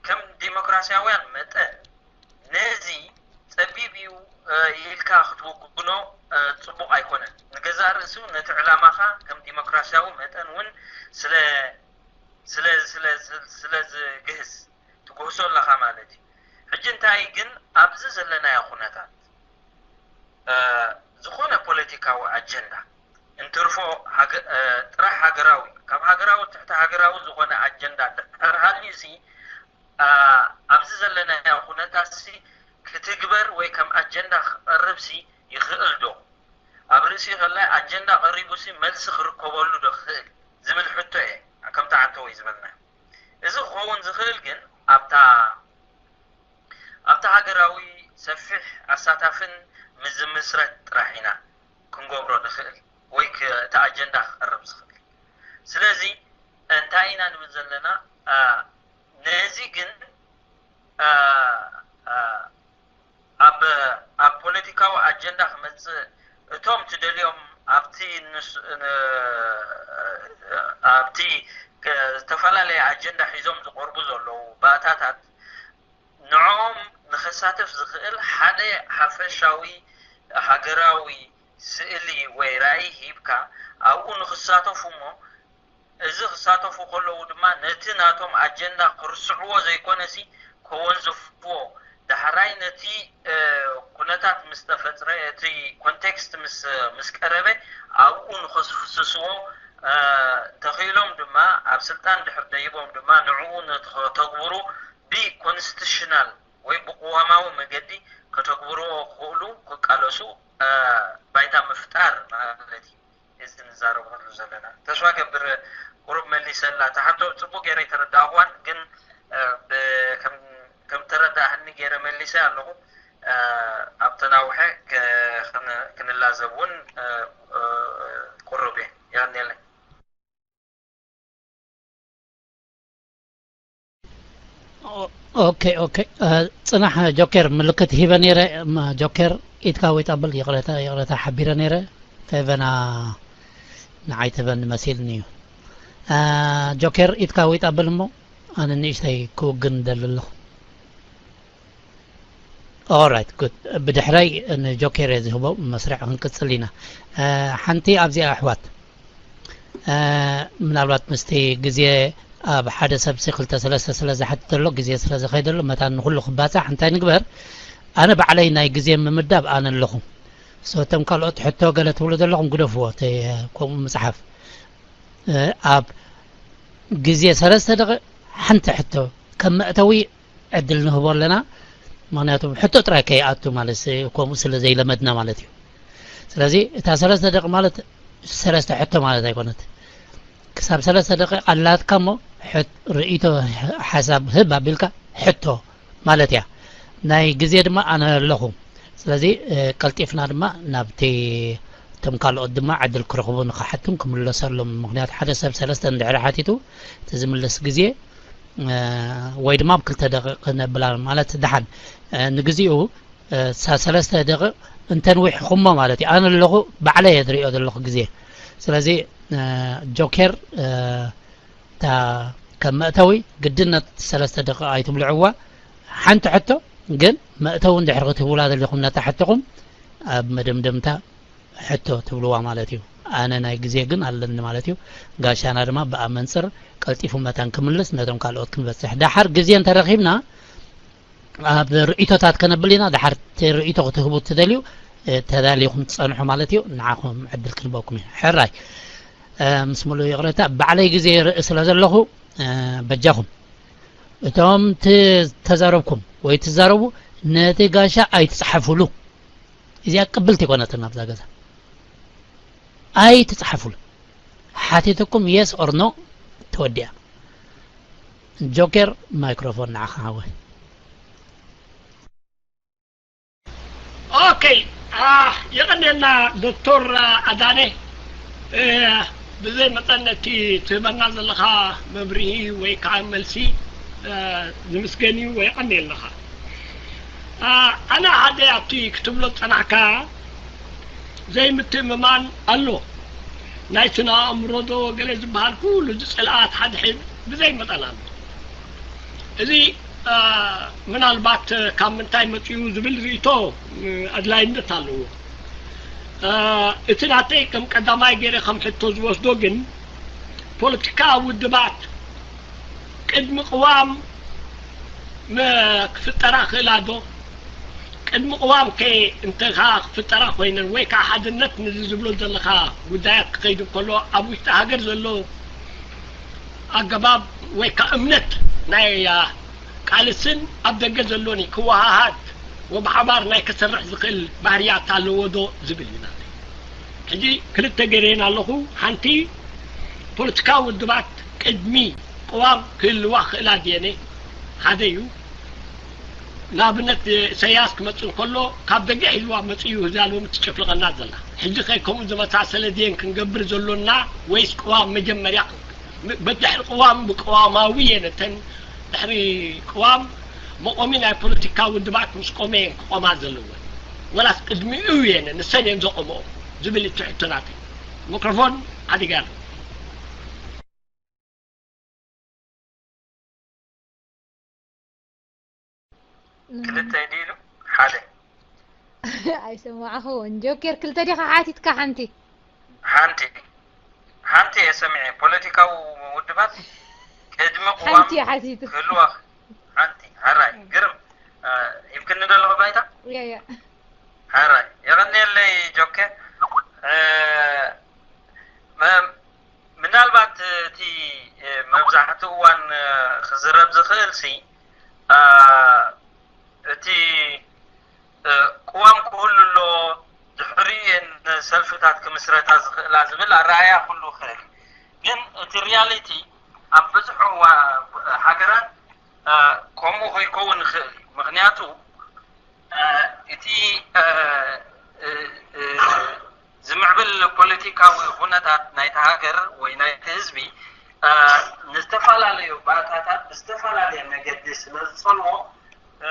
ከም ዲሞክራሲያውያን መጠን ነዚ ጸቢብ እዩ እ፣ ኢልካ ክትውግኖ እ፣ ጽቡቕ ኣይኮነን። ንገዛእ ርእሱ ነቲ ዕላማኻ ከም ዲሞክራሲያዊ መጠን እውን ስለ ስለ ስለ ስለ ዝግህስ ትግህሶ ኣለኻ ማለት እዩ። ሕጂ እንታይ ግን ኣብዚ ዘለናዮ ኩነታት እ፣ ዝኾነ ፖለቲካዊ ኣጀንዳ እንትርፎ ሃገ- እ፣ ጥራሕ ሃገራዊ ካብ ሃገራዊ ትሕቲ ሃገራዊ ዝኾነ ኣጀንዳ ድሕር ሃልዩሲ እ፣ ኣብዚ ዘለናዮ ኩነታት ሲ ክትግበር ወይ ከም ኣጀንዳ ክቐርብ ሲ ይኽእል ዶ? ኣብ ርእሲ ከላይ ኣጀንዳ ቀሪቡ ሲ መልሲ ክርከበሉ ዶ ክኽእል ዝብል ሕቶ እየ ከምቲ ዓንተወይ ዝበልና። እዚ ክኸውን ዝኽእል ግን ኣብታ ኣብቲ ሃገራዊ ሰፊሕ ኣሳታፍን ምስ ዝምስረት ጥራሕ ኢና ክንገብሮ ንኽእል ወይ ክ- እቲ ኣጀንዳ ክቐርብ ዝኽእል። ስለዚ እንታይ ኢና ንብል ዘለና? አ፣ ነዚ ግን አ፣ አ፣ ኣብ ኣብ ፖለቲካዊ ኣጀንዳ ክመጽእ እቶም ትደልዮም ኣብቲ ንስ- ን- ኣብቲ ከ- ዝተፈላለየ ኣጀንዳ ሒዞም ዝቐርቡ ዘለዉ ባእታታት ንዕኦም ንኸሳተፍ ዝኽእል ሓደ ሓፈሻዊ ሃገራዊ ስእሊ ወይ ራእይ ሂብካ ኣብኡ ንኽሳተፉ እሞ እዚ ክሳተፉ ከለዉ ድማ ነቲ ናቶም ኣጀንዳ ክርስዕዎ ዘይኮነሲ ከወንዝፍዎ ዳሕራይ ነቲ እ፣ ኩነታት ምስ ተፈጥረ እቲ ኮንቴክስት ምስ ምስ ቀረበ ኣብኡ ንኸስፍስስዎ እ፣ ተኽኢሎም ድማ ኣብ ስልጣን ድሕር ደይቦም ድማ ንዕኡ ንኸተግብሩ ብኮንስቲቱሽናል ወይ ብቅዋማዊ መገዲ ከተግብርዎ ክኽእሉ ክቃለሱ እ፣ ባይታ ምፍጣር ማለት እዩ። እዚ ንዛረበሉ ዘለና ተስፋ ገብር ቁሩብ መሊሰላ እታ ሕቶ ጽቡቅ ገይረ ኣይተረዳእኳን ግን እ፣ ብ- ከም ከም ተረዳእኒ ገይረ መሊሰ ኣለኹ እ፣ ኣብ ተናውሐ ክ- ክን- ክንላዘብ እውን እ፣ እ፣ ቁሩብ እየ የቀንየለይ። ኦኬ ኦኬ እ፣ ጽናሕ ጆኬር ምልክት ሂበ ነይረ እም፣ ጆኬር ኢድካ ወይ ጣብል ይቕረታ ይቕረታ ሓቢረ ነይረ ፌቨና ንዓይ ትበኒ መሲልኒ እዩ እ፣ ጆኬር ኢድካ ወይ ጣብል እሞ ኣነ ንእሽተይ ክውግን ደሊ ኣለኹ ኦራይት ጉድ ብድሕረይ ንጆኬር እየ ዝህቦ መስርዕ ክንቅጽል ኢና እ፣ ሓንቲ ኣብዚኣ ኣሕዋት እ፣ ምናልባት ምስቲ ግዜ ኣብ ሓደ ሰብ ሲ ክልተ ሰለስተ ስለ ዝሓትት ዘሎ ግዜ ስለ ዝኸይደሉ መታን ንኩሉ ክባጻሕ እንታይ ንግበር ኣነ ባዕለይ ናይ ግዜ ምምዳብ ኣነ ኣለኹ ሶቶም ካልኦት ሕቶ ገለ ትብሉ ዘለኹም ግደፍዎ እቲ ከምኡ ምጽሓፍ እ፣ ኣብ ግዜ ሰለስተ ደቂ ሓንቲ ሕቶ ከም መእተዊ ዕድል ንህቦ ኣለና ምክንያቱ ሕቶ ጥራይ ከይኣቱ ማለት ከምኡ ስለ ዘይለመድና ማለት እዩ ስለዚ እታ ሰለስተ ደቂ ማለት ሰለስተ ሕቶ ማለት ኣይኮነት ክሳብ ሰለስተ ደቂ ኣላትካ እሞ ሕት-፣ ርእይቶ፣ ሓሳብ ህብ ኣቢልካ ሕቶ ማለት እያ። ናይ ግዜ ድማ ኣነ ኣለኹ። ስለዚ፣ እ፣ ቀልጢፍና ድማ ናብቲ እቶም ካልኦት ድማ ዕድል ክረኽቡ ንኽሓቱን ክምለሰሎም። ምኽንያቱ ሓደ ሰብ ሰለስተ እንድሕር ሓቲቱ እቲ ዝምልስ ግዜ፣ እ፣ ወይ ድማ ኣብ ክልተ ደቂቕ ክነብላ ማለት ደሓን፣ እ፣ ንግዚኡ፣ እ፣ ሳ-፣ ሰለስተ ደቂቕ እንተንዊሕኹሞ ማለት እዩ። ኣነ ኣለኹ፣ ባዕለይ እየ ዝሪኦ ዘለኹ ግዜ። ስለዚ፣ እ፣ ጆኬር፣ እ፣ እታ ከም መእተዊ ግድነት ሰለስተ ደቂቕ ኣይትብልዕዋ። ሓንቲ ሕቶ ግን መእተዊ እንድሕር ክትህቡላ ዘለኹም ነታ ሕቶኹም ኣብ መደምደምታ ሕቶ ትብልዋ ማለት እዩ። ኣነ ናይ ግዜ ግን ኣለኒ ማለት እዩ። ጋሻና ድማ ብኣ መንጽር ቀልጢፉ መታን ክምልስ ነቶም ካልኦት ክንበጽሕ። ደሓር ግዜ እንተረኺብና ኣብ ርእይቶታት ከነብል ኢና። ደሓር እቲ ርእይቶ ክትህቡ እትደልዩ፣ እ፣ ተዳሊኹም ትጸንሑ ማለት እዩ። ንዓኹም ዕድል ክንበኩም እዩ። ሕራይ፣ እ፣ ምስ ሙሉእ ይቕረታ፣ ባዕለይ ግዜ ይርኢ ስለ ዘለኹ፣ እ፣ በጃኹም እቶም ት-፣ ተዛረብኩም ወይ ትዛረቡ ነቲ ጋሻ ኣይትጽሓፉሉ። እዚኣ ቅብልቲ ኣይኮነትን ኣብዛ ገዛ። ኣይትጽሓፉሉ። ሓቲትኩም yes or no ተወዲኣ። ጆኬር ማይክሮፎን ንዓኻ ሓወይ። ኦኬ፣ አ፣ የቐንየልና ዶክተር ኣዳነ፣ እ፣ ብዘይ መጠን ነቲ ትህበና ዘለኻ መብርሂ ወይ ከዓ መልሲ፣ እ፣ ዝምስገን እዩ ወይ የቐንየልናኻ። አ፣ ኣነ ሓደ ኣብቲ ክትብሎ ዝጸናሕካ ዘይምትእምማን ኣሎ። ናይ ስነ ኣእምሮ ዶ ገለ ዝበሃል ኩሉ እዚ ጽልኣት ሓድሕድ ብዘይ መጠን ኣሎ። እዚ፣ አ፣ ምናልባት ካብ ምንታይ መጺኡ ዝብል ርእይቶ፣ እ፣ ኣድላይነት ኣለዎ። አ፣ እቲ ናተይ ከም ቀዳማይ ገይረ ከም ሕቶ ዝወስዶ ግን ፖለቲካ ውድባት ቅድሚ ቅዋም መ-፣ ክፍጠራ ክእላ ዶ? ቅድሚ ቅዋም ከ እንተ ኸኣ ክፍጠራ ኮይነን ወይ ከኣ ሓድነት ነዚ ዝብሎ ዘለኻ ጉዳያት ክኸይድ እንከሎ ኣብ ውሽጢ ሃገር ዘሎ ኣገባብ ወይ ከኣ እምነት ናይ፣ አ፣ ቃልስን ኣብ ደገ ዘሎን እዩ ክወሃሃድ ወብሓባር ናይ ክሰርሕ ዝኽእል ባህርያት ኣለዎ ዶ ዝብል እዩ ናተይ። ሕጂ ክልተ ገይረን ኣለኹ። ሓንቲ ፖለቲካዊ ውድባት ቅድሚ ቅዋም ክህልዋ ክእላ ድየን? ሓደ እዩ። ንኣብነት ኢሳያስ ክመጽእ እንከሎ ካብ ደገ ሒዝዋ መጺኡ ህዝባ ሎሚ ትጭፍልቐና ዘላ። ሕጂ ከ ከምኡ ዝመሳሰለ ድየን ክንገብር ዘሎና ወይስ ቅዋም መጀመርያ በድሕሪ ቅዋም ብቅዋማዊ እየን እተን ድሕሪ ቅዋም መቆሚ ናይ ፖለቲካ ውድባት ምስ ቆመ እየን ክቆማ ዘለወን ወላስ ቅድሚኡ እየን ንሰን እየን ዘቆምኦ ዝብል እቲ ሕቶ ናተይ። ሚክሮፎን ዓዲጋ ኣለኹ። ክልተ ድዩ ኢሉ ሓደ? ኣይሰማዕኹን። ጆኬር ክልተ ዲኻ ሓቲትካ ሓንቲ? ሓንቲ ሓንቲ እየ ሰሚዐ። ፖለቲካዊ ውድባት ቅድሚ ቅዋም ሓንቲ ሓቲቱ። ክህልዋ ሓንቲ። ሕራይ፣ ግርም። እ፣ ሂብክኒ ዶ ኣለኹ ባይታ? ያ፣ ያ። ሕራይ፣ የቐንየለይ ጆኬር። እ፣ መ-፣ ምናልባት እቲ፣ እ፣ መብዛሕትኡ እዋን፣ እ፣ ክዝረብ ዝኽእል ሲ፣ እ፣ እቲ እ፣ ቅዋም ክህሉ ኣሎ፣ ድሕሪኡ እየን ሰልፍታት ክምስረታ ዝኽእላ ዝብል ኣረኣእያ ክህሉ ይኽእል እዩ። ግን እቲ ሪያሊቲ ኣብ ብዙሕ እዋ-፣ ሃገራት፣ እ፣ ከምኡ ከይከውን ይኽእል እዩ። ምኽንያቱ፣ እ፣ እቲ፣ እ፣ እ፣ እ፣ ዝምዕብል ፖለቲካዊ ኩነታት ናይቲ ሃገር ወይ ናይቲ ህዝቢ፣ እ፣ ንዝተፈላለዩ ባእታታት ብዝተፈላለየ መገዲ ስለ ዝጸልዎ፣ እ፣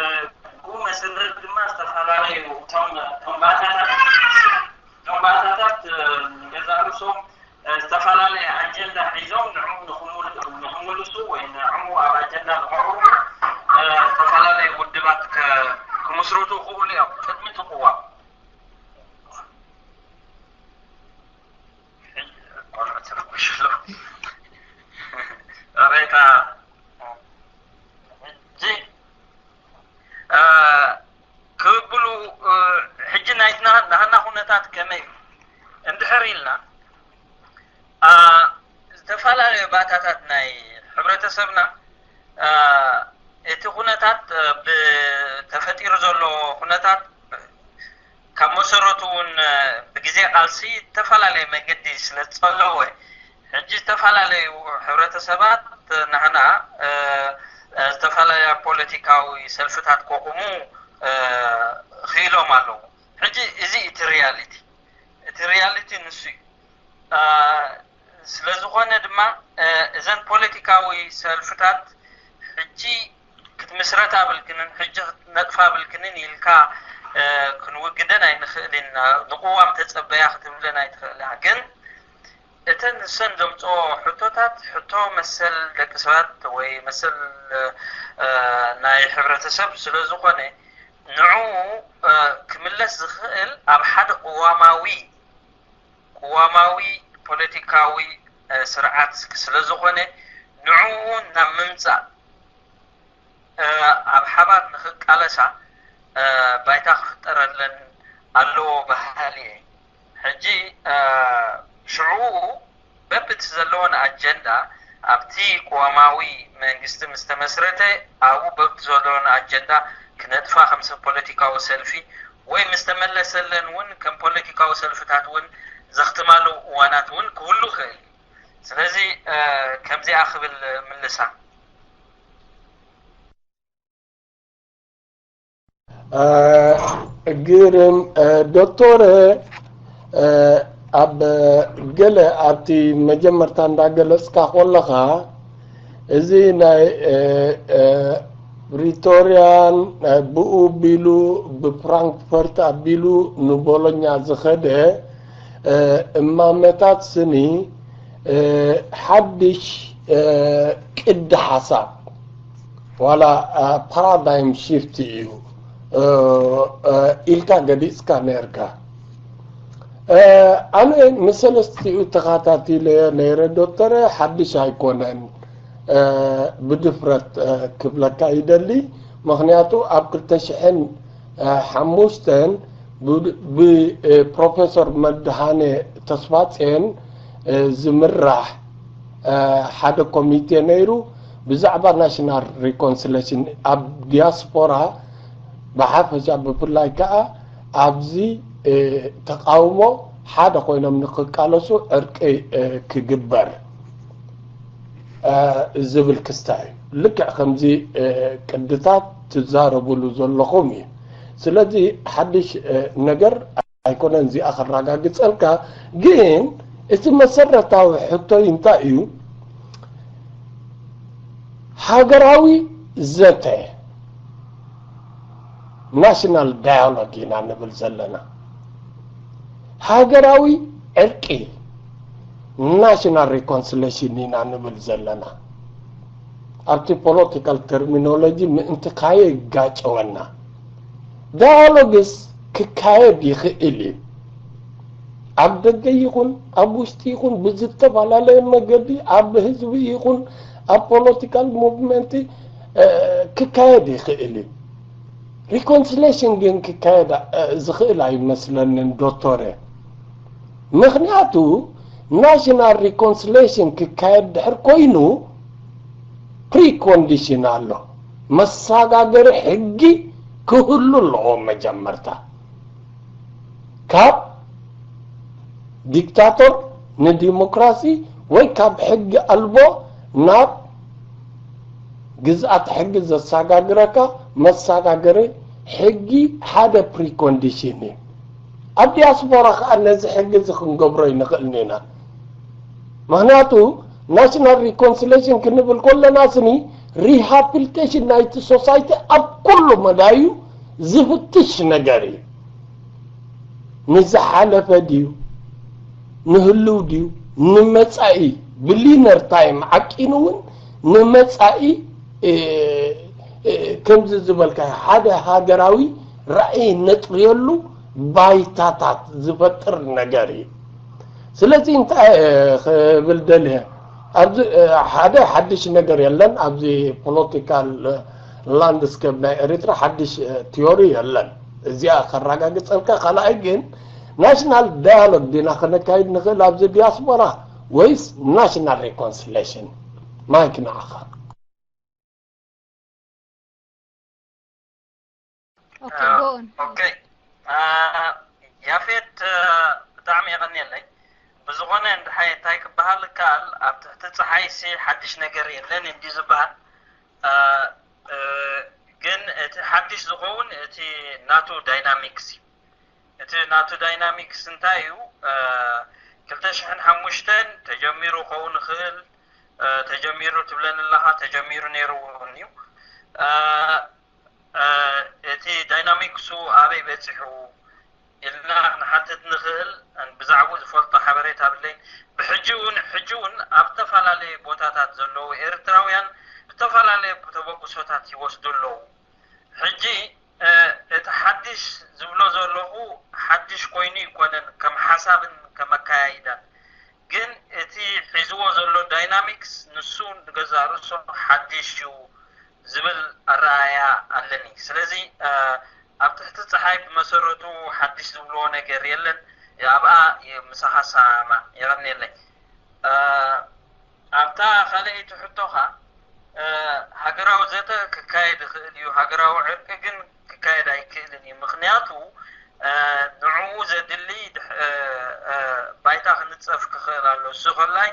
ብኡ መሰረት ድማ ዝተፈላለዩ እቶም፣ እቶም ባእታታት፣ እቶም ባእታታት፣ እ፣ ንገዛእ ርእሶም፣ እ፣ ዝተፈላለየ ኣጀንዳ ሒዞም ንዕኡ ንኽምል-፣ ንኽምልሱ ወይ ንዕኡ ኣብ ኣጀንዳ ንኸቕርቡ፣ እ፣ ዝተፈላለየ ውድባት ከ-፣ ክምስርቱ ይኽእሉ እዮም። ቅድሚ እቲ ቅዋም። ቆልዑ ትርብሹ ኣለዉ። ሬታ ሕጂ፣ እ፣ ክብሉ፣ እ፣ ሕጂ ናይትና ናህና ኩነታት ከመይ እዩ? እንድሕር ኢልና፣ እ፣ ዝተፈላለዩ ባእታታት ናይ ሕብረተሰብና፣ እ፣ እቲ ኩነታት፣ እ፣ ብተፈጢሩ ዘሎ ኩነታት ካብ መሰረቱ እውን፣ እ፣ ብግዜ ቃልሲ ዝተፈላለየ መገዲ ስለ ዝጸለወ፣ ሕጂ ዝተፈላለዩ ሕብረተሰባት ንሕና ዝተፈላለያ ፖለቲካዊ ሰልፍታት ከቑሙ ክኢሎም ኣለዉ። ሕጂ እዚ እቲ ሪያሊቲ እቲ ሪያሊቲ ንሱ እዩ። ስለዝኾነ ድማ እዘን ፖለቲካዊ ሰልፍታት ሕጂ ክትምስረታ ብልክንን ሕጂ ክትነጥፋ ብልክንን ኢልካ ክንውግደን ኣይንኽእል ኢና። ንቅዋም ተጸበያ ክትብለን ኣይትኽእላ። ግን እተን ንሰን ዘምጽኦ ሕቶታት ሕቶ መሰል ደቂ ሰባት ወይ መሰል ናይ ሕብረተሰብ ስለ ዝኾነ ንዕኡ ክምለስ ዝኽእል ኣብ ሓደ ቅዋማዊ ቅዋማዊ ፖለቲካዊ ስርዓት ስለ ዝኾነ ንዕኡ ናብ ምምጻእ ኣብ ሓባር ንኽቃለሳ ባይታ ክፍጠረለን ኣለዎ በሃሊ እየ። ሕጂ ሽዑ በብቲ ዘለዎን ኣጀንዳ ኣብቲ ቅዋማዊ መንግስቲ ምስ ተመስረተ ኣብኡ በብቲ ዘለዎን ኣጀንዳ ክነጥፋ ከም ሰብ ፖለቲካዊ ሰልፊ ወይ ምስ ተመለሰለን እውን ከም ፖለቲካዊ ሰልፍታት እውን ዘኽትማሉ እዋናት እውን ክህሉ ይኽእል እዩ። ስለዚ ከምዚኣ ክብል ምልሳ። ግርም ዶክተር፣ ኣብ ገለ ኣብቲ መጀመርታ እንዳገለጽካ ከለኻ እዚ ናይ ፕሪቶርያን ብኡ ቢሉ ብፍራንክፈርት ኣቢሉ ንቦሎኛ ዝኸደ እማመታት ስኒ ሓድሽ ቅዲ ሓሳብ ዋላ ፓራዳይም ሽፍት እዩ ኢልካ ገሊፅካ ነርካ። ኣነ ንሰለስቲኡ ተኸታቲለዮ ነይረ ዶክተረ፣ ሓድሽ ኣይኮነን ብድፍረት ክብለካ ይደሊ። ምኽንያቱ ኣብ ክልተ ሽሕን ሓሙሽተን ብፕሮፌሰር መድሃኔ ተስፋጼን ዝምራሕ ሓደ ኮሚቴ ነይሩ ብዛዕባ ናሽናል ሪኮንስሌሽን ኣብ ዲያስፖራ ብሓፈሻ ብፍላይ ከዓ ኣብዚ ተቃውሞ ሓደ ኮይኖም ንክቃለሱ ዕርቂ ክግበር ዝብል ክስታይ እዩ። ልክዕ ከምዚ ቅድታት ትዛረብሉ ዘለኹም እዩ። ስለዚ ሓድሽ ነገር ኣይኮነን እዚኣ ከረጋግፀልካ፣ ግን እቲ መሰረታዊ ሕቶይ እንታይ እዩ? ሃገራዊ ዘተ ናሽናል ዳያሎግ ኢና ንብል ዘለና። ሃገራዊ ዕርቂ ናሽናል ሪኮንስሌሽን ኢና ንብል ዘለና። ኣብቲ ፖለቲካል ተርሚኖሎጂ ምእንቲ ካየ ይጋጨወና። ዳያሎግስ ክካየድ ይኽእል እዩ። ኣብ ደገ ይኹን ኣብ ውሽጢ ይኹን ብዝተፈላለየ መገዲ ኣብ ህዝቢ ይኹን ኣብ ፖለቲካል ሙቭመንት ክካየድ ይኽእል እዩ። ሪኮንስሌሽን ግን ክካየድ ዝኽእል ኣይመስለንን ዶክተረ። ምኽንያቱ ናሽናል ሪኮንስሌሽን ክካየድ ድሕር ኮይኑ ፕሪኮንዲሽን ኣሎ። መሰጋገሪ ሕጊ ክህሉ ኣለዎ መጀመርታ። ካብ ዲክታቶር ንዲሞክራሲ ወይ ካብ ሕጊ ኣልቦ ናብ ግዝኣት ሕጊ ዘሰጋግረካ መሰጋገሪ ሕጊ ሓደ ፕሪኮንዲሽን እዩ። ኣብ ዲያስፖራ ከዓ ነዚ ሕጊ እዚ ክንገብሮ ይንኽእል ኢና። ምክንያቱ ናሽናል ሪኮንስሌሽን ክንብል ከለና ስኒ ሪሃብሊቴሽን ናይቲ ሶሳይቲ ኣብ ኩሉ መዳዩ ዝፍትሽ ነገር እዩ። ንዝሓለፈ ድዩ ንህልው ድዩ ንመፃኢ ብሊነር ታይም ዓቂኑ እውን ንመፃኢ ከምዚ ዝበልካ ሓደ ሃገራዊ ራእይ ነጥርየሉ ባይታታት ዝፈጥር ነገር እዩ። ስለዚ እንታይ ክብል ደልየ ኣብዚ ሓደ ሓድሽ ነገር የለን ኣብዚ ፖለቲካል ላንድስኬፕ ናይ ኤሪትራ ሓድሽ ቲዮሪ የለን። እዚኣ ከረጋግፀልካ። ካልኣይ ግን ናሽናል ዳያሎግ ዲና ከነካይድ ንኽእል ኣብዚ ዲያስፖራ ወይስ ናሽናል ሪኮንስሌሽን? ማይክ ንዓኻ። ኦኬ፣ ጎ ኦን። ኦኬ፣ ያፌት፣ ብጣዕሚ የቐንየለይ። ዝኾነ እንታይ ክበሃል ይከኣል፣ ኣብ ትሕቲ ጸሓይሲ ሓድሽ ነገር የለን እንዲ ዝበሃል። ግን እቲ ሓድሽ ዝኸውን እቲ ናቱ ዳይናሚክስ እዩ። እቲ ናቱ ዳይናሚክስ እንታይ እዩ? ክልተ ሽሕን ሓሙሽተን ተጀሚሩ ክኸውን ይኽእል። ተጀሚሩ ትብለኒ ኣለኻ፣ ተጀሚሩ ነይሩ እውን እዩ። እቲ ዳይናሚክሱ ኣበይ በጺሑ ኢልና ክንሓትት ንኽእል። ብዛዕባኡ ዝፈልጦ ሓበሬታ ብለይ። ብሕጂ እውን፣ ሕጂ እውን ኣብ ዝተፈላለየ ቦታታት ዘለዉ ኤርትራውያን ዝተፈላለየ ተበግሶታት ይወስዱ ኣለዉ። ሕጂ እቲ ሓድሽ ዝብሎ ዘለኹ ሓድሽ ኮይኑ ይኮነን፣ ከም ሓሳብን ከም ኣካያይዳን። ግን እቲ ሒዝዎ ዘሎ ዳይናሚክስ ንሱ ንገዛእ ርእሱ ሓድሽ እዩ ዝብል ኣረኣእያ ኣለኒ። ስለዚ ኣብ ትሕቲ ጸሓይ ብመሰረቱ ሓድሽ ዝብልዎ ነገር የለን። ኣብኣ ምሳኻ ሰማማ። የቐንየለይ። ኣብታ ካልኣይቲ ሕቶኻ፣ ሃገራዊ ዘተ ክካየድ ይኽእል እዩ፣ ሃገራዊ ዕርቂ ግን ክካየድ ኣይክእልን እዩ። ምኽንያቱ ንዕኡ ዘድሊ ባይታ ክንጸፍ ክኽእል ኣሎ። እሱ ከላይ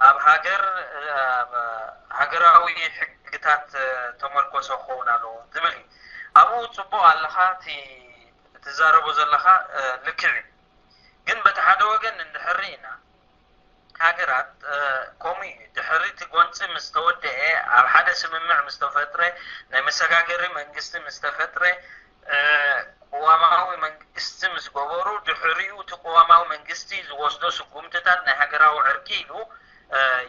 ኣብ ሃገር፣ ኣብ ሃገራዊ ሕግታት ተመርኮሰ ክኸውን ኣለዎ ዝብል እዩ። ኣብኡ ጽቡቕ ኣለኻ፣ እቲ ትዛረቦ ዘለኻ ልክዕ እዩ። ግን በቲ ሓደ ወገን እንድሕር ኢና፣ ሃገራት ከምኡ እዩ። ድሕሪ እቲ ጎንፂ ምስ ተወደአ፣ ኣብ ሓደ ስምምዕ ምስ ተፈጥረ፣ ናይ መሰጋገሪ መንግስቲ ምስ ተፈጥረ፣ ቅዋማዊ መንግስቲ ምስ ገበሩ፣ ድሕሪኡ እቲ ቅዋማዊ መንግስቲ ዝወስዶ ስጉምትታት ናይ ሃገራዊ ዕርቂ ኢሉ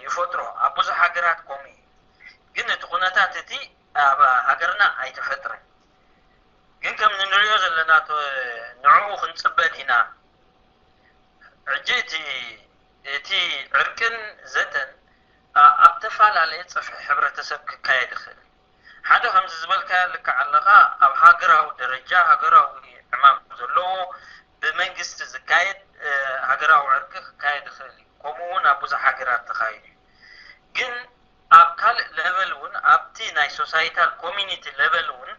ይፈጥሮ። ኣብ ብዙሕ ሃገራት ከምኡ እዩ። ግን እቲ ኩነታት እቲ ኣብ ሃገርና ኣይተፈጥረን። ግን ከም እንሪኦ ዘለና ንዕኡ ክንፅበ ዲና? ሕጂ እቲ እቲ ዕርቅን ዘተን ኣብ ተፈላለየ ጽፍሒ ሕብረተሰብ ክካየድ ይኽእል። ሓደ ከምዚ ዝበልካዮ ልክዕ ኣለኻ፣ ኣብ ሃገራዊ ደረጃ ሃገራዊ ዕማም ዘለዎ ብመንግስቲ ዝካየድ ሃገራዊ ዕርቂ ክካየድ ይኽእል እዩ። ከምኡ እውን ኣብ ብዙሕ ሃገራት ተኻይዱ እዩ። ግን ኣብ ካልእ ለቨል እውን ኣብቲ ናይ ሶሳይታል ኮሚኒቲ ለቨል እውን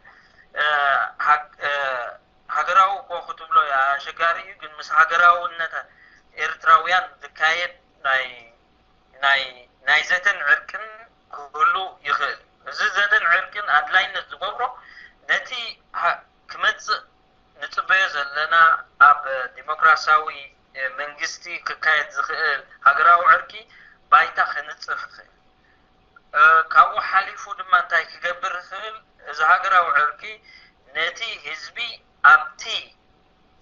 ሃገራዊ እኮ ክትብሎ ኣሸጋሪ እዩ፣ ግን ምስ ሃገራውነት ኤርትራውያን ዝካየድ ናይ ናይ ናይ ዘተን ዕርቅን ክህሉ ይኽእል። እዚ ዘተን ዕርቅን ኣድላይነት ዝገብሮ ነቲ ክመጽእ ንጽበዮ ዘለና ኣብ ዲሞክራሲያዊ መንግስቲ ክካየድ ዝኽእል ሃገራዊ ዕርቂ ባይታ ክንጽፍ ይኽእል። ካብኡ ሓሊፉ ድማ እንታይ ክገብር ይኽእል? እዚ ሃገራዊ ዕርቂ ነቲ ህዝቢ ኣብቲ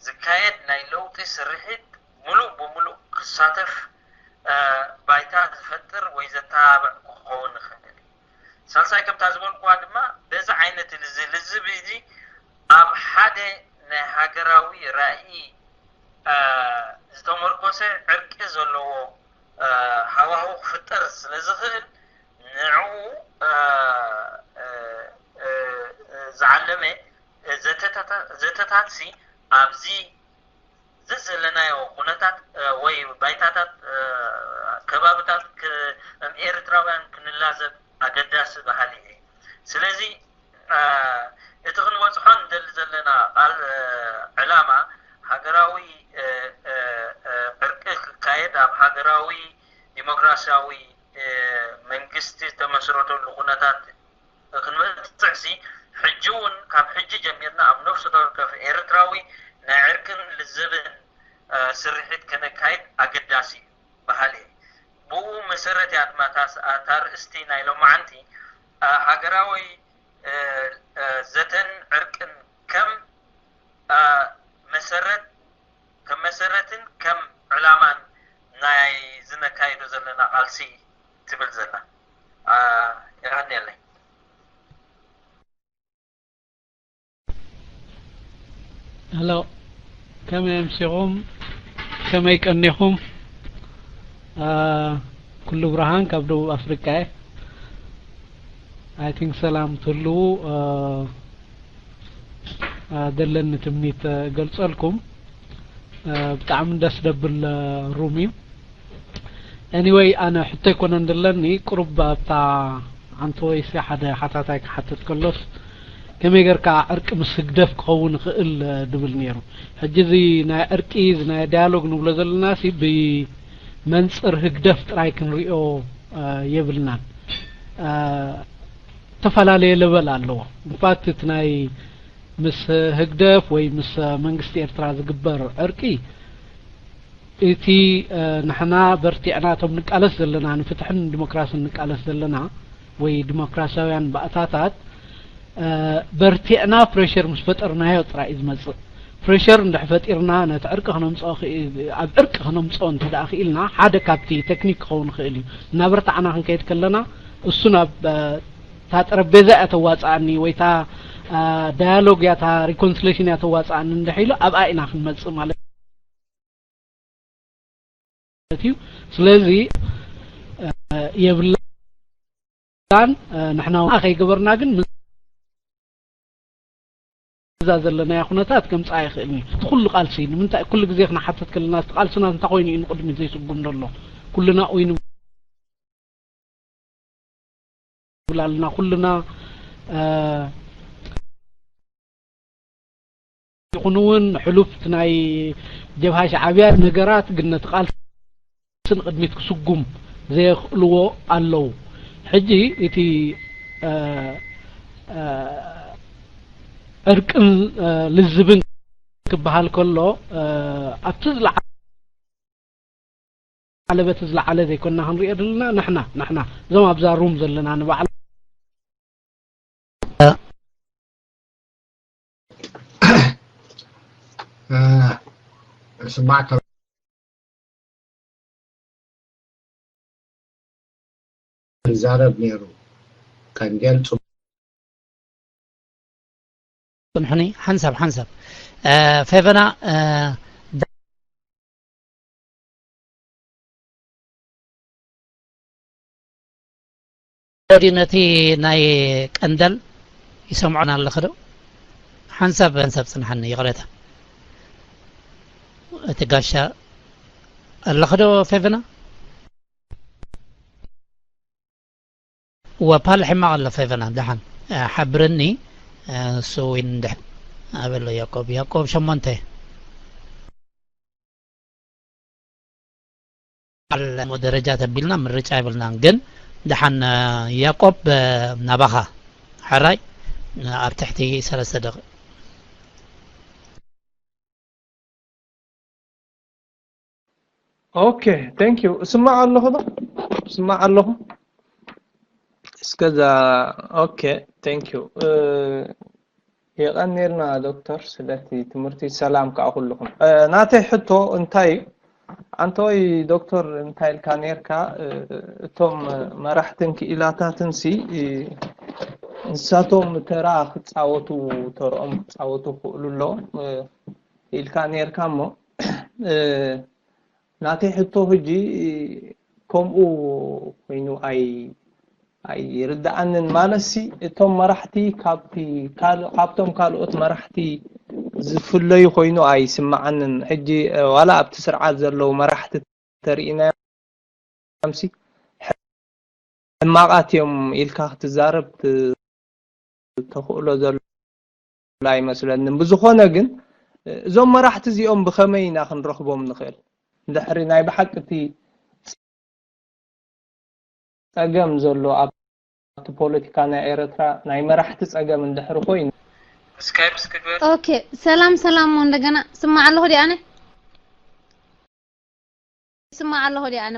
ዝካየድ ናይ ለውጢ ስርሒት ምሉእ ብምሉእ ክሳተፍ ባይታ ዝፈጥር ወይ ዘተባብዕ ክኸውን ይኽእል እዩ። ሳልሳይ፣ ከምታ ዝበልኩዋ ድማ በዚ ዓይነት እዚ ልዝብ እዚ ኣብ ሓደ ናይ ሃገራዊ ራእይ ዝተመርኮሰ ዕርቂ ዘለዎ ሃዋህው ክፍጠር ስለ ዝኽእል ንዕኡ ዝዓለመ ዘተታትሲ ኣብዚ ዘዘለናዮ ኩነታት ወይ ባይታታት ከባብታት ኤርትራውያን ክንላዘብ ኣገዳሲ ባህሊ እዩ። ስለዚ እቲ ክንበጽሖ ንደሊ ዘለና ቃል ዕላማ ሃገራዊ ዕርቂ ክካየድ ኣብ ሃገራዊ ዲሞክራሲያዊ መንግስቲ ዝተመስረተሉ ኩነታት ክንበጽሕሲ ሕጂ እውን ካብ ሕጂ ጀሚርና ኣብ ነፍሲ ወከፍ ኤርትራዊ ናይ ዕርቅን ልዝብን ስርሒት ከነካይድ ኣገዳሲ እዩ በሃሊ እየ። ብኡ መሰረት እያ ድማ እታ ኣርእስቲ ናይ ሎማዓንቲ ሃገራዊ ዘተን ዕርቅን ከም መሰረት ከም መሰረትን ከም ዕላማን ናይ ዝነካይዶ ዘለና ቃልሲ ትብል ዘላ። የቐንየለይ። ሄሎ፣ ከመይ ኣምሲኹም? ከመይ ቀኒኹም? ኩሉ ብርሃን ካብ ደቡብ ኣፍሪቃ እየ። I think ሰላም ትህልዉ ደለኒ ትምኒት ገልጸልኩም። ብጣዕሚ ደስ ደብል ሩም እዩ። Anyway፣ ኣነ ሕቶ ኣይኮነን ደለኒ፣ ቁሩብ ኣብታ ሓንቲ ወይሲ ሓደ ሓታታይ ክሓትት ከሎስ ከመይ ጌርካ ዕርቂ ምስ ህግደፍ ክኸውን ይኽእል ድብል ነይሩ። ሕጂ እዚ ናይ ዕርቂ፣ እዚ ናይ ዳያሎግ ንብሎ ዘለና ሲ ብ መንጽር ህግደፍ ጥራይ ክንሪኦ የብልናን። እተፈላለየ ለበል ኣለዎ። ኢንፋክት እቲ ናይ ምስ ህግደፍ ወይ ምስ መንግስቲ ኤርትራ ዝግበር ዕርቂ፣ እቲ ንሕና በርቲዕና እቶም ንቃለስ ዘለና፣ ንፍትሕን ዲሞክራስን ንቃለስ ዘለና ወይ ዲሞክራሲያውያን ባእታታት፣ በርቲዕና ፕሬሸር ምስ ፈጠርናዮ ጥራይ እዩ ዝመጽእ። ፕሬሸር እንድሕር ፈጢርና ነቲ ዕርቂ ክነምጽኦ ክኢ-፣ ኣብ ዕርቂ ክነምጽኦ እንተ ደኣ ክኢልና፣ ሓደ ካብቲ ቴክኒክ ክኸውን ይኽእል እዩ። እናበርታዕና ክንከይድ ከለና፣ እሱ ናብ እታ ጠረጴዛ እያ ተዋጽኣኒ ወይ እታ ዳያሎግ እያ፣ እታ ሪኮንሲሌሽን እያ ተዋጽኣኒ እንድሕር ኢሉ፣ ኣብኣ ኢና ክንመጽእ ማለት እዩ። ስለዚ የብላን፣ ንሕና ከይገበርና ግን እዛ ዘለናያ ኩነታት ከምጽኣ ይኽእል እዩ። እቲ ኩሉ ቃልሲ ንምንታይ ኩሉ ግዜ ክንሓትት ከለና፣ እቲ ቃልስና እንታይ ኮይኑ እዩ ንቕድሚት ዘይስጉም ዘሎ? ኩልና ኦይ ንብል ኣለና፣ ኩልና ይኹን እውን ሕሉፍ ናይ ጀብሃ ሻዕብያ ነገራት ግን ነቲ ቃልሲ ንቕድሚት ክስጉም ዘየኽእልዎ ኣለዉ። ሕጂ እቲ ዕርቅን ልዝብን ክበሃል ከሎ፣ ኣብቲ ዝለዓለ በቲ ዝለዓለ ዘይኮንና ክንሪኦ ዘለና፣ ንሕና ንሕና እዞም ኣብዛ ሩም ዘለና ንባዕላ ስማዕ፣ ካብ ዝዛረብ ነይሩ ቀንዴል ጽቡቕ። ጽንሑኒ ሓንሳብ ሓንሳብ። ፌቨና፣ ኦዲ ነቲ ናይ ቀንደል ይሰምዖን ኣለኺ ዶ? ሓንሳብ ሓንሳብ ጽንሓኒ፣ ይቕሬታ። እቲ ጋሻ ኣለኺ ዶ ፌቨና? ወፓል ሕማቕ ኣሎ ፌቨና፣ ደሓን ሓብረኒ። እሱ ዊን እንድሕ ኣበሎ ያቆብ፣ ያቆብ ሸሞንተ። ኣለ ደረጃ ተቢልና ምርጫ ይብልናን፣ ግን ደሓን ያቆብ ናባኻ። ሕራይ ኣብ ትሕቲ ሰለስተ ደቂቕ። ኦኬ፣ thank you። እስማዕ ኣለኹ ዶ? እስማዕ ኣለኹ። እስከዛ ኦኬ፣ thank you። የቐንየልና ዶክተር ስለቲ ትምህርቲ። ሰላም ከኣ ኩልኹም። ናተይ ሕቶ እንታይ እዩ? ኣንተወይ ዶክተር እንታይ ኢልካ ነርካ? እቶም መራሕትን ክኢላታትን ሲ ንሳቶም ተራ ክጻወቱ፣ ተርኦም ክጻወቱ ክኽእሉ ኣለዎም ኢልካ ነርካ እሞ፣ ናተይ ሕቶ ሕጂ ከምኡ ኮይኑ ኣይ ኣይርድኣንን። ማለትሲ እቶም መራሕቲ ካብቲ ካልእ፣ ካብቶም ካልኦት መራሕቲ ዝፍለዩ ኮይኑ ኣይስምዓንን። ሕጂ ዋላ ኣብቲ ስርዓት ዘለዉ መራሕቲ ተርኢናዮምሲ ሕማቓት እዮም ኢልካ ክትዛረብ ት-፣ ተኽእሎ ዘሎ ኣይመስለንን። ብዝኾነ ግን እዞም መራሕቲ እዚኦም ብኸመይ ኢና ክንረኽቦም ንኽእል? እንድሕሪ ናይ ብሓቂ እቲ ጸገም ዘሎ ኣብቲ ፖለቲካ ናይ ኤረትራ ናይ መራሕቲ ጸገም እንድሕሪ ኮይኑ፣ ስካይፕ እስኪ ግበር። ኦኬ፣ ሰላም ሰላም፣ እሞ እንደገና ስማዕ ኣለኹ ዲ ኣነ? ስማዕ ኣለኹ ዲ ኣነ?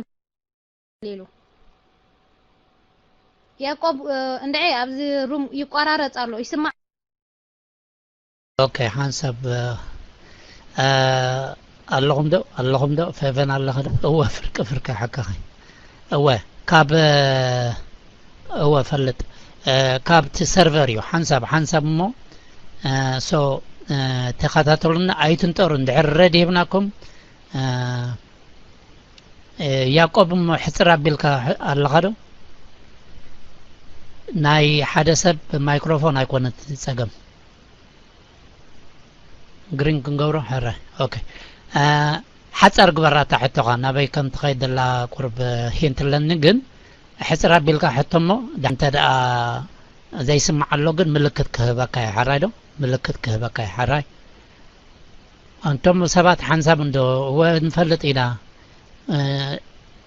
ኢሉ። ያቆብ፣ እ፣ እንድዒ ኣብዚ ሩም ይቆራረጽ ኣሎ፣ ይስማዕ? ኦኬ፣ ሓንሳብ፣ እ፣ ኣለኹም ዶ? ኣለኹም ዶ? ፌቨን ኣለኺ ዶ? እወ፣ ፍርቂ ፍርቂ ሓካኺ። እወ፣ ካብ፣ እ፣ እወ፣ ፈልጥ። እ፣ ካብቲ ሰርቨር እዩ። ሓንሳብ፣ ሓንሳብ እሞ፣ እ፣ ሶ፣ እ፣ ተኸታተሉና፣ ኣይትንጠሩ። እንድሕር ረድ ሂብናኩም፣ እ፣ እ፣ ያቆብ እሞ ሕጽር ኣቢልካ ሕ-፣ ኣለኻ ዶ? ናይ ሓደ ሰብ ማይክሮፎን ኣይኮነት ጸገም። ግሪን ክንገብሮ? ሕረ። ኦኬ። እ፣ ሓጻር ግበራታ ሕቶኻ፣ ናበይ ከም ትኸይድ ዘላ ቁርብ ሂንት ኣለኒ፣ ግን ሕጽር ኣቢልካ ሕቶ እሞ፣ ዳ-፣ እንተ ደኣ ዘይስማዕ ኣሎ ግን ምልክት ክህበካ እዩ፣ ሕራይ ዶ? ምልክት ክህበካ እዩ፣ ሕራይ። ኣንቶም ሰባት ሓንሳብ እንዶ፣ እወ፣ ንፈልጥ ኢና፣ እ፣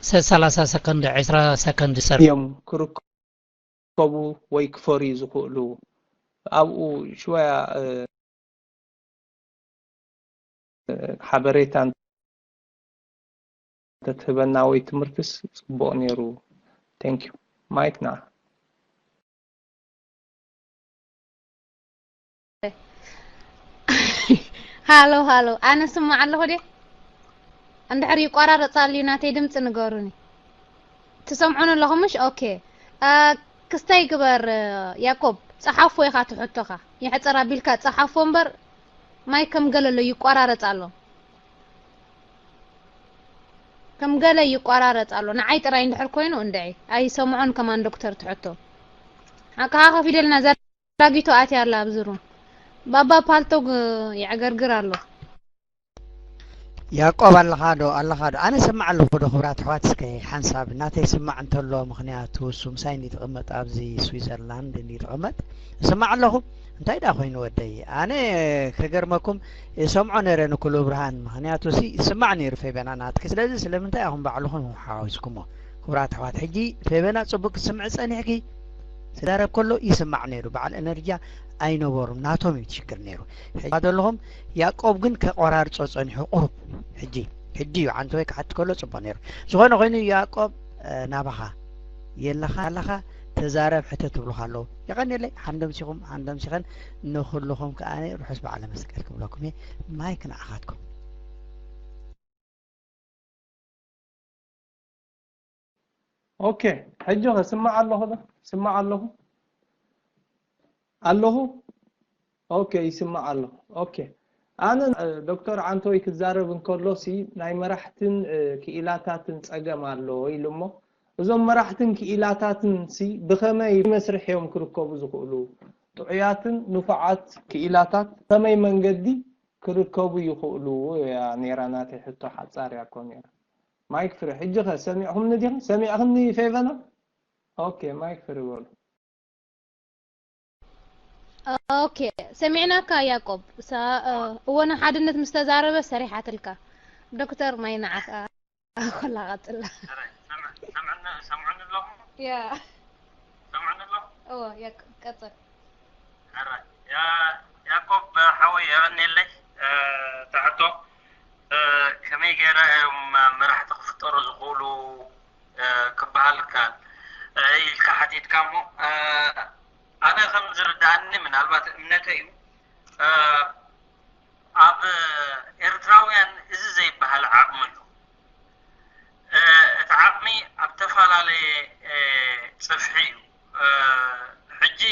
ሰላሳ ሰከንድ፣ ዕስራ ሰከንድ ዝሰርሑ እዮም ክርከቡ ወይ ክፈርዩ ዝኽእሉ። ኣብኡ ሽወያ ሓበሬታ እንተትህበና ወይ ትምህርትስ ጽቡቕ ነይሩ። Thank you. ማይክ ንዓ። ሃሎ ሃሎ፣ ኣነ ስማዕ ኣለኹ ደ? እንድሕር ይቆራረጽ ኣልዩ ናተይ ድምፂ ንገሩኒ። ትሰምዑን ኣለኹም ምሽ? ኦኬ። ክስታይ ግበር። ያኮብ፣ ጸሓፎ ኢኻ ትሕቶኻ። ይሕጽር ኣቢልካ ጸሓፎ እምበር፣ ማይ ከም ገለሎ ይቆራረጽ ኣሎ። ከም ገለ ይቆራረጽ ኣሎ። ንዓይ ጥራይ እንድሕር ኮይኑ እንድዒ ኣይሰምዖን። ከማን ዶክተር ትሕቶ ሓቃኻ ከፊደልና ዘራጊቶ ኣትያ ኣላ ኣብዚ ሩም። ባባ ፓልቶግ ይዕገርግር ኣሎ። ያቆብ ኣለኻ ዶ ኣለኻ ዶ? ኣነ ሰማዕ ኣለኹ ዶ? ክብራት ኣሕዋት፣ እስከ ሓንሳብ እናተይ ስማዕ እንተሎ፣ ምኽንያቱ እሱ ምሳይ እንዲ ትቕመጥ፣ ኣብዚ ስዊዘርላንድ እንዲ ትቕመጥ፣ እሰማዕ ኣለኹ። እንታይ ደኣ ኮይኑ ወደይ? ኣነ ከገርመኩም እሰምዖ ነይረ ንኩሉ ብርሃን፣ ምኽንያቱ ሲ ይስማዕ ነይሩ ፌበና ናትኪ። ስለዚ ስለምንታይ ኣኹም ባዕልኹም ሓዋዊስኩሞ? ክብራት ኣሕዋት፣ ሕጂ ፌበና ጽቡቅ ክትስምዒ ጸኒሕኪ? ትዛረብ ከሎ ይስማዕ ነይሩ፣ በዓል ኤነርጂያ ኣይነበሩም፣ ናቶም እዩ ሽግር ነይሩ። ሕጂ ዘለኹም ያቆብ ግን ከቆራርጾ ጸኒሑ ቁሩብ። ሕጂ ሕጂ እዩ ዓንተወይ ክሓት ከሎ ጽቡቅ ነይሩ። ዝኾነ ኮይኑ ያቆብ ናባኻ የለኻ ኣለኻ ተዛረብ ሕተት ትብሉኻ ኣለዉ። የቐንየለይ ሓንደምሲኹም ሓንደምሲኸን ንኹልኹም ከኣ ርሑስ በዓለ መስቀል ክብለኩም እየ። ማይክ ንዓኻትኩም። ኦኬ ሕጂ ከ ስማዕ ኣለኹ ዶ? ስማዕ ኣለኹ ኣለኹ። ኦኬ ይስማዕ ኣለኹ። ኦኬ ኣነ ዶክተር ዓንቶይ ክዛረብ እንከሎ ሲ ናይ መራሕትን ክኢላታትን ጸገም ኣሎ ኢሉ እሞ እዞም መራሕትን ክኢላታትን ሲ ብኸመይ መስርሕ እዮም ክርከቡ ዝኽእሉ? ጥዑያትን ንፉዓት ክኢላታት ከመይ መንገዲ ክርከቡ ይኽእሉ እያ ነይራ ናተይ ሕቶ ሓጻር እያ እኮ ነይራ። ማይክ ፍሪ ሕጂ ኸ ሰሚዕኹምኒ ዲኹም? ሰሚዕኽኒ ፌቨና? ኦኬ ማይክ ፍሪ በሉ። ኦኬ ሰሚዕናካ ያቆብ። እወ ንሓድነት ምስ ተዛረበ ሰሪሓትልካ። ዶክተር ማይ ንዓኻ። ኮላ ቀጽላ። ሰምዑኒ ኣለኹም? ያ ሰምዑኒ ኣለኹም? እወ ቀጽል። ሕራይ ያኮብ ሓወይ የቐንየለይ እታ ሕቶ። ከመይ ገይረ እዮም መራሕቲ ክፍጠሩ ዝኽእሉ ክበሃል ይከኣል ኢልካ ሓቲትካ እሞ ኣነ ከም ዝርድኣኒ ምናልባት እምነተይ እዩ ኣብ ኤርትራውያን እዚ ዘይበሃል ዓቕሚ ኣሎ። እቲ ዓቕሚ ኣብ ተፈላለየ ጽፍሒ እዩ። ሕጂ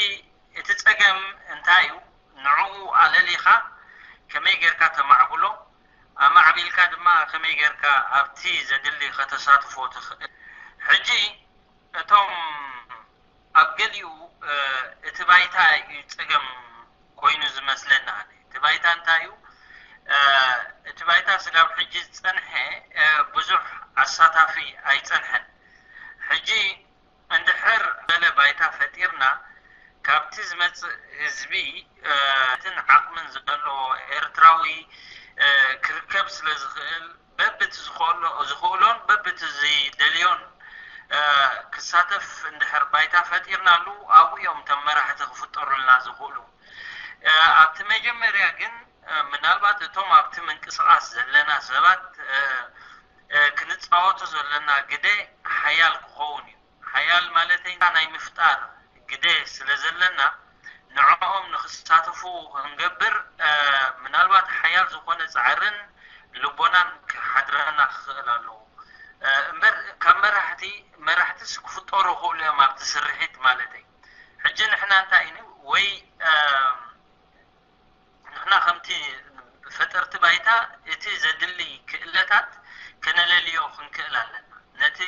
እቲ ጸገም እንታይ እዩ? ንዕኡ ኣለሊኻ ከመይ ጌርካ ተማዕብሎ፣ ኣማዕቢልካ ድማ ከመይ ጌርካ ኣብቲ ዘድሊ ከተሳትፎ ትኽእል። ሕጂ እቶም ኣብ ገሊኡ እቲ ባይታ እዩ ጸገም ኮይኑ ዝመስለኒ ኣነ። እቲ ባይታ እንታይ እዩ? እቲ ባይታ ስጋብ ሕጂ ዝጸንሐ ብዙሕ ኣሳታፊ ኣይጸንሐን። ሕጂ እንድሕር ገለ ባይታ ፈጢርና ካብቲ ዝመጽእ ህዝቢ እትን ዓቕምን ዘለዎ ኤርትራዊ ክርከብ ስለ ዝኽእል በብቲ ዝኽእሎን በብቲ ዝደልዮን ክሳተፍ እንድሕር ባይታ ፈጢርናሉ ኣብኡ እዮም እቶም መራሕቲ ክፍጠሩልና ዝኽእሉ። ኣብቲ መጀመርያ ግን ምናልባት እቶም ኣብቲ ምንቅስቓስ ዘለና ሰባት ክንፃወቶ ዘለና ግደ ሓያል ክኸውን እዩ። ሓያል ማለተይ ናይ ምፍጣር ግደ ስለ ዘለና ንዕኦም ንክሳተፉ ክንገብር ምናልባት ሓያል ዝኾነ ፃዕርን ልቦናን ክሓድረና ክኽእል ኣለዎ። እምበር ካብ መራሕቲ መራሕትስ ክፍጠሩ ይኽእሉ እዮም ኣብቲ ስርሒት ማለተይ። ሕጂ ንሕና እንታይ ወይ ንሕና ከምቲ ፈጠርቲ ባይታ እቲ ዘድሊ ክእለታት ከነለልዮ ክንክእል ኣለና። ነቲ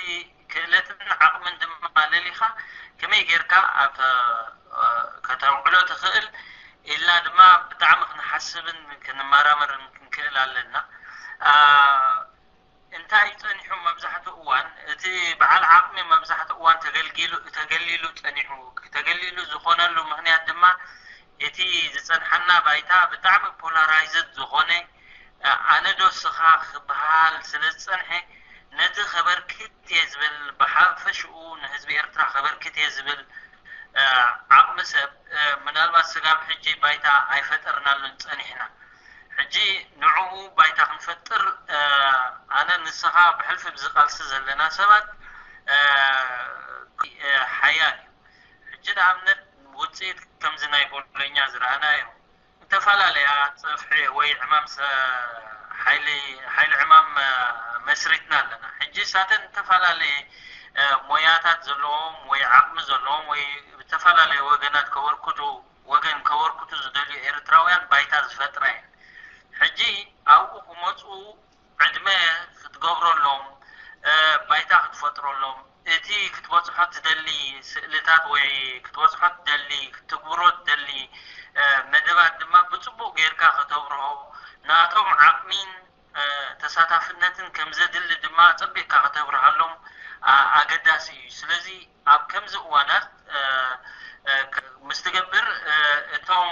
ክእለትን ዓቕምን ድማ ለሊኻ ከመይ ጌርካ ኣብ ከተውዕሎ ትኽእል ኢልና ድማ ብጣዕሚ ክንሓስብን ክንመራመርን ክንክእል ኣለና። እንታይ ጸኒሑ መብዛሕትኡ እዋን እቲ በዓል ዓቕሚ መብዛሕትኡ እዋን ተገልጊሉ ተገሊሉ ጸኒሑ ተገሊሉ ዝኾነሉ ምኽንያት ድማ እቲ ዝጸንሓና ባይታ ብጣዕሚ ፖላራይዝድ ዝኾነ ኣነ ዶ ስኻ ክበሃል ስለ ዝጸንሐ ነቲ ከበርክት እየ ዝብል፣ ብሓፈሽኡ ንህዝቢ ኤርትራ ከበርክት እየ ዝብል ዓቕሚ ሰብ ምናልባት ስጋብ ሕጂ ባይታ ኣይፈጠርናሉን ጸኒሕና። ሕጂ ንዕኡ ባይታ ክንፈጥር ኣነ ንስኻ ብሕልፊ ብዚ ቃልሲ ዘለና ሰባት ሓያል እዩ። ሕጂ ንኣብነት ውፅኢት ከምዚ ናይ ቦሎኛ ዝረኣናዮ ዝተፈላለያ ጽፍሒ ወይ ዕማም ሓይሊ ዕማም መስሪትና ኣለና። ሕጂ እሳተን ዝተፈላለየ ሞያታት ዘለዎም ወይ ዓቕሚ ዘለዎም ወይ ዝተፈላለየ ወገናት ከበርክቱ ወገን ከበርክቱ ዝደልዩ ኤርትራውያን ባይታ ዝፈጥራ እየን። ሕጂ ኣብኡ ክመፁ ዕድመ ክትገብረሎም፣ ባይታ ክትፈጥረሎም፣ እቲ ክትበፅሖ ትደሊ ስእልታት ወይ ክትበፅሖ ትደሊ ክትግብሮ ትደሊ መደባት ድማ ብፅቡቕ ጌርካ ከተብርሆ፣ ናቶም ዓቕሚን ተሳታፍነትን ከም ዘድሊ ድማ ኣፀቢቕካ ከተብርሃሎም ኣገዳሲ እዩ። ስለዚ ኣብ ከምዚ እዋናት ምስ ትገብር እቶም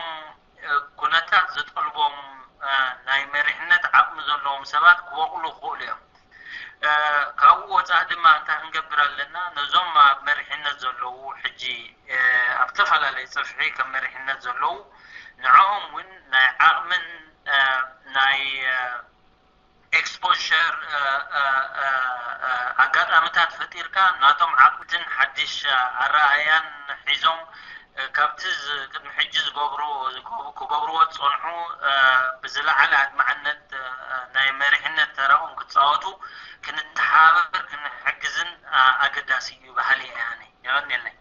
ኩነታት ዝጠልቦም ናይ መሪሕነት ዓቕሚ ዘለዎም ሰባት ክበቑሉ ክኽእሉ እዮም። ካብኡ ወፃኢ ድማ እንታይ ክንገብር ኣለና? ነዞም ኣብ መሪሕነት ዘለዉ ሕጂ ኣብ ዝተፈላለየ ፅፍሒ ከም መሪሕነት ዘለዉ ንዕኦም እውን ናይ ዓቕምን ናይ ኤክስፖሸር ኣጋጣሚታት ፈጢርካ ናቶም ዓቕምትን ሓድሽ ኣረኣያን ሒዞም ካብቲ ቅድሚ ሕጂ ዝገብሩ ክገብርዎ ዝፀንሑ ብዝለዓለ ኣድማዕነት ናይ መሪሕነት ተራኦም ክፃወቱ ክንተሓባበር ክንሕግዝን ኣገዳሲ እዩ በሃሊ እየ ኣነ። የቐንየለይ።